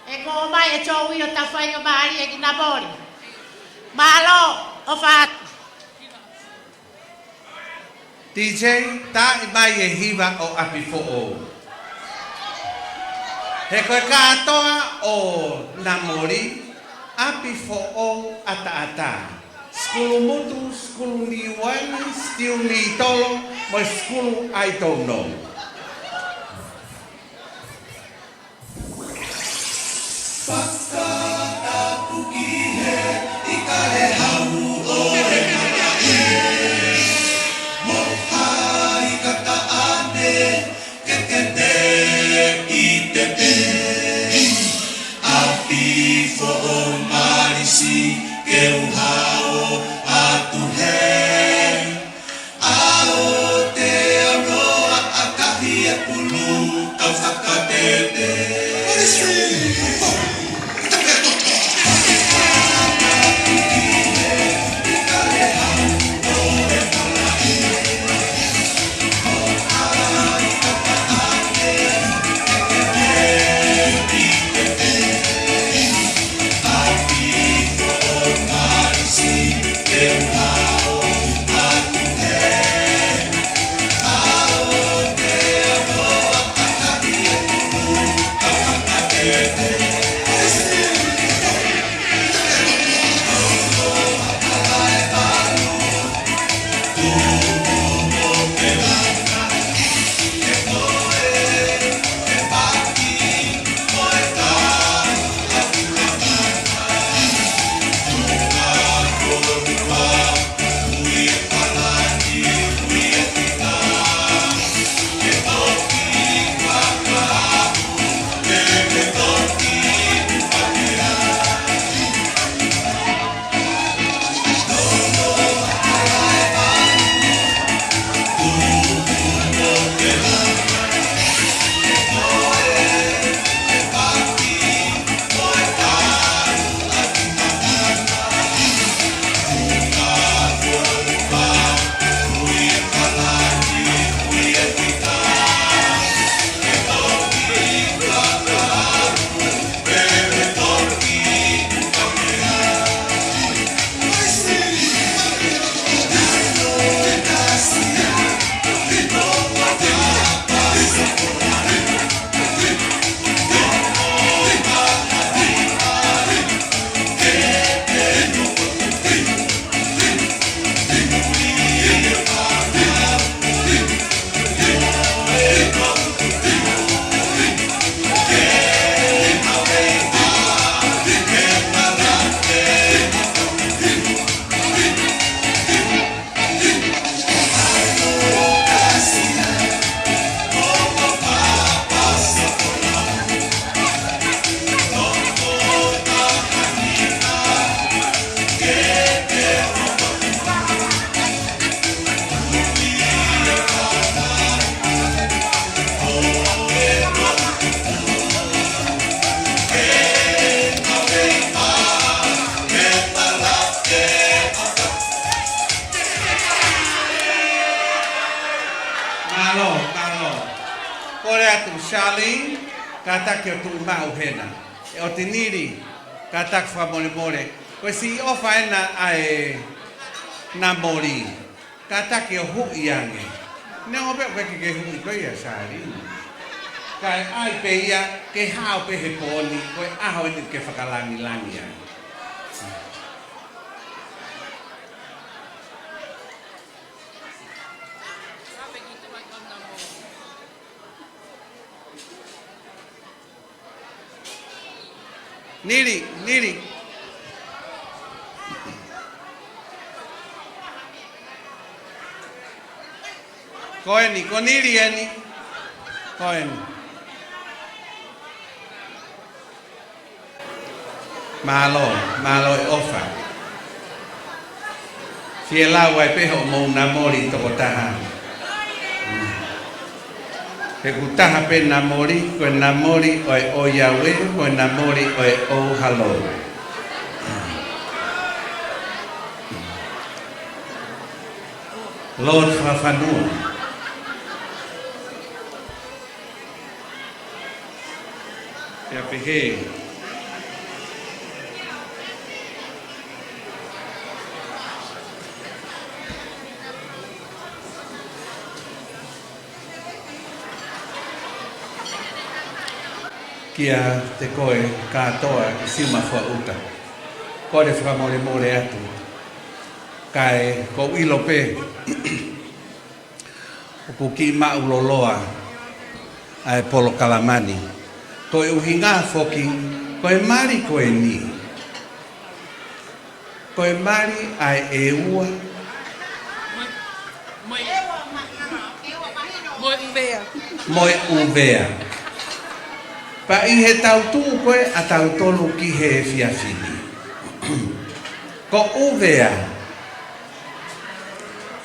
ʻE ko mai e tō ui ʻo tau fai ʻo mālie ki Namoli. Mālō, ʻofa atu. DJ, taaʻi mai e hiva ʻo ʻApifoʻou. He ko e kātoa ʻo Namoli, ʻApifoʻou ʻAtaʻatā. Sukulu Mutu, Sukulu Niuani, Sukulu Nitolo, mo e Sukulu I Don't Know. Fakatapu ki he ʻIkale Hau ʻo e Malaʻe, mo hai kakaʻane kekete ʻi te pē. ʻApifoʻou Malisi ke u hao atu hē. ʻAo te au loa ʻakahi e pulu kau fakatete. Charlene, kātaki ʻo tuʻu maʻu hena. ʻE ʻOtinili, kātaki fakamolemole. Ko e siʻi ʻofa ena ʻa e Namoli. Kātaki ʻo huʻi ange. Neongo pē ʻoku ʻikai ke huʻi koe ia, Charlene. Kae ʻai pē ia ke hao pē he pooni, ko e ʻaho eni ke fakalangilangi ai. Nili, Nili. Ko eni, ko Nili eni. Ko eni. Mālō, mālō e ʻofa. Fie lau ai pē hoʻomou Namoli tokotaha. He ʻoku taha pē Namoli, ko e Namoli ʻo e ʻOiauē, ko e Namoli ʻo e ʻOuhalo. Lord Fakafanua. Pea pehē. Kiate koe kātoa ʻi Siumafuaʻuta. Kole fakamolemole atu. Kae ʻoku ou ʻilo pē ʻoku kiʻi maʻuloloa ʻa e polokalama ni. Ko e ʻuhinga foki, ko e mali ko eni. Ko e mali ʻa e ʻEua. Mo e, mo e ʻUvea. Mo e ʻUvea. Pea ʻi heʻetau tuʻu ko ē ʻa tautolu ki he efiafi ni. Ko ʻUvea.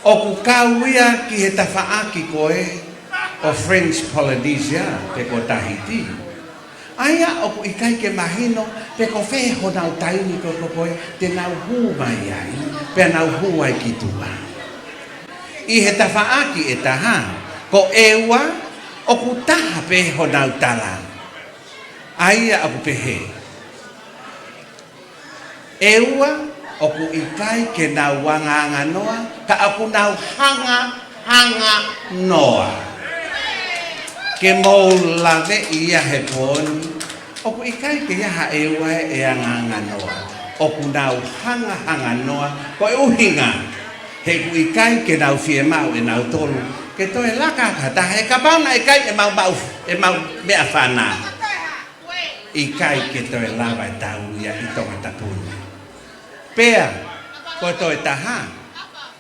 ʻOku kau ia ki he tafaʻaki ko ē ʻo French Polynesia, pe ko Tahiti. ʻA ia ʻoku ʻikai ke mahino pe ko fē honau taimi ko, ko, ko ē te nau hū mai ai, pea nau hū ai ki tuʻa. ʻI he tafaʻaki ʻe taha, ko ʻEua ʻoku taha pē honau tala. ʻA ia ʻoku pehē. ʻEua, ʻoku ʻikai ke nau angaanganoa, ka ʻoku nau hangahanganoa. Ke mou laveʻi ia he pooni, ʻoku ʻikai ke ʻi ai ha ʻEua ʻe angaanganoa. ʻOku nau hangahanganoa, ko e ʻuhinga, he ʻoku ʻikai ke nau fiemaʻu ʻe nautolu ke toe laka ha taha, he kapau naʻe ʻikai ʻemau maʻu, ʻemau meʻafana. ʻIkai ke toe lava ʻe taau ia ʻi Tongatapu ni. Pea, ko e toe taha,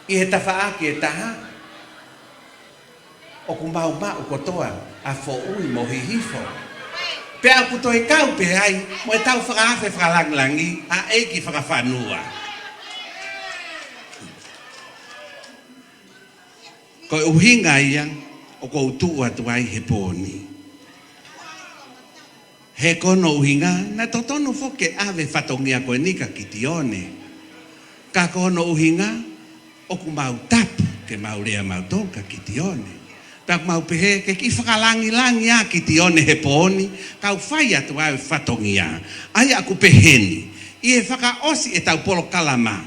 ʻi he tafaʻaki ʻe taha, ʻoku mau maʻu kotoa ʻa Foʻui mo Hihifo. Pea ʻoku toe kau pē ai mo ʻetau fakaafe fakalangilangi ʻa ʻEiki Fakafanua. Ko e ʻuhinga ia ʻoku ou tuʻu atu ai he pooni. He ko hono ʻuhinga, naʻe totonu foki ke ʻave fatongia ko eni kia Kitione. Ka ko hono ʻuhinga, ʻoku mau tapu ke mau lea mautolu kia Kitione. Pea ʻoku mau pehē ke kiʻi fakalangilangi ʻa Kitione he pooni, kau fai atu ʻa e fatongia. ʻA ia ʻoku pehē ni, ʻi he fakaʻosi ʻetau polokalama.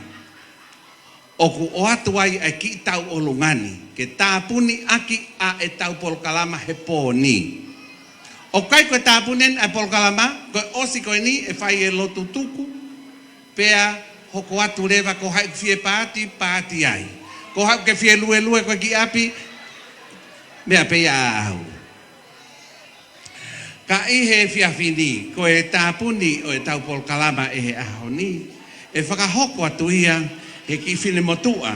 ʻOku ʻoatu ai ʻa e kiʻi tauʻolunga ni, ke tāpuni ʻaki ʻa ʻetau polokalama he pooni. ʻOku ʻikai ko e tāpuni ʻa e polokalama, ko e ʻosi ko eni ʻe fai e lotu tuku, pea hoko atu leva ko hai ʻoku fie paati, paati ai. Ko hai ʻoku ke fie luelue ko ē ki ʻapi, meʻa pē ia ʻaʻau. Ka ʻi he efiafi ni, ko e tāpuni ʻo ʻetau polokalama ʻi he ʻaho ni, ʻe fakahoko atu ia he kiʻi finemotuʻa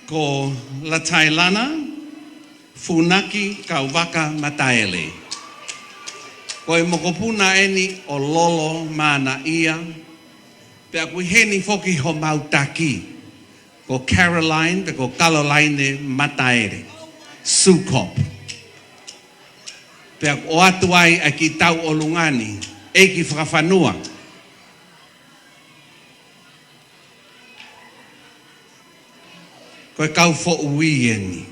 ko Latailana Funaki Kauvaka Mataele. Ko e mokopuna eni ʻo Lolo Manaia, pea ʻoku ʻi heni foki homau taki, ko Caroline, pe ko Caroline Mataele, Sukop. Pea ʻoatu ai ʻa e kiʻi tauʻolunga ni, ʻEiki Fakafanua. Ko e kau Foʻui eni.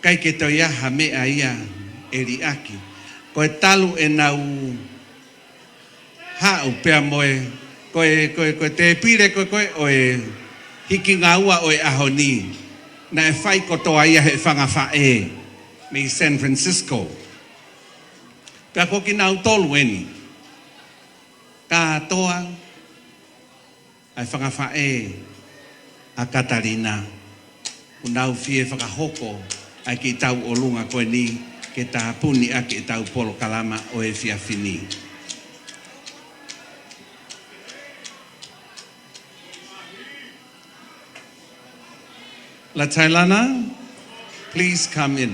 ʻIkai ke toe ʻi ai ha meʻa ia ʻe liʻaki. Ko e talu ʻenau haʻu pea mo e, ko e, ko e, ko e tēpile ko ē, ko ē ʻo e hikingaua ʻo e ʻaho ni, naʻe fai kotoa ia ʻe he fanga faʻē mei San Francisco. Pea ko kinautolu eni kātoa ʻa e fanga faʻē ʻa Katalina, ʻoku nau fie fakahoko ʻa e kiʻi tauʻolunga ko eni ke tāpuni ʻaki ʻetau polokalama ʻo e efiafi ni. Latailana, please come in.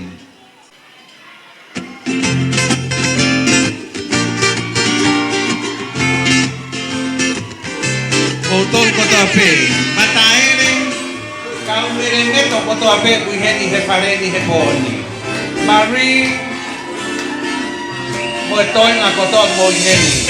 Kimoutolu kotoa pē, Mataele, kau Melemeto kotoa pē ʻoku ʻi heni he fale ni he pō ni. Marie, mo e toenga kotoa ʻoku mou ʻi heni.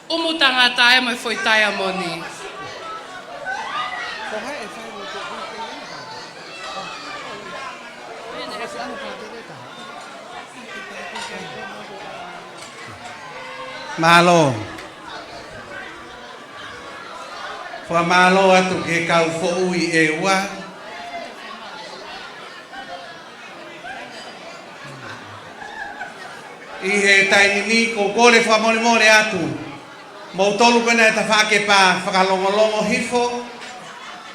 ʻUmu tangata ē mo e foʻi taiamoni. Mālō. Fakamālō atu ki he kau foʻui ʻe ua. ʻI he taimi ni, ʻoku ou kole fakamolemole atu, moutolu ko ena ʻe tafaʻaki pē fakalongolongo hifo,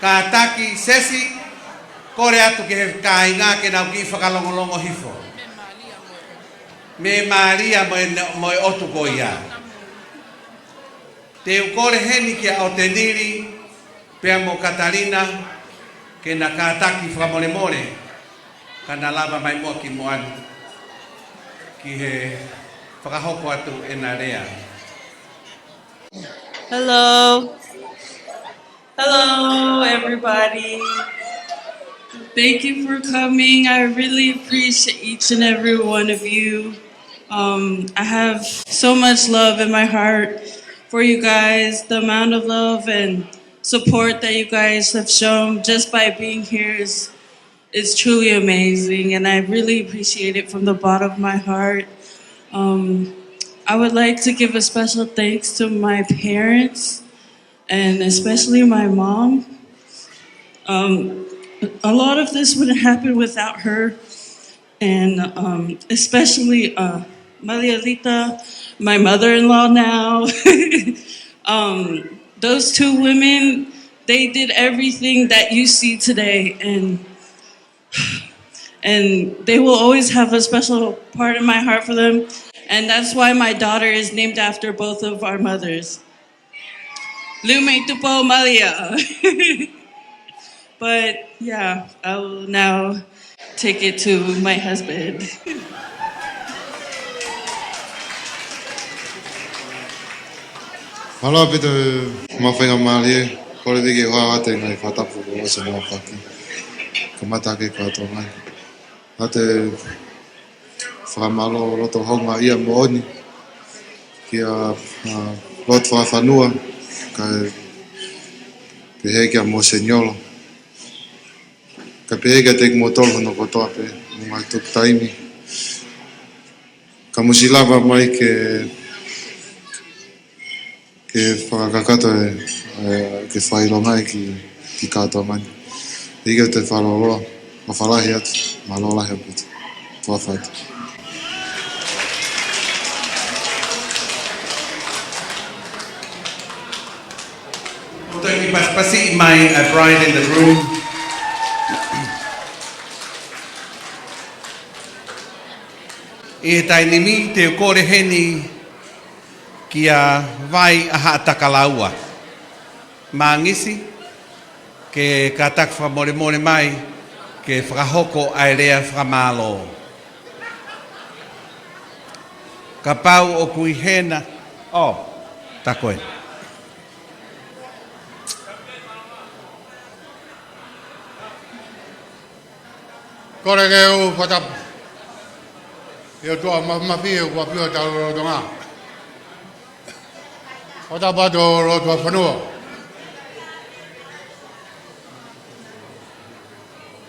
kātaki Sesi, kole atu ki he kāinga ke nau kiʻi fakalongolongo hifo. Mei Malia mo e, mo e ʻotu ko ia. Te u kole heni kia ʻOtenili, pea mo Katalina, ke na kātaki fakamolemole, ka na lava mai muʻa ki muʻa ni, ki he fakahoko atu ʻena lea. Hello. Hello, everybody. Thank you for coming. I really appreciate each and every one of you. Um, I have so much love in my heart for you guys. The amount of love and support that you guys have shown just by being here is, is truly amazing, and I really appreciate it from the bottom of my heart. Um, I would like to give a special thanks to my parents and especially my mom. Um, a lot of this wouldn't happen without her, and, um, especially, uh, Malia Lita, my mother-in-law now. Um, those two women, they did everything that you see today, and, and they will always have a special part in my heart for them. And that's why my daughter is named after both of our mothers. Lumi Tupou Malia. But yeah, I will now take it to my husband. Mālō ʻaupito, Mafaingamālie, kole pē ke u hao atu e ngaahi fakatapu kuo ʻosi hono aofaki. Kamata ʻaki e kātoanga ni. ʻA e fakamālō loto houngaʻia moʻoni kia, ʻa, Lord Fakafanua, kae pehē kia Moseniolo, kae pehē kiate kimoutolu hono kotoa pē, mo e ngaahi tuku taimi. Ka mou ʻosi lava mai ke ke fakakakato e, e, ke fakaʻilonga e kiʻi, kiʻi kātoanga ni. ʻIkai ke u toe fakalōloa, mālō lahi atu, mālō lahi ʻaupito. Toa fatu. We'll take you pass, pass it, my, uh, bride in the room. ʻI he taimi ni te u kole heni kia Vai ʻa Haʻatakalaua Mangisi, ke kātaki fakamolemole mai, ke fakahoko ʻa e lea fakamālō. Kapau ʻoku ʻi hena, ʻo, tā ko ē. Kole ke u fakatapu ʻi he ʻOtua Māfimafi ʻoku ʻafio ʻi hotau lotolotonga. Fakatapu atu Lord Fakafanua.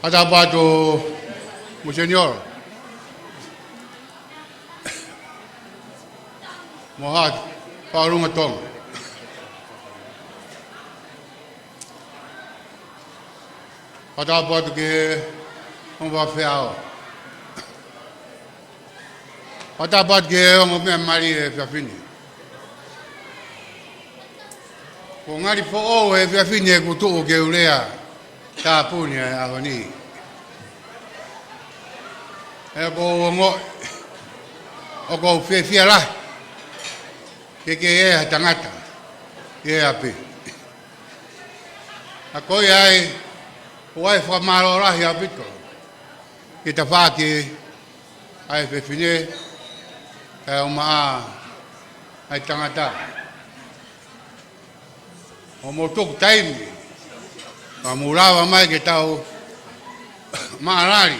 Fakatapu atu Moseniolo. Mo e Fakalunga Tonga. Fakatapu atu ki he ongo faifekau. Fakatapu atu ki he ongo meʻa mali he efiafi ni. Ko e ngali foʻou he efiafi ni ʻeku tuʻu ke u lea tāpuni ʻa e ʻaho ni. He ʻoku ou ongoʻi ʻoku ou fiefia lahi ke kei ʻi ai ha tangata ʻi he ʻapi. ʻA ko ia ai, ʻoku ou fakamālō lahi ʻaupito ki he tafaʻaki ʻa e fefine, kae ʻumaʻā ʻa e tangata. ʻOku mou tuku taimi, ka mou lava mai ke tau maʻalali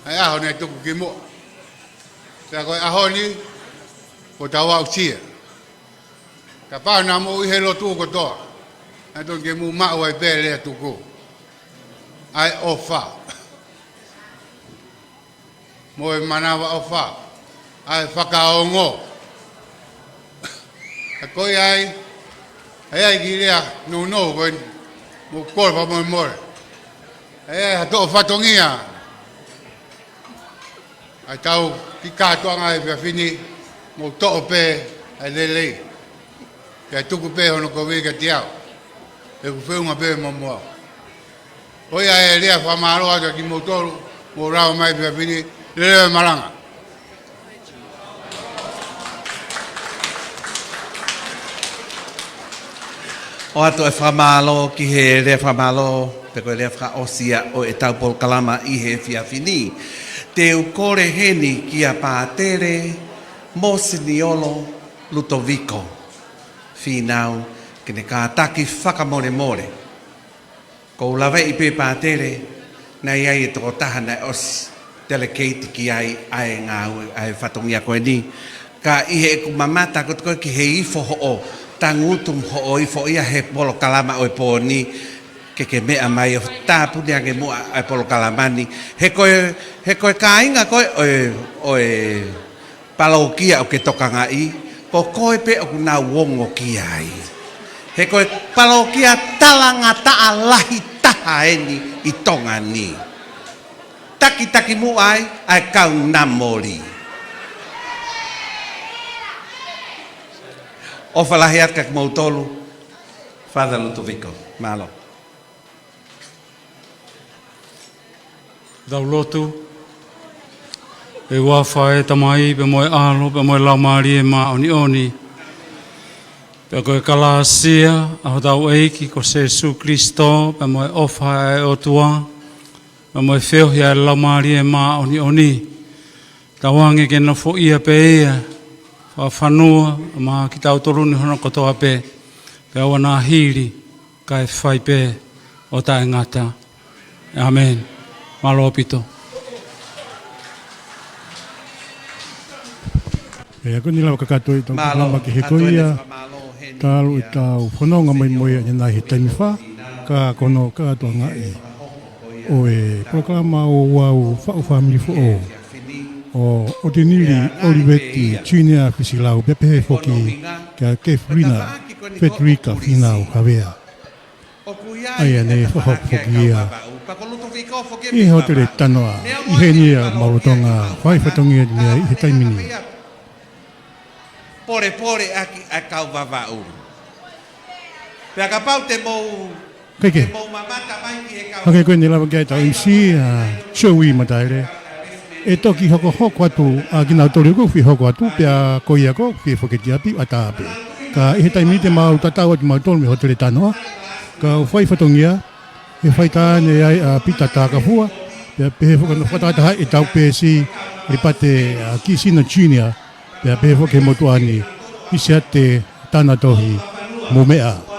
ʻa e ʻaho naʻe tuku ki muʻa. Pea ko e ʻaho ni, kuo tau aʻusia. Kapau naʻa mou ʻi he lotu kotoa, naʻe tonu ke mou maʻu ai pē lea tuku. ʻA e ʻofa. Mo e manavaʻofa. ʻA e fakaongo. ʻA ko ia ai, ʻa ia ʻi he lea nounou ko eni, mou kole fakamolemole. ʻA ia ʻi ha toʻo fatongia. ʻA e tau ki kātoanga ʻi he efiafi ni, mou toʻo pē ʻa e lelei. Pea tuku pē hono kovi kiate au. He ʻoku feʻunga pē mo au. Ko ia e lea fakamālō atu kimoutolu, mou lava mai ʻi he efiafi ni, lelei e malanga. ʻOatu e fakamālō ki he lea fakamālō, pe ko e lea fakaʻosi ia ʻo e tau polokalama ʻi he efiafi ni. Te u kole heni kia Pātele Mosiniolo Lutoviko Fīnau, ke ne kātaki fakamolemole. Ko u laveʻi pē Pātele, naʻe ʻi ai e tokotaha naʻe ʻosi telekeiti ki ai ʻa e ngāue, ʻa e fatongia ko eni. Ka ʻi heʻeku mamata ko ē ki he ifo hoʻo tangutu mo hoʻo ifo ia he polokalama ʻo e pō ni, ke ke meʻa mai ʻo tāpuni ange muʻa ʻa e polokalama ni. He ko e, he ko e kāinga ko ē ʻo e, ʻo e palōkia ʻoku ke tokangaʻi, ko koe pē ʻoku nau ongo ki ai. He ko e palōkia talangataʻa lahi taha eni ʻi Tonga ni. Takitaki muʻa ai ʻa e kau Namoli. ʻOfa lahi atu kia kimoutolu, Father Lutoviko. Mālō. Tau lotu. ʻI he huafa ʻo e Tamai, pea mo e ʻAlo, pea mo e Laumālie Māʻoniʻoni. Pea ko e kalāsia ʻa hotau ʻEiki ko Sīsū Kalaisi, pea mo e ʻofa ʻa e ʻOtua, pea mo e feohi ʻa e Laumālie Māʻoniʻoni, tauange ke nofoʻia pē ia, fakafanua, maʻa kitautolu ni hono kotoa pē, pea ʻoua naʻa hili, kae fai pē ʻo taʻengata. ʻĀmeni. Mālō ʻaupito. ʻE, ko eni lava kakato ʻetau polokalama ki he ko ia, talu ʻetau fononga mai mo ia ʻanenai he taimi fā, ka ko hono kātoangaʻi ʻo e polokalama ʻo e Ouau Faʻu Fāmili Foʻou, ʻo ʻOtinili ʻOliveti Junior Fisilau, pea pehē foki kia Kefilina Fetilika Fīnau Havea. ʻA ia naʻe fakahoko foki ia ʻi he hōtele Tanoa, ʻi heni ʻa Maultonga, fai fatongia ni ʻi he taimi ni. Polepole ʻaki ʻa e kau Vavaʻu. Pea kapau te mou, ʻikai ke, te mou mamata mai ki he kau, ʻikai ke, ko eni lava ki ai ʻetau M C, ʻa Joey Mataele. ʻE toki hokohoko atu ʻa kinautolu ʻoku fie hoko atu, pea ko ia ʻoku fie foki ki ʻapi ʻatā pē. Ka ʻi he taimi ni te mau tatau atu mautolu mei he hōtele Tanoa, kau fai fatongia, he fai tā ne ai ʻa Pita Takafua, pea pehē foki hono fakatahatahaʻi ʻetau peesi, ʻe pate ʻa Kisina Junior, pea pehē foki he motuʻa ni, Hisiate Tanatohi Mumeʻa.